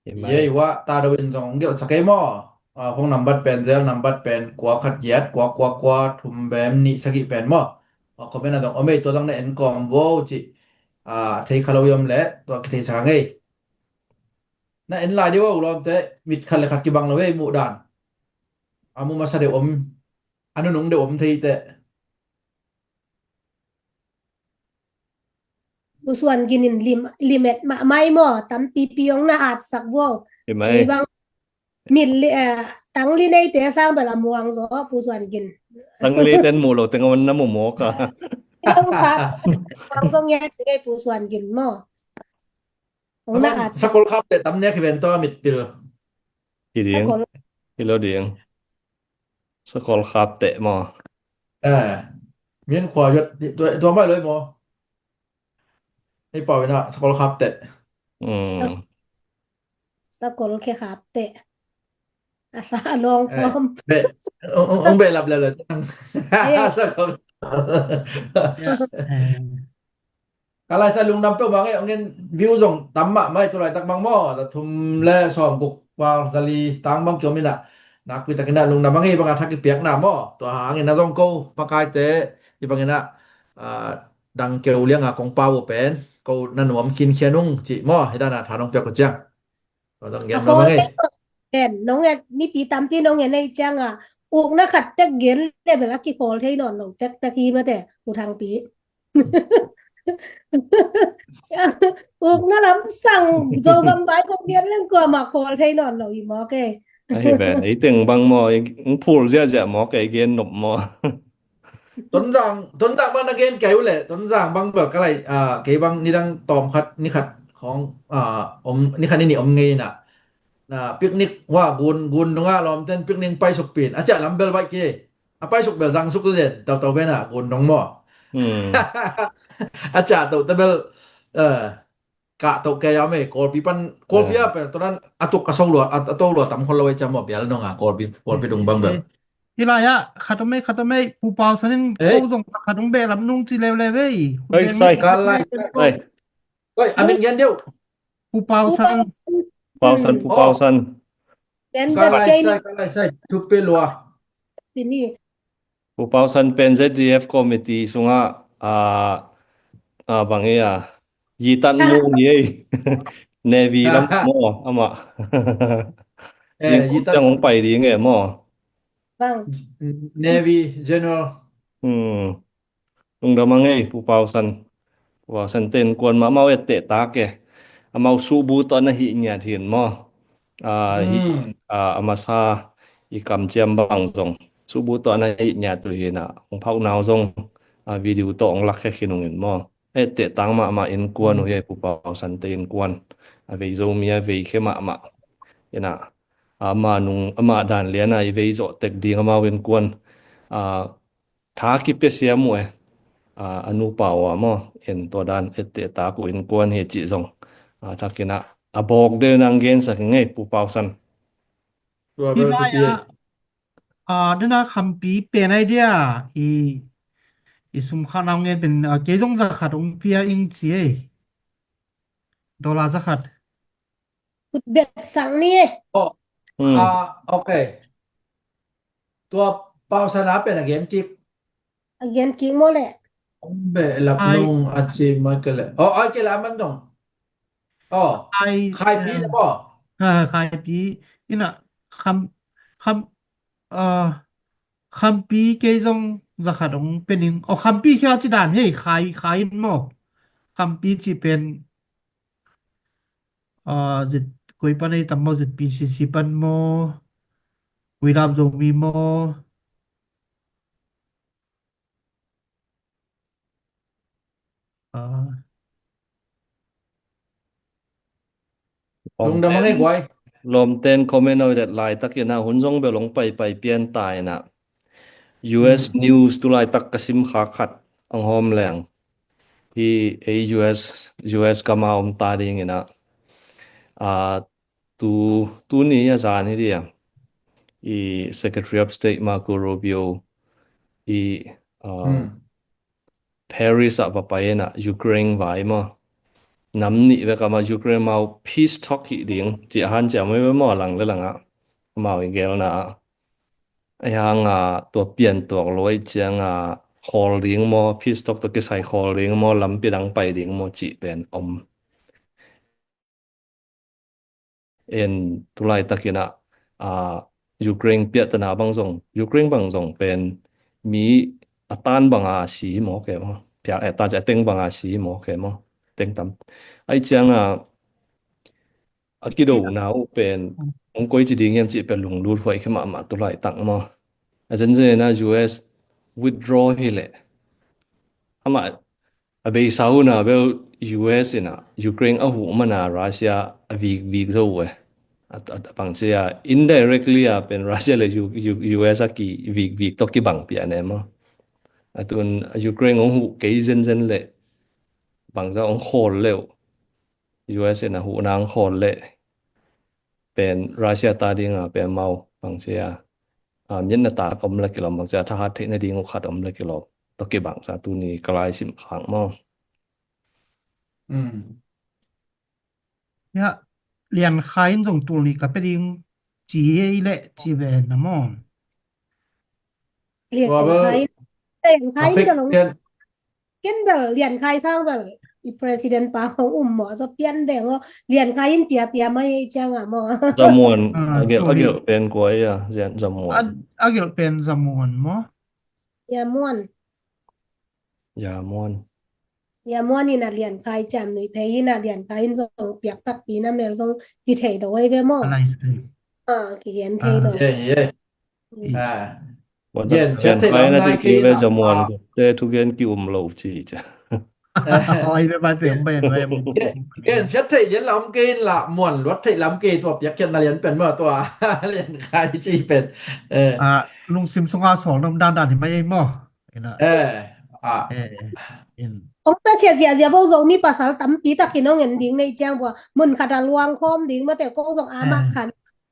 Hi mai. Ye wa, ta dawin zong gelhsak ei maw. Ah, hong nambat pen, zel nambat pen, kua khat giat, kua, kua, kua, thum bem nih sagih pen maw. Ah, comment a zong om ei, tua zong na en kawm vo ci. Ah, thei kha lo i om le, tua kitheisak a ngei. Na en lai di vo, lawmte, mit khat le khat kibang lo ei, muh dan. A mu masa deuh om. A nunung deuh om thei teh. Pu Suan Gin in lim, limet mah mai maw, tampipi ong na atsak vo. Hi mai. Kei bang mit li, eh, tang li nei te sang bel a muang zaw, Pu Suan Gin. Tang li ten mu lo, teng on na mu mawk a. Tang sa, tang zong ya ngei Pu Suan Gin maw. Ong na atsak. Sakol khap te tam nek hi ven to mit pil. Hi ding. Sakol. Hi lo ding. Sakol khap teh maw. Eh, min khua yot, tua, tua mai loi maw. Ei pau ina, sakol khap teh. Mm. Sakol khe khap teh. A sa a long pom. Be, ong, ong, ong be lap lele. Sakol. Ka laisa lungdam peuh bang e, ong en view zong tam mahmah i tu laitak bang maw, za thum le sawm guk val za li tang bang kiom inah, nakpi takinah lungdam bang e, bangah thak i piakna maw, tua hangin a zong ko makaite i banginah, ah, dang keu lianga kong pau uh pen ko na nuam khinkhian ung cih maw, hi dana tha nong piak uh ciang. Tua dong gen a nong khawl ei. Pen nong en, mipi tampi nong en ei cianga ukna khat tek gen le bel a kikhawl thei nawn lo tektek hi mate, U Thangpi. Ukna lamsang Zogam bai kong gen leng kuamah khawl thei nawn lo hi mawk e. Ahi ven, ei teng bang maw, ei phul ziahziah mawk e, ei gen nop maw. Tonzang, Tonzang bang na gen kei uh leh, Tonzang bang bel ka lai, ah, kei bang nidang tawm khat, ni khat kong, ah, om, ni khat ni nih om ngei na. Na picnic wa gun, gun dong a lawmten picnic paisuk pin. A ciah lam bel baih kei. A paisuk bel zangsuk tu zen, tau tau ben a gun dong maw. Hmm. A ciah tau ta bel, eh, kah tawh kei a mei, Kawlpi pan, Kawlpi a pel tuan a tuk ka so lua, a, a to lua tam khol lo ei cam maw, bial nong a, Kawlpi, Kawlpi dung bang bel. Hi lai ah, khat om ei, khat om ei, Pu Pau San in ko zong khat om beh lam nung ci leuleu ei. Oi, sai. Ka lai, sai. Oi, a min gen deuh. Pu Pau San. Pau San, Pu Pau San. Ka lai, sai, ka lai, sai. Thupi lua. Sini. Pu Pau San pen Z D F committee sungah, ah, ah, bang ei a, yitan mu hi ei. Navy lam maw, amah. Eh, yitan hong pai ding e maw. Bang. Navy General. Hmm. Lungdam a ngei, Pu Pau San. Pu Pau San ten kuan mah mau etteh tak e. Amau suhbu tawh na hih ngiat hin maw. Ah, hi, ah, a masa i kamciam bang zong suhbu tawh na hih ngiat uh hi na, hong phauh nau zong, ah, video tawh hong lak khe khin ung in maw. Etteh tang mahmah innkuan uh hi, Pu Pau Sante innkuan. A vei Zomi a vei khe mahmah. Hi na, ama nung, ama dan lian a i vei zawh tek ding amau innkuan. Ah, tha kipia siam uh e. Ah, a nupa uh a maw, en tua dan etteh tak uh innkuan hi cih zong. Ah, thakin ah, a bawk deuh nang gensak ngei, Pu Pau San. Tua bel lai ah, ah, dena khampi pen ai dia, i, i sum kha nau ngen pen, ah, kei zong zakhat ong pia ing ci ei. Dollar zakhat. Kut bet sang ni e. Oh. Hmm. Ah, okay. Tua Pau San a pen a gen kik. A gen kik maw le. Be lak nung a ci mai ke le. Oh, ai ke le a man dong. Oh, khai pi le maw. Ah, khai pi. Ina kham, kham, ah, khampi kei zong zakhat ong pia ning. Oh, khampi khia ci dan hei, khai, khai in maw. Khampi ci pen, ah, zit koi pan ei tam maw, zit P C C pan maw, Kuilap Zomi maw. Ah. Lungdam a ngei guai. Lawmten comment a uilet laitakin ah hun zong bel hong paipai pian ta in ah. U S news tu laitak ka sim khak khat ang hawm leng. Hi ei U S, U S gam a om ta ding in ah. Ah, tu, tuni a zan hi dia. I Secretary of State Marco Rubio i, ah, Paris ah va pai in ah Ukraine vai maw. Nam nih vek amah Ukraine mau peace talk hi ding. Ci a han ci a mai ve maw a lang le lang ah. Amau i gelna ah. Ai hang a tua pian tuak lo ai ciang a khawl ding maw, peace talk tawh kisai khawl ding maw, lampi dang pai ding maw cih pen om. En tu laitakin ah, ah, Ukraine piahtana bang zong, Ukraine bang zong pen mi a tan bang a si maw ke maw. Piak, eh, tan a teng bang a si maw ke maw. Teng tam. Ai ciang a, a kidona uh pen hong koi ci ding hiam cih pen lunglut huai khe mahmah tu laitak maw. A zenzen a U S withdraw hi leh. Amah a beisa hun a bel U S in ah Ukraine a huh man a Russia a vik vik zo uh e. A, a, a pang cia indirectly a pen Russia le U, U, U S a ki vik vik tawh kibang pian e maw. A tun Ukraine hong huh kei zenzen leh bangza hong khawl leuh. U S in a huhna hong khawl leh pen Russia ta ding a pen mau bangcia, ah, miatna tak om le kilawm bangcia thahat theih nading uh khat om le kilawm tawh kibangsa tuni ka lai sim khak maw. Hmm. Ya, Lian Khai in zong tul nih ka pe ding ci ei leh ci ve na maw. Lian Khai in, Lian Khai in zong Ken bel Lian Khai sang bel i president pa hong um maw, a zaw pian deng aw, Lian Khai in pia pia mai ei ciang a maw. Zamuan, a gelh, a gelh pen kua ei a, Zamuan. A gelh pen Zamuan maw? Yamuan. Yamuan. Yamuan in a Lian Khai ciam nui phei in a Lian Khai in zong piak takpi na mel zong kithei do ei ve maw. Ah, kigen thei do. Jen sia thei lam nai kei ve Zamuan te thugen ki um lo ci cia. Oi, bia ba te, bai, bai. Gen siat theih lian lam kei in la, muan luat theih lam kei, tua piakkhiatna lian pen maw, tua lian khai ci pen. Eh. Ah, lungsim sunga sawl nom dandan hi mai ei maw? Ina. Eh, ah. Eh, in. Hong piakkhiat ziahziah vo, Zomi pasal tampi takin hong en ding nei ciang vua, mun khat a luang khawm ding mate, ko zong a mak khan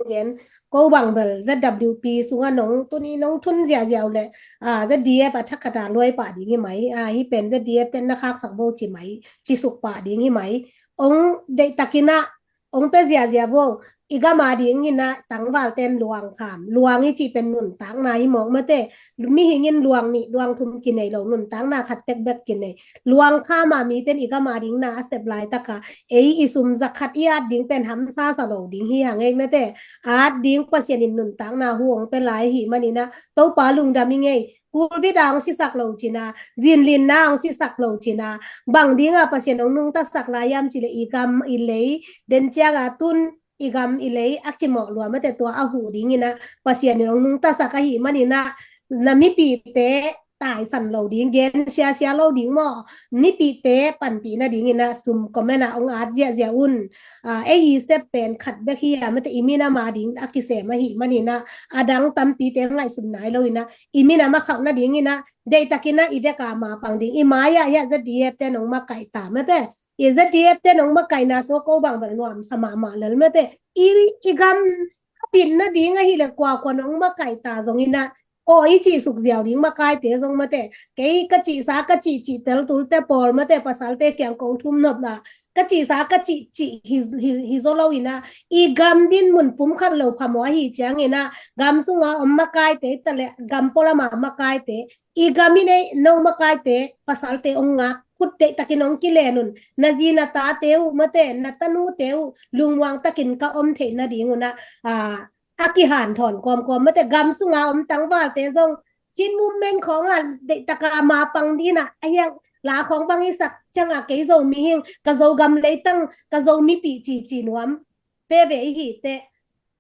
gen, ko bang bel Z W P sunga nong tuni nong thun ziahziah uh le, ah, Z D F a thak khat a luai pah ding hi mai, ah, hi pen Z D F ten na khaksak vo ci mai, ci suk pah ding hi mai. Hong deih takin ah, hong pia ziahziah vo, i gam a ding in ah tangval ten luang kham, luang i cih pen nuntakna hi mawk mate, mihing in luang nih, luang thum kinei lo, nuntakna khat tek bek kinei. Luang kham a mi ten i gam a ding na a sep laitak a, ei i sum za khat i at ding pen hamsa sa lo ding hi hang ei mate. At ding Pasian in nuntakna hu hong pia lai hi manin ah, Topa lungdam i ngei, kulvit a hong sisak lo cin a, zinlinna a hong sisak lo cin a, bang ding a Pasian hong nungtasak lai hiam cih leh i gam i lei, den ciang a tun i gam i lei a cimawh lua mate, tua a huh ding in ah Pasian in hong nungtasak ahi manin ah, na mipite taisan lo ding, gen siasia lo ding maw, mipite panpih nading in ah sum comment ah hong at ziahziah un. Ah, ei i sep pen khat bek hi a mate, i minam a ding a kisem ahi manin ah, a dang tampite ngaihsun nai lo in ah, i minam a khauh nading in ah, deih takin ah i vek a mapang ding, i mai ah hiah Z D F ten hong makaih ta mate, i Z D F ten hong makaihna sua ko bang bel nuamsa mahmah lel mate, i, i gam a pit nading ahi le kuakua nong makaih ta zong in ah, aw i cih suk ziau ding makaite zong mate, kei ka cihsa ka cih cih tel tulte pawl mate, pasalte kiang kong thum nop la, ka cihsa ka cih cih hi, hi, hi zaw lo in ah, i gam din mun pum khat lo phamawh ahi ciangin ah, gam sunga om makaite ta le gam pualam a makaite, i gam i nei no makaite, pasalte hong ngak, khut deih takin hong kilen un, na zi na tate uh mate, na tanute uh lungmuang takin ka om theih nading un ah, ah, a kihanthawn kawmkawm mate, gam sunga om tangvalte zong Chin movement khawng a deih taka mapang ding in ah, a hiang la khawng bang i sak ciang a, kei Zomi hing, ka Zogam leitang, ka Zomipih cici nuam veve i hi teh,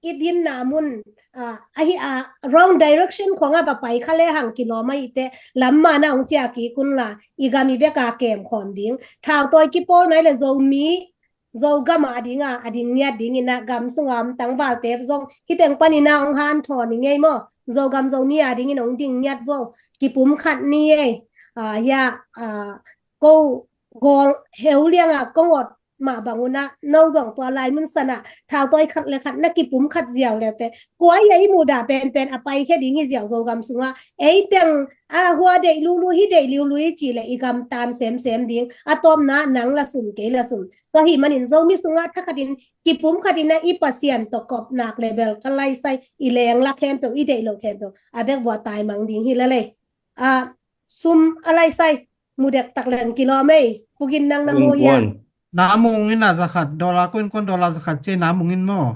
i dinna mun, ah, ahi a, wrong direction khawng a va pai kha le hang kilawm ahi teh, lam man a hong ciah kik un la, i gam i vek a kem khawm ding. Thautawi kipawl nai le Zomi, Zogam a ding a, a ding ngiat ding in ah, gam sunga om tangvalte zong hi teng panin ah hong hanthawn i ngei maw? Zogam Zomi a ding in hong ding ngiat vo, kipum khat ni ei. Ah, hiah, ah, ko gawl heu liang a kong awt mah bang un ah, no zong tua lai mun san ah thautawi khat le khat na kipum khat ziau le teh, kua i a i mudah penpen a paikhia ding hi ziau Zogam sungah. Ei teng a hua deih lulu, hi deih lulu i cih leh i gam tan semsem ding, a tawpna nang la sum kei la sum. Tua hi manin Zomi sungah thakhatin kipum khatin ah i Pasian tawh kop nak le bel ka laisai, i leng la khempeuh, i deih lo khempeuh a bek vua taimang ding hi la lei. Ah, sum a laisai, mu dektak leng kilawm ei. Pu Gin, nang na mu hia? Na mung in a zakhat, dollar, kun kun dollar zakhat ci na mung in maw?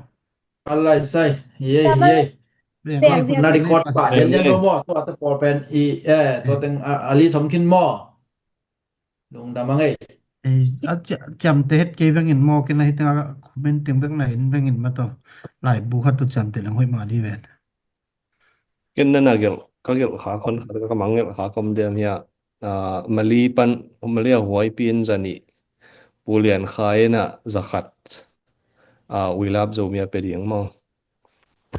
A laisai, yei, yei. Na record pah lian lian lo maw, tua te pawl pen i, eh, tua teng a, a li thom khin maw? Lungdam a ngei. Ei, a ciamteh het kei vengin maw, kei na hi teng a comment teng vek na en vengin maw, tua laibu khat tua ciamteh leng hoih mah di ven. Ken na na gelh, ka gelh kha khon khat, ka mang gelh kha khom diam hia, ah, Mali pan, Mali a huaipi in za nih, Pu Lian Khai in a zakhat, ah, We Love Zomi a pia ding maw?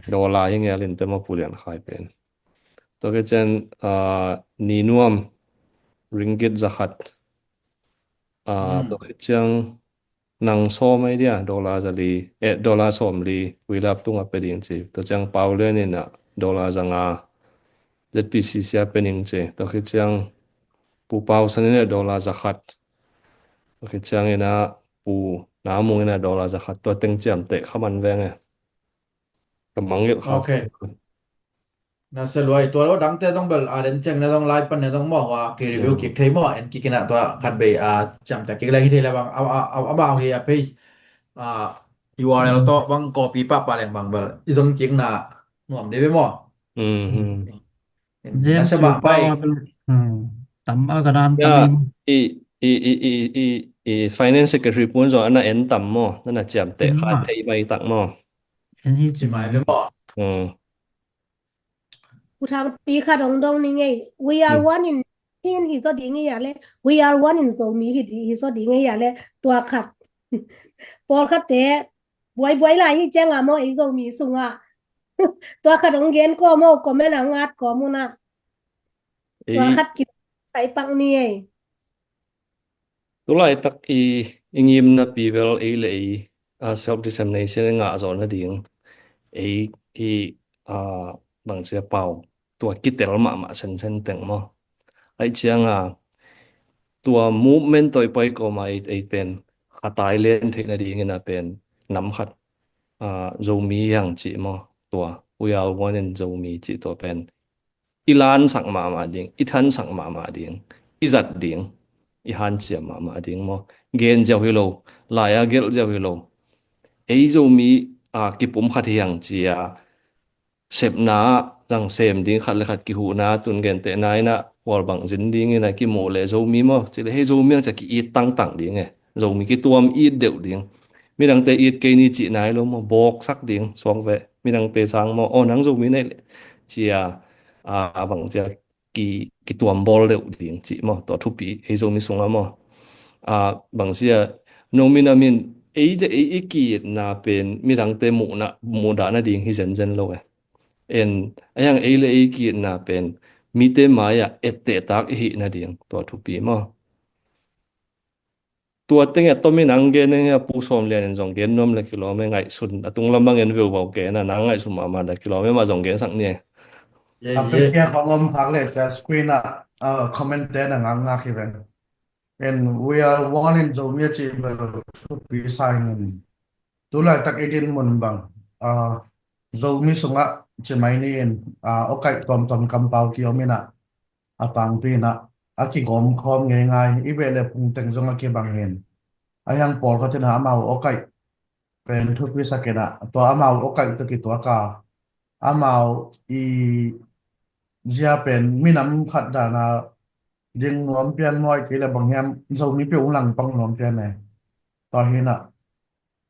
Dollar hi ngel in te maw Pu Lian Khai pen. Tua khit ciang, ah, Ni Nuam ringgit zakhat. Ah, tua khit ciang Nang Sawm ai dia, dollar za li, eh, dollar sawm li, We Love tungah pia ding ci. Tua ciang Pau Lian in a dollar za nga, Z P C C a pia ding ci. Tua khit ciang Pu Pau San in a dollar zakhat. Tua khit ciang in a Pu Na Mung in a dollar zakhat. Tua teng ciamteh kha man veng e. Ka mangngilh kha. Ok. Na sia luai, tua lo dangte zong bel, a, den ciang na zong lai pan na zong maw, hua ki review kik thei maw, en kik in a tua khat bei, a, ciamteh kik leng hi thei le bang, a, a, a, amau hi a page, a, U R L tawh bang copy pahpah leng bang bel i zon kik na nuam dei ve maw? Na sia mah pai. Tam a ka dan tam i, i, i finance secretary pun zong ana en tam maw, na na ciamteh kha thei mai tak maw? En hi ci mai ve maw? Pu Thangpi khat hong dong ni ngei. We are one in Chin hi zaw ding hi a le, we are one in Zomi hi di, hi zaw ding hi a le, tua khat. Pawlkhatte buaibuai lai hi cianga maw, ei Zomi sungah. Tua khat hong gen kawm aw, comment ah hong at kawm un ah. Tua khat kisai pak ni ei. Tulaitak i, i ngimnapi bel ei le ei, a, self determination i ngah zawh nading ei hi, a, bangci a pau tua kitel mahmah sensen teng maw. Aih cianga tua movement tawh i pai kawma ei, ei pen khatai len theih nadingin a pen nam khat, a, Zomi hiang cih maw, tua we are one in Zomi cih tua pen i lansak mahmah ding, i thansak mahmah ding, i zat ding, i hanciam mahmah ding maw. Gen ziau hi lo, lai-a gelh ziau hi lo. Ei Zomi, a, kipum khat hiang cia sepna ah zang sem ding, khat le khat kihuhna, tun gentehna inah hualbang zin ding inah kimuh le Zomi maw, cile hei Zomi ang cia ki-it tangtang ding e. Zomi kituam it deuh ding. Midangte it kei ni cih nai lo maw, bawksak ding suang veh. Midangte sang maw, aw nang Zomi nei le cia, a, bang cia ki, kituam bawl deuh ding cih maw, tua thupi ei Zomi sungah maw. A, bangcia no minamin ei le ei i ki-itna pen midangte muhna, muhdah nading hi zenzen lo e. En, a hiang ei le ei ki-itna pen mite mai-ah ettehtak i hih nading tua thupi maw. Tua tengah tomin ang gen eng a Pu Sawm Lian in zong gen nuam le kilawm e, ngaihsun a tunglam bangin veuvau gen a nang ngaihsun mahmah le kilawm e, mah zong gensak ni e. A pek kia bang om phak le cia screen ah, a, comment te na ngakngak hi ven. And we are one in Zomi a cih bel thupi sa ing in. Tulaitak i din mun bang, a, Zomi sungah ci mai ni in, a, awkaih tuamtuam kampau ki om inah, a tangpi inah a kigawm khawm ngeingai, i beh le phung teng zong a kibang hin. A hiang pawlkhat inah amau awkaih pen thupi sak inah, tua amau awkaih tawh kituak a, amau i zia pen minam khat dana ding nuam pian maw, ahih kei le bang hiam Zomi peuh hong langpang nuam pian e. Tua hinah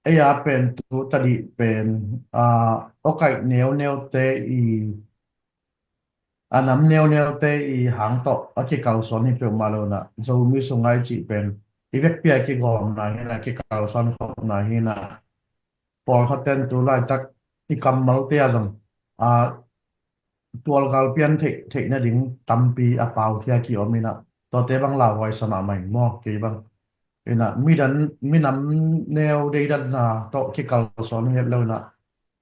ei a pen tu tadih pen, a, awkaih neuneute i, a nam neuneute i hang tawh a kikalsuan hi peuhmah lo inah, Zomi sungah i cih pen i vekpi a kigawmna hinah, kikalsuan khopna hinah, pawlkhat ten tu laitak i kammalte a zong, a, tualgal pian theih, theih nading tampi a paukhia ki om inah, tuate bang lauhuai sa mahmah in maw, kei bang. Inah midan, minam neu deidanna tawh kikalsuan hi het lo inah,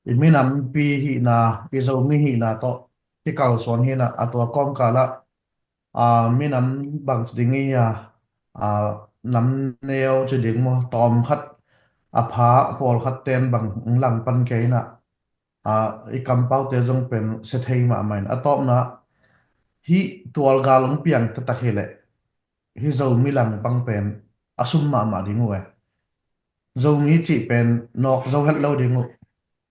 i minampi hihna, i Zomi hihna tawh kikalsuan hi inah, a tua kawmkalah, a, minam bang ci ding hi a, a, nam neu ci ding maw, tawmkhat a pha pawlkhat ten bang hong langpan kei inah, a, i kampaute zong pen sia thei mahmah in, a tawpna hih tualgal hong piang taktak hi leh hih Zomi langpang pen a sum mahmah ding uh e. Zomi cih pen nawk zo het lo ding uh.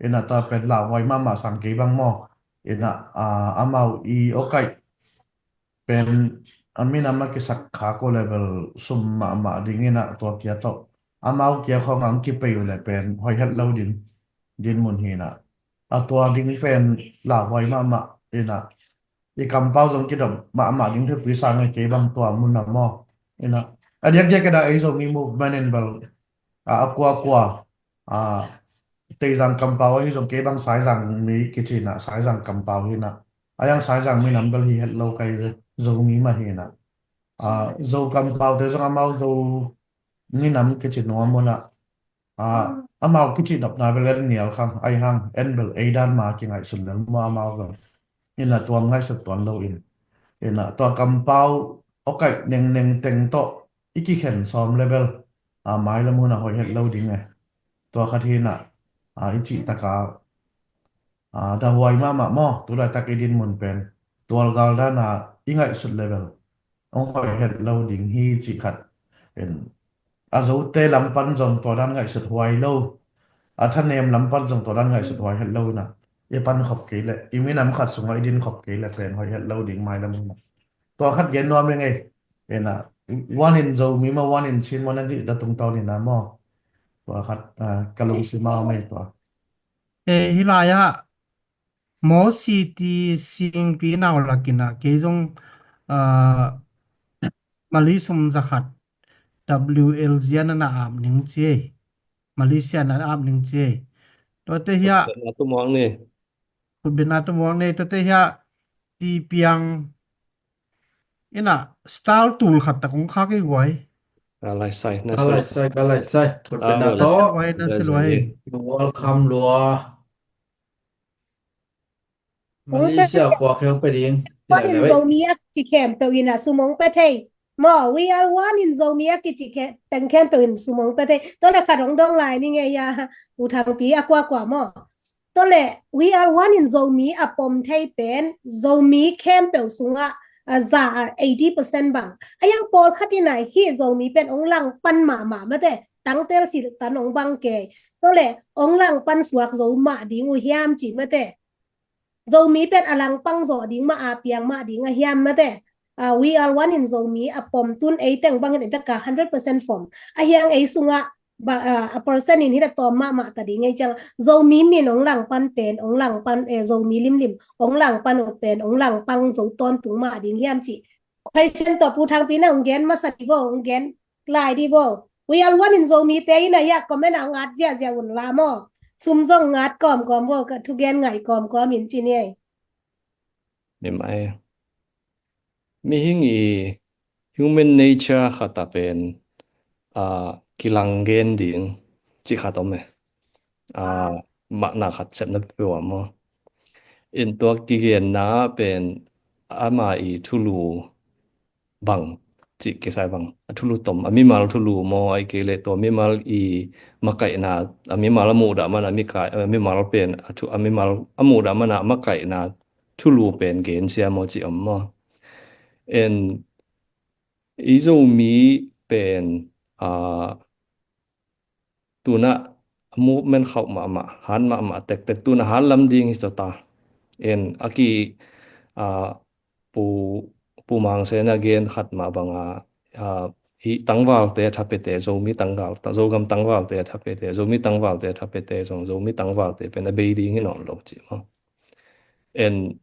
Inah tua pen lauhuai mahmah sang kei bang maw. Inah, a, amau i awkaih pen a minam a kisak khak uh le bel sum mahmah ding inah, tua kia tawh amau kia khawng ang kipei uh le pen hoih het lo ding, din mun hi inah. A tua ding pen lauhuai mahmah inah, i kampau zong kidop mahmah ding thupi sa ngai kei bang tua mun a maw. Inah a diakdiak inah ei Zomi movement in bel, a, a kuakua, a, Teizang kampau ahi zong kei bang Saizang mi kici inah, Saizang kampau hi inah. A hiang Saizang minam bel hi het lo kai ve, Zomi mah hi inah. A, Zo kampaute zong amau Zo minam kici nuam uh inah, a, amau kici nopna bel en nial khang, ahi hang en bel ei dan ma kingaihsun lel maw amau bel. Inah tua ngaihsut tuan lo in. Inah tua kampau awkaih nengneng teng tawh i kikhen sawm le bel, a, mailam hun a hoih het lo ding e. Tua khat hi inah, a, i cih taka, a, dahuai mahmah maw, tulaitak i din mun pen tualgal dana i ngaihsut le bel hong hoih het lo ding hi cih khat. En, a Zote lam pan zong tua dan ngaihsut huai lo, a thanem lam pan zong tua dan ngaihsut huai het lo inah, i pan khop kei leh, i minam khat sungah i din khop kei leh pen hoih het lo ding mailam inah. Tua khat gen nuam ing ei. Inah, one in Zomi maw, one in Chin maw, na dih da tungtawn inah maw. Tua khat, a, ka lungsim a om ei tua. E, hih lai-ah Mawsi ti singpi nau lak inah kei zong, a, Mali sum zakhat W L Z na na ap ning ci ei. Malaysia na ap ning ci ei. Tuate hiah. Khutbetna tumuak ni. Khutbetna tumuak ni. Tuate hiah ti piang ina star tul khat tak ung kha kei guai. Ka lai sai, na sai. Ka lai sai, ka lai sai. Khutbetna to. Guai, na sai luai. You're welcome lua. Malaysia kua kheng pe ding. Panin Zomi a ci khempeuh in a sum ong pe thei. Maw, we are one in Zomi a kici teng khempeuh in sum ong pe thei. Tua le khat ong dong lai ni ngei a, U Thangpi a kuakua maw. Tua le we are one in Zomi a pom thei pen Zomi khempeuh sungah a za eighty percent bang. A yang pawlkhat in a hi Zomi pen ong langpan mahmah mate. Tangtel siltan ong bang kei. Tua le ong langpan suak zo mah ding uh hiam ci mate. Zomi pen a langpang zawh ding mah, a piang mah ding a hiam mate. We are one in Zomi a pom tun ei teng bangin ei taka hundred percent pom. A hiang ei sungah a percent in hita tawm mahmah ta ding ei ciang Zomi min ong langpan pen, ong langpan, eh, Zomi limlim ong langpan uh pen ong langpang zo tawntung mah ding hiam ci. Question tawh Pu Thangpi na ong gen masa di bo, ong gen lai di bo. We are one in Zomi te in a hiah comment a ngat ziahziah un la maw. Sum zong ngat kawmkawm bo, ka thugen ngai kawmkawm in ci ni ei. Ni mai. Mihing i human nature khat a pen a kilang gen ding ci khat om e. A mahna khat sepna peuh a maw. In tua kigenna pen ama i thulu bang cih kisai bang a thulu tom a mimal thulu maw, ai kei leh tua mimal i makaihna a mimal a muhdah mana mikai a mimal pen a thu a mimal a muhdah mana a makaihna thulu pen gen sia maw cih om maw. En i Zomi pen a tunah a movement khauh mahmah, hat mahmah tektek, tunah hat lam ding hi ta. En a ki a pu pu Mang Sen a gen khat mah banga a hi tangvalte a thapete, Zomi tangval, Zogam tangvalte a thapete, Zomi tangvalte a thapete zong Zomi tangvalte pen a bei ding hi nawn lo ci maw. En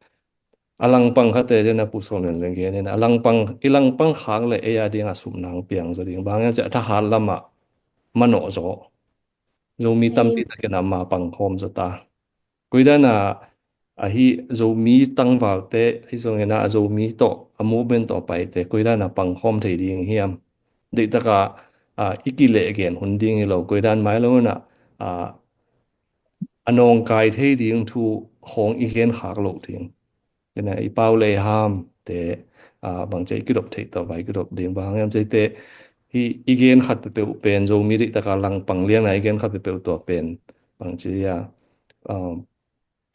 a langpang khate den a pu Sawl Myan Zaing gen in a langpang, i langpang khak le ei a ding a sum nang piang zaw ding. Bang hiam cih a thahat lamah manawh zaw. Zomi tampi takin a ma pangkhawm zaw ta. Koidan a ahi Zomi tangvalte hi zongin a Zomi tawh a movement tawh paite koidan a pangkhawm thei ding hiam. Deihtak a i kileh gen hun ding hi lo, koidan mai lo in a a nawngkai thei ding thu hong i gen khak loh ding. Ina i pau lei ham te a bangcia i kidop theih tawh vai kidop ding bang hiam cite hi i gen khat peuhpeuh pen Zomi deihtak a langpang liangna i gen khat peuhpeuh tua pen bangcia a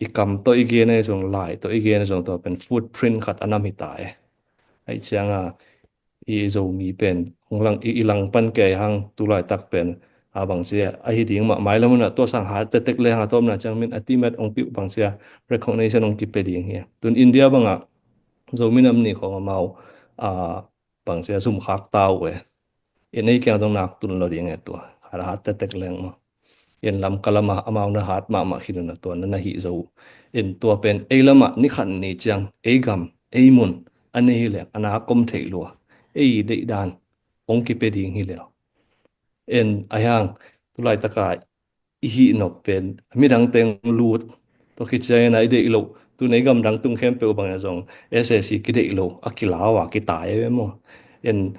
i kam tawh i gen ahi zong, lai tawh i gen ahi zong tua pen footprint khat a nam hi ta e. Ahi cianga i Zomi pen hong lang i, i langpan kei hang tulaitak pen a bangci ahi ding mah mai lam hunah tua sang hat tektek le hang a tawpna ciang min a timet hong piuh bangcia recognition hong kipia ding hi. Tun India bangah Zomi nam ni khong amau a bangcia zum khak ta uh e. In ei kiang zong nak tun lo ding e tua. Hat hat tektek leng maw. In lam ka lamah amau na hat mahmah khin uh na tua na na hih zo uh. In tua pen ei lamah ni khat ni ciang ei gam ei mun a nei hi leng a na kom theih lua. Ei deih dan hong kipia ding hi leng. In a hiang tulai taka i hih nop pen midang teng lut tua khit ciangin a i deih lo. Tun ei gamdang tung khempeuh bangin zong S A C kideih lo a kilau a kitai e maw. In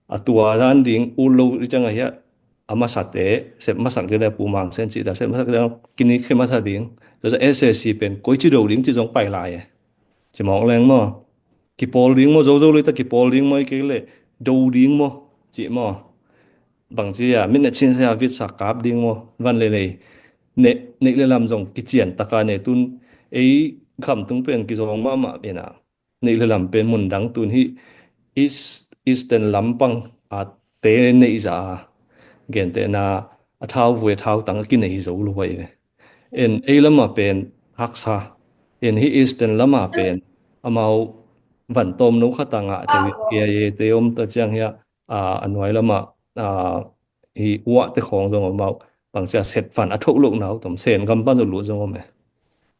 a tua dan ding ut lo i ciang a hiah a masate sep masak ding le Pu Mang Sen cih dan sep masak ding kinik khia masa ding. Tua ciang S A C pen koi ci do ding ci zong pai lai e. Ci mawk leng maw. Kipawl ding maw, zozo lui ta kipawl ding maw, i kei le do ding maw, cih maw. Bangci a mit na chin sa a vit sa kap ding maw. Van le lei neih le lam zong kician taka nei tun ei gam tung pen kizawng mahmah ina. Neih le lam pen mun dang tun hi East, Eastern lampang a te neih za a gentehna a thau vui a thau tang a kinei zo lo vai ve. En ei lama pen haksa. En hi Eastern lama pen amau van tawm no khat a ngah thei, K I A te om ta ciang hi a, a nuai lama a hi uah te khawng zong amau bangcia set van a thoh loh nau tom Sen gam pan zong lut zong om e.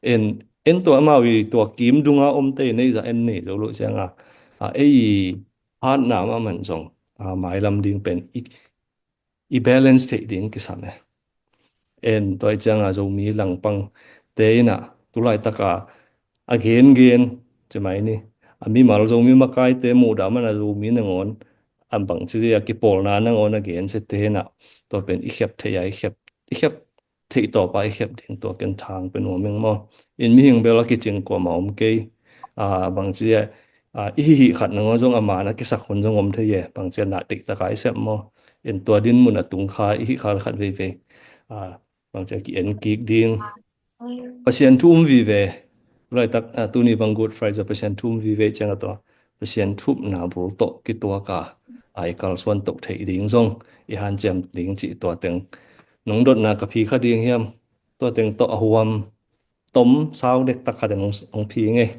En en tua amau i tua kim dunga om te nei za en nei zo loh ciang a, a ei hatna mahmah zong, a, mailam ding pen i, i balance theih ding kisam e. En tua i cianga Zomi langpang te ina tulaitaka a gengen cimai ni, a mimal Zomi makaite muhdah mana Zomi nangawn a bangci a kipawlna nangawn a gensia te ina tua pen i khiap thei a i khiap, i khiap theih tawpa i khiap ding tua ken thang pe nuam ing maw? In mihing bel a kicing kuama om kei. A, bangci a, a, i hihih khat nangawn zong a man a kisak hun zong om thei e. Bangci a na teihtaka i sep maw? In tua din mun a tung kha i hih kha khat veivei. A, bangci a ki-en kik ding. Pasian thu um vive. Laitak, a, tuni bang Good Friday Pasian thu um vive ciang a tua Pasian thupna bul tawh kituaka a i kalsuan toh theih ding zong i hanciam ding cih tua teng nong dotna ka phi kha ding hiam? Tua teng tawh a huam tom sau dektak khat in hong, hong phi ngei.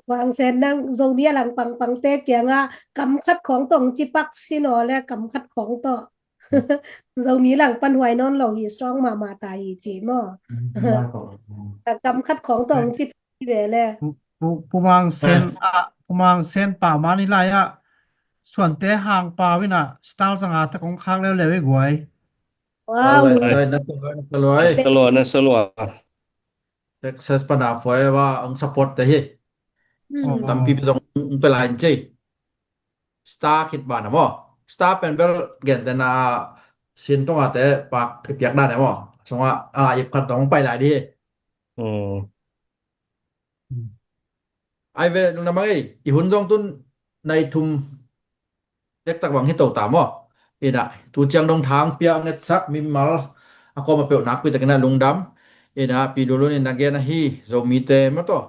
Wang Sen nang Zomi a lang pangpangte kianga kam khat khawng tawh hong cipak sin aw le kam khat khawng tawh. Zomi lang pan huai nawn lo hi, strong mahmah ta hi ci maw? Kam khat khawng tawh hong cipak hi ve le. Pu, pu, pu Mang Sen, ah, pu Mang Sen pa mani lai ah suante hang pau ina style zanga tak hong khak leuleu i guai. Wow. Ai, ai, na sa lua, na sa lua. Na sa lua, na sa lua. Texas pana forever ang support te hi. Hmm. Tampi pi zong ang pelai cei. Star khit bana maw. Star pen bel gente na sin tonga te pak piak dan e maw. Sunga a ip khat tong pai lai di hi. Hmm. Ai ve lungdam ei, i hun zong tun nai thum dektak bang hi to ta maw? Ina tu ciang dong thang pia ngetsak mimal a kawm a peuh nakpi takin a lungdam. Ina pi lulun in a gen ahi Zomite maw taw.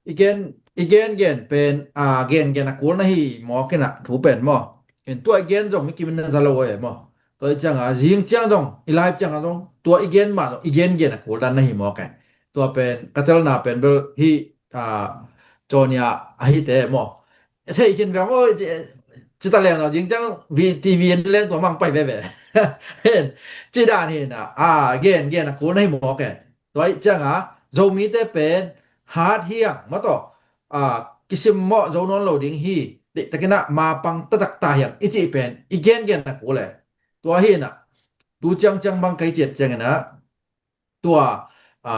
I gen, i gen gen pen a gen gen a kul na hi mawk ina thu pen maw? In tua i gen zong mi kimin na za lo e maw? Tua i cianga zing ciang zong i live cianga zong tua i gen mah zong i gen gen a kul dan na hi mawk e. Tua pen ka telna pen bel hi, a, Jonia ahi te maw? Thei khin veng aw, ci, ci ta leng lo, zing ciang V T V en leng tua mang pai veve. Hen, ci dan hi na, a, gen, gen a kul na hi mawk e. Tua i cianga Zomite pen hat hiang maw taw, a, kisim mawh zo nawn lo ding hi, deihtakin a ma pang taktak ta hiang i cih pen i gen gen a kul e. Tua hi na, tu ciang ciang bang kai ciat ciangin a, tua, a,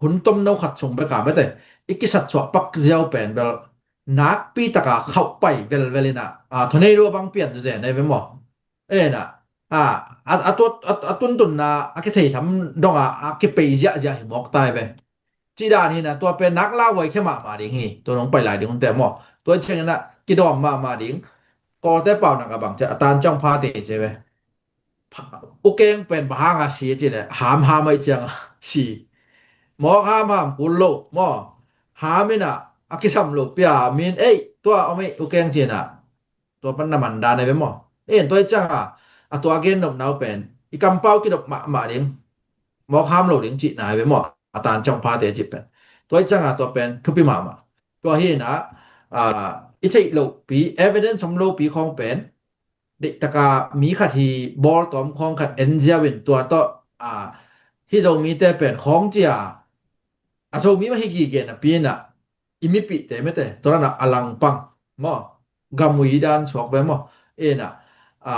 hun tomno khat sung beka mete i kisatsuah pak ziau pen bel nakpi taka khauh pai velvel ina, a, tornado bang pian tu zen e ve maw? Ena, a, a, a, tua, a, a tuntunna a kithei tham donga a kipei ziahziah hi mawk tai ve. Ci dan hi na, tua pen nak lauhuai khia mahmah ding hi, tua nong pai lai ding hunte maw? Tua ciangin a kidawm mahmah ding. Kawlte pau nak a bang cia a tan ciang phate cia ve. Ukeng pen bang hanga si a ci le, hamham ahi cianga si. Mawk hamham kul lo maw? Ham ina a kisam lo pia min ei tua om ei ukeng cina. Tua pan na man dan ahi ve maw? En tua i cianga a tua gen nopna uh pen i kampau kidop mahmah ding. Mawk ham lo ding cihna ahi ve maw? A tan ciang phate cih pen. Tua i cianga tua pen thupi mahmah. Tua hi na, a, i theih lopi, evidence om lopi khawng pen deihtaka mi khat hi bawl tawm khawng khat en ziau in tua tawh, a, hi Zomite pen khawng cia a Zomi mah hi gige napi ina i mipihte mete tua dana a langpang maw, gamui dan suak ve maw? Ina, a,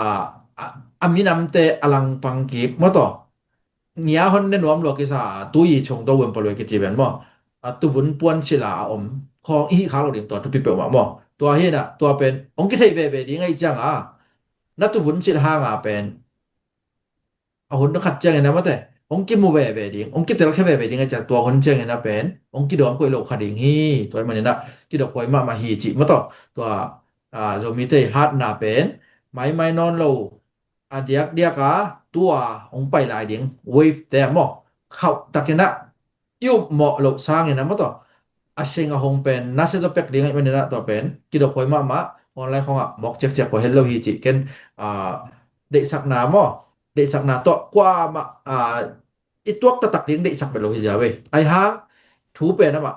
a, a minamte a langpang kik maw taw. Ngia hon ne nuam lua kisa tui chung to vun palui kici ven maw? A tuvun puan sila a om khawng i hih khak lo ding tua thupi peuhmah maw? Tua hi na tua pen hong kithei veve ding ahi cianga na tuvun sil hanga pen a hun khat ciangin a mate hong kimu veve ding, hong kitelkhia veve ding ahi ciang tua hun ciangin a pen hong kidawm koih lo kha ding hi. Tua hi manin a kidawm koih mahmah hi cih maw taw. Tua, a, Zomite i hatna pen maimai nawn lo a diakdiak a tua hong pai lai ding wave te maw khauh takin a i upmawh loh sangin a maw taw a sing a hong pen nasia zaw pek ding ahi manin a tua pen kidawm koih mahmah online khawngah mawk ciakciak koih het lo hi cih ken, a, deihsakna maw, deihsakna tawh kuamah, a, i tuak taktak ding deihsak bel lo hi ziau ei. Ahi hang thu pen amah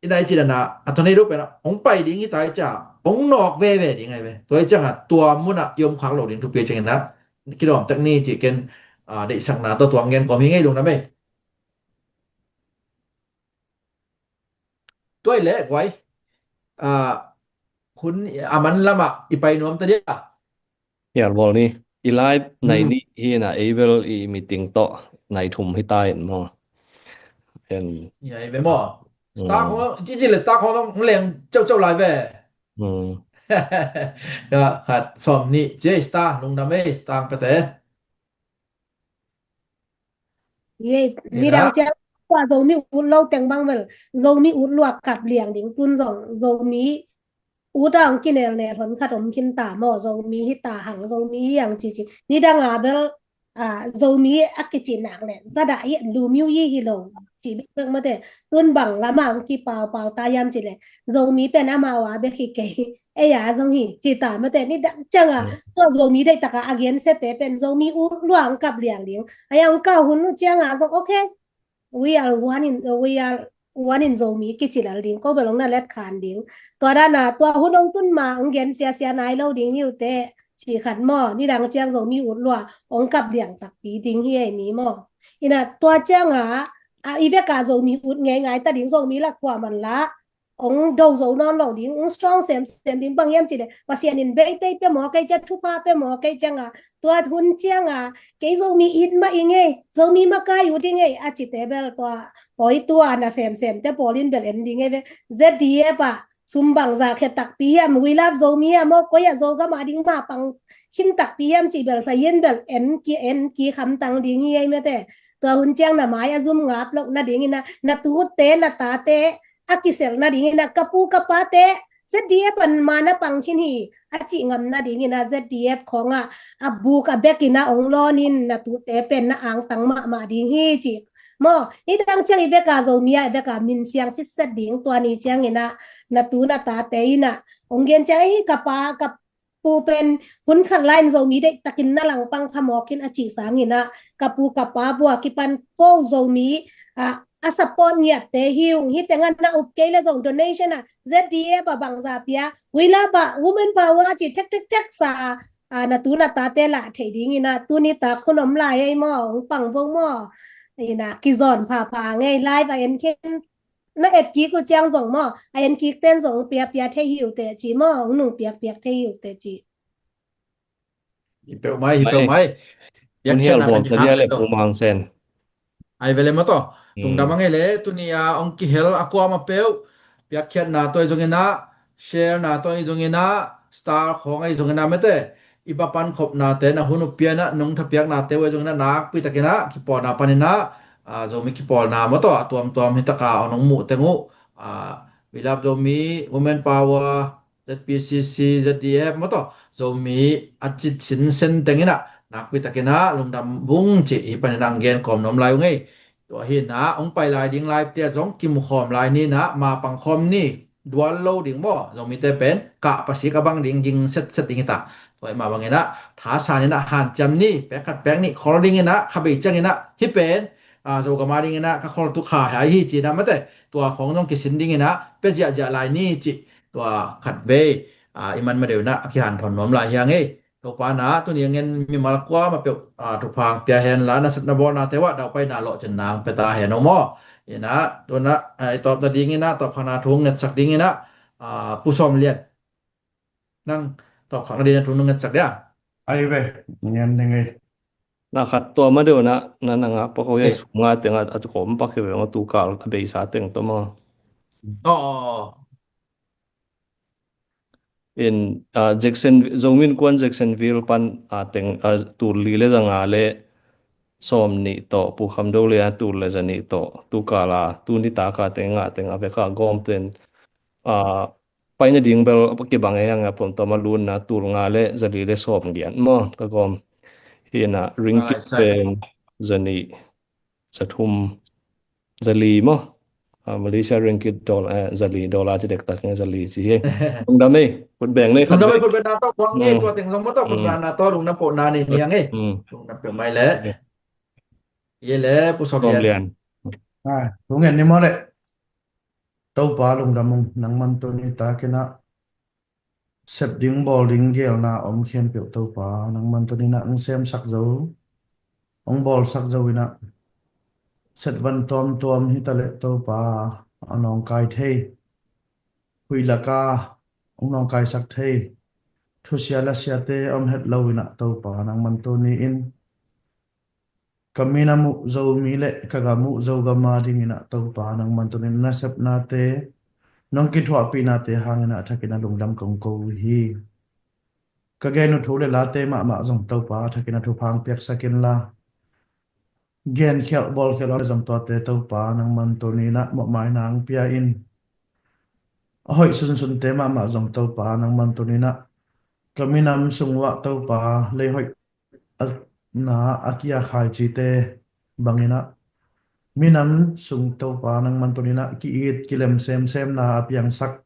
i nai ci dana a tornado pen a hong pai ding hi ta i cia hong nawk veve ding ahi ve. Tua i cianga tua muna i om khak lo ding thupi ciangin a kidawm tek ni cih ken, a, deihsakna tawh tuang gen kawm hi ngei lungdam ei. Tua i leh guai, a, hun a man lamah i pai nuam ta dia. Hial bawl ni. I live nai nih hi na, ei bel i meeting tawh nai thum hi ta in maw. En. Ia, ei ve maw. Star khong, ci ci le star khong leng ceuh ceuh lai ve. Khat sawm nih ci ei star, lungdam ei star pete. Nidang ciang tua Zomi ut lo teng bang bel Zomi ut lua kap liang ding, tun zong Zomi ut a hong kinelnel hon khat om khin ta maw, Zomi hi ta hang, Zomi hi hang cici. Nidang a bel Zomi a kici nak le zadah hi, Lumio yi hi lo ci bekbek mate. Tun bang lama hong kipaupau ta hiam ci le Zomi pen amau a bek hi kei, ei a zong hi ci ta mate. Nidang ciang a tua Zomi deih taka a gensiate pen Zomi ut lua hong kap liang ding. A yang ka hun uh ciang a zong okay, we are one in, we are one in Zomi kici lel ding, ko bel hong na let khan ding. Tua dana tua hun hong tun ma hong gen siasia nai lo ding hi uh teh ci khat maw. Nidang ciang Zomi ut lua hong kap liang takpi ding hi ei mi maw. Ina tua ciang a i bek a Zomi ut ngei ngai ta ding, Zomi lak kua man la hong do zo nawn lo ding, hong strong semsem ding. Bang hiam ci le Pasian in beitei pia maw kei cia, thupha pia maw kei ciang a, tua hun ciang a kei Zomi it mah i ngei, Zomi makai ut i ngei a cite bel tua pawi tua na semsem te pawl in bel en ding ei ve. ZDF a sum bangza khia takpi hiam, We Love Zomi a maw, koi a Zogam a ding ma pang khin takpi hiam ci bel sa yin bel en ki, en ki khamtang ding hi ei mate. Tua hun ciang na mai a zum ngap loh nading ina, na tute na tate a kisel nading ina, ka pu ka pate ZDF an ma na pang khin hi a cih ngam nading ina, ZDF khong a a buk a bek ina hong lawn in na tute pen na angtang mahmah ding hi ci maw. Nidang ciang i bek a Zomi a i bek a min siang sitset ding, tua ni ciang ina na tu na tate ina hong gen ciang hi ka pa ka pu pen hun khat lai in Zomi deih takin na langpang kha mawk in a cih sang ina, ka pu ka pa bua kipan ko Zomi a a support ngiatte hi ung. Hi teng a na up kei le zong donation a ZDF a bangza pia, We Love a, Women Power a ci thek thek thek sa a, na tu na tate lah thei ding ina, tuni tak hun om lai ei maw, hong pang vo maw. Ina kizawn phapha ngei, live a en khin na et kik uh ciang zong maw, a en kik ten zong pia pia thei hi uh teh ci maw, hong nung piak piak thei hi uh teh ci. Hi peuh mai, hi peuh mai. Hun hial bawl ta dia le Pu Mang Sen. Ai vele maw taw. Lungdam a ngei le, tuni a hong kihel a kuama peuh piakkhiatna tawh i zong ina, share na tawh i zong ina, star khawng a i zong ina mete, i bapan khopnate na hun uh piana nong thapiaknate uh a i zong ina nakpi takina kipawlna panina, Zomi kipawlna maw taw a tuamtuam hi taka a nong muh teng uh, We Love Zomi, Women Power, ZPCC, ZDF maw taw, Zomi a cit sinsen teng ina nakpi takina lungdam bung ci hi panin ang gen kawm nuam lai uh ngei. Tua hi ina hong pai lai ding lai tia zong kimu khawm lai ni ina, ma pang khawm ni, dual lo ding maw, Zomite pen kah pasik a bang ding ging setset ding hi ta. Tua hi ma bang ina thasan ina hanciam ni, pek khat pek nih khol ding ina kha bei ciang ina hi pen Zogam a ding ina ka khol tu kha hai hi ci ina mate, tua khawng zong kisin ding ina pia ziahziah lai ni ci. Tua khat vei i man ma deuh ina a kihanthawn nuam lai hi a ngei. Topa na tuni a ngen mimal kuama peuh thupha pia hen la, na sepna bawlnate uh a daupaina lawhcinna ang pia ta hen aw maw. Ina tuna i tawpna ding ina tawpkhakna thu ngetsak ding ina Pu Sawm Lian, nang tawpkhakna ding ina thu nong ngetsak dia. Ai ve, ngen ding ei. Na khat tua ma deuh na, na nanga pakau ya sum nga teng a, a tu kawm pak hi ve nga tu kal a beisa teng tawh maw. In Jackson, Zomi Innkuan Jacksonville pan a teng a tul li le za nga le sawm nih tawh, Pu Kham Do le a tul le za nih tawh, tu kal a, tu nitak a teng nga teng a vek a gawm ten a paina ding bel kibang e hang a pom tawm a lunna tul nga le za li le sawm giat maw ka gawm. Hi ina ringgit pen za nih, za thum, za li maw. Malaysia ringgit dollar, za li dollar ci dektak nge za li ci hi. Lungdam ei, khut beng nei khat. Lungdam ei, khut beng na tawh kuang ngei tua teng zong maw tawh khut beng na tawh lungdam pawh na ni ni a ngei. Lungdam peuh mai le. Ye le Pu Sawm Lian. Thu ngen ni maw le. Topa lungdam ung, nangman tuni takin ah sep ding bawl ding geelna om khempeuh Topa nangman tuni nah hong semsak zo, hong bawlsak zo in ah, set van tuamtuam hi ta leh Topa a nawngkai thei, huih laka hong nawngkaisak thei, thusia lasiate om het lo in ah Topa nangman tuni-in ka minam uh Zomi le ka gam uh Zogam a dingin ah Topa nangman tuni-in na sepnate, nong kithuahpihnate hangin ah a thakin ah lungdam kong ko uh hi. Ka gen uh thu le late mahmah zong Topa a thakin ah thupha hong piaksak inla, genkhialh bawlkhialh a om le zong tuate Topa nangman tuni-in ah mawhmaina hong pia in, a hoih sunsunte mahmah zong Topa nangman tuni-in ah ka minam sung uh ah Topa lei hoih a, na a kia khaici te bangin ah minam sung Topa nangman tuni-in ah ki-it kilem semsemna a piangsak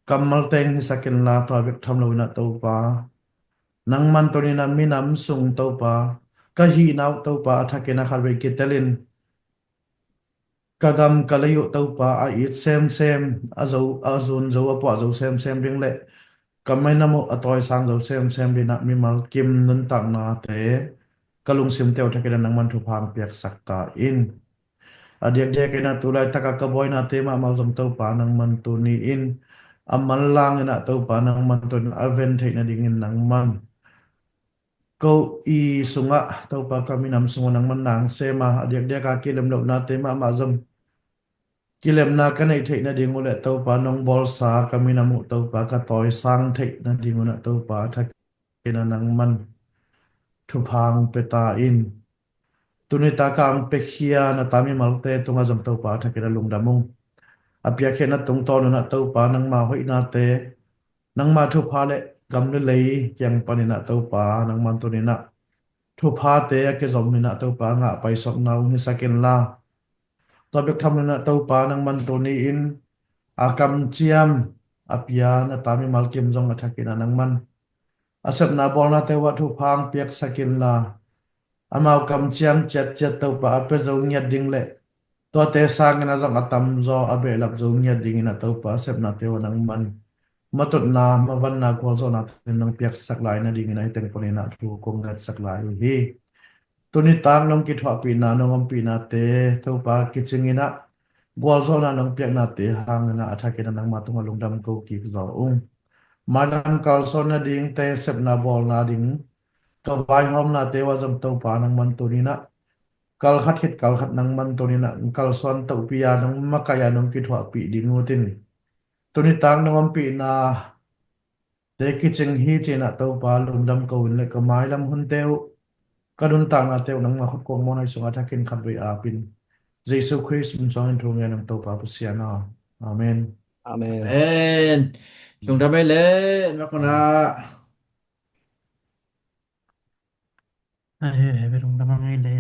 kammal teng hisak inla, tua bek tham lo in ah Topa nangman tuni-in ah minam sung Topa ka hihna uh Topa a thakin ah khatvei kitelin ka gam ka lei uh Topa a it semsem, a zo, a zun zo, a puah zo semsem ding le ka minam uh a tawisang zo semsem dingin ah mimal kim nuntaknate ka lungsimte uh thakin ah nangman thupha hong piaksak ta in. A diakdiakin ah tu laitak a ka buainate mahmah zong Topa nangman tuni-in a manlang in ah Topa nangman tuni-in a ven theih nadingin nangman ko i sungah Topa ka minam sung uh nangman na hong sem a, a diakdiak a kilem lohnate mahmah zong kilemna ka neih theih nading uh le Topa nong bawlsa ka minam uh Topa ka tawisang theih nading uh ah Topa a thakin ah nangman thupha hong pia ta in. Tuni tak a hong piakhia na ta mimalte tungah zong Topa a thakin ah lungdam ung. A piakkhiatna tungtawn un ah Topa nangma hoihnate, nangma thupha le gam le lei kiang panin ah Topa nangman tuni-in ah thuphate a kizom in ah Topa ngah paisawkna hong hisak inla, tua bek tham lo in ah Topa nangman tuni-in a kamciam a pia na ta mimal kim zong a thakin ah nangman a sepna bawlnate uh ah thupha hong piaksak inla, amau kamciam ciatciat Topa a pia zo ngiat ding le tuate sangin ah zong a tamzaw a behlap zo ngiat dingin ah Topa a sepnate uh ah nangman matutna, mavanna, gualzawhnate nong piaksak lai nadingin ah hih teng panin ah thu kong ngetsak lai uh hi. Tuni tak nong kithuahpihna, nong ompihnate Topa kicingin ah gualzawhna nong piaknate hangin ah a thakin ah nangma tungah lungdam ko kik zaw ung. Mailam kalsuan nadingte sepna bawlna ding ka vaihawmnate uh ah zong Topa nangman tuni-in ah kalkhat khit kalkhat nangman tuni-in ah kalsuan tohpi a nong makaih a nong kithuahpih ding uh tin, tuni tak nong ompihna te kicing hi ci-in ah Topa lungdam ko in le ka mailam hunte uh, ka nuntaknate uh nangma khut kuang mawhna sungah a thakin khatvei apin Jesu Khrist min suangin thu ngen ung Topa Pasian aw. Amen. Amen. Amen. Lungdam ei le, mak mana. Ai, ai, ai, lungdam ei le.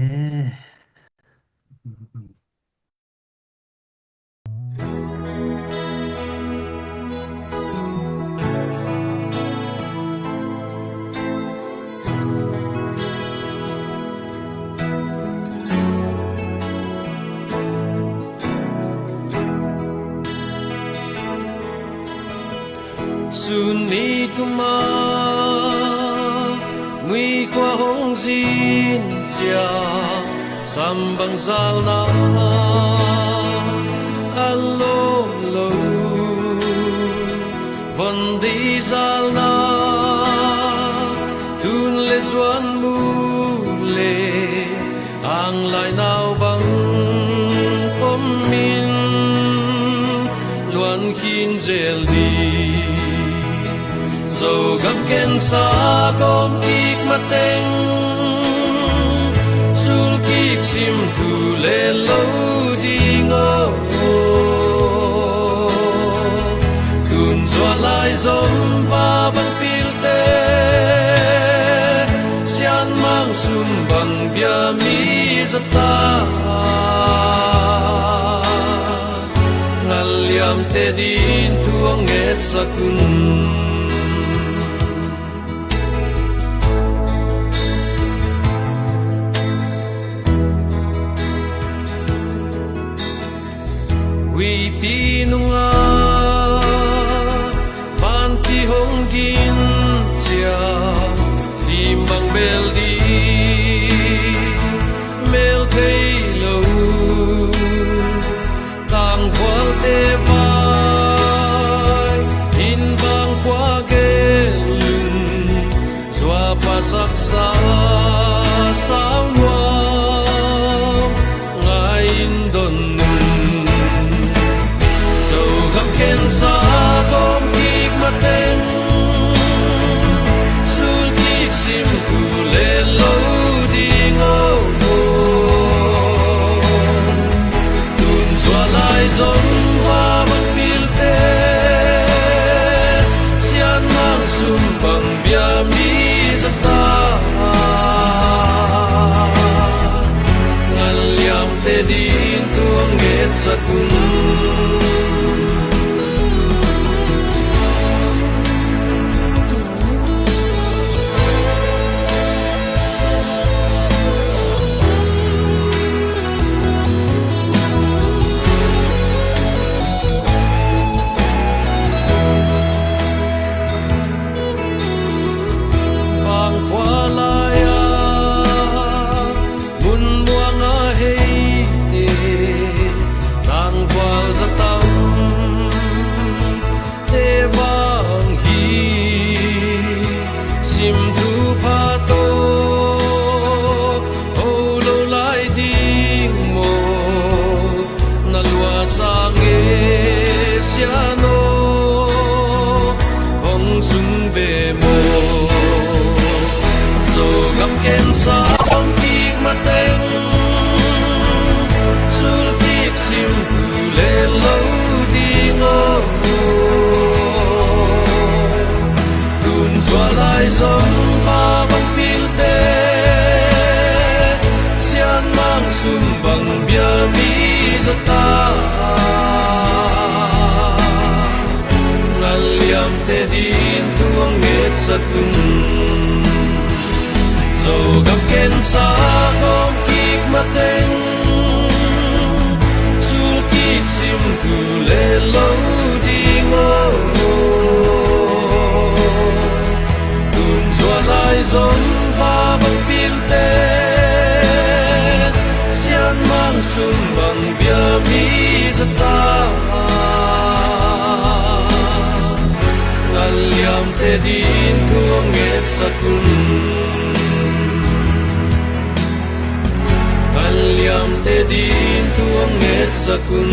Sun ni tuma mui khua hong zin cia, sam bang zalna a lawm lo, von dei zalna tun le zuan mu le, ang lai nau bang om in luan khin zel ding. Zogam khensa gawm kik mateng, sul kik sim tu le lo ding aw. Tun zuan lai zom va bang pilte, sian mang sum bang bia mi zata, ngal liamte din thu a ngetsak un. Huipi nungah vanpi hong gin cia, lim bang bel ding mel thei lo. Tangkhualte vai in va ngetsak un. Vangkhua lai-a mun muang a heite, tangval zatamte vang hi. Sim thupha tawh ho lo lai ding maw? Na lua sang e, Sian aw, hong sung ve maw? Zogam cancer hong kik mateng, sulkik sim thu le lo ding aw. Tun zual lai zong pa bang pilte, Sian Mang Sum bang bia mi zata. Ngal liamte din thu hong ngetsak un. Zogam cancer hong kik mateng, sulkik sim thu le lo ding aw. Tun zual lai zong pa bang pilte, Sian Mang Sum bang bia mi zata. Ngal liamte din thu hong ngetsak un. Ngal liamte din thu hong ngetsak un.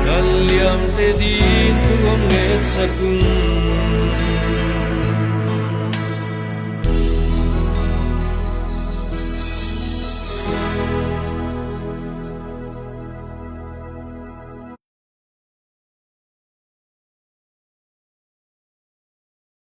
Ngal liamte din thu hong ngetsak un.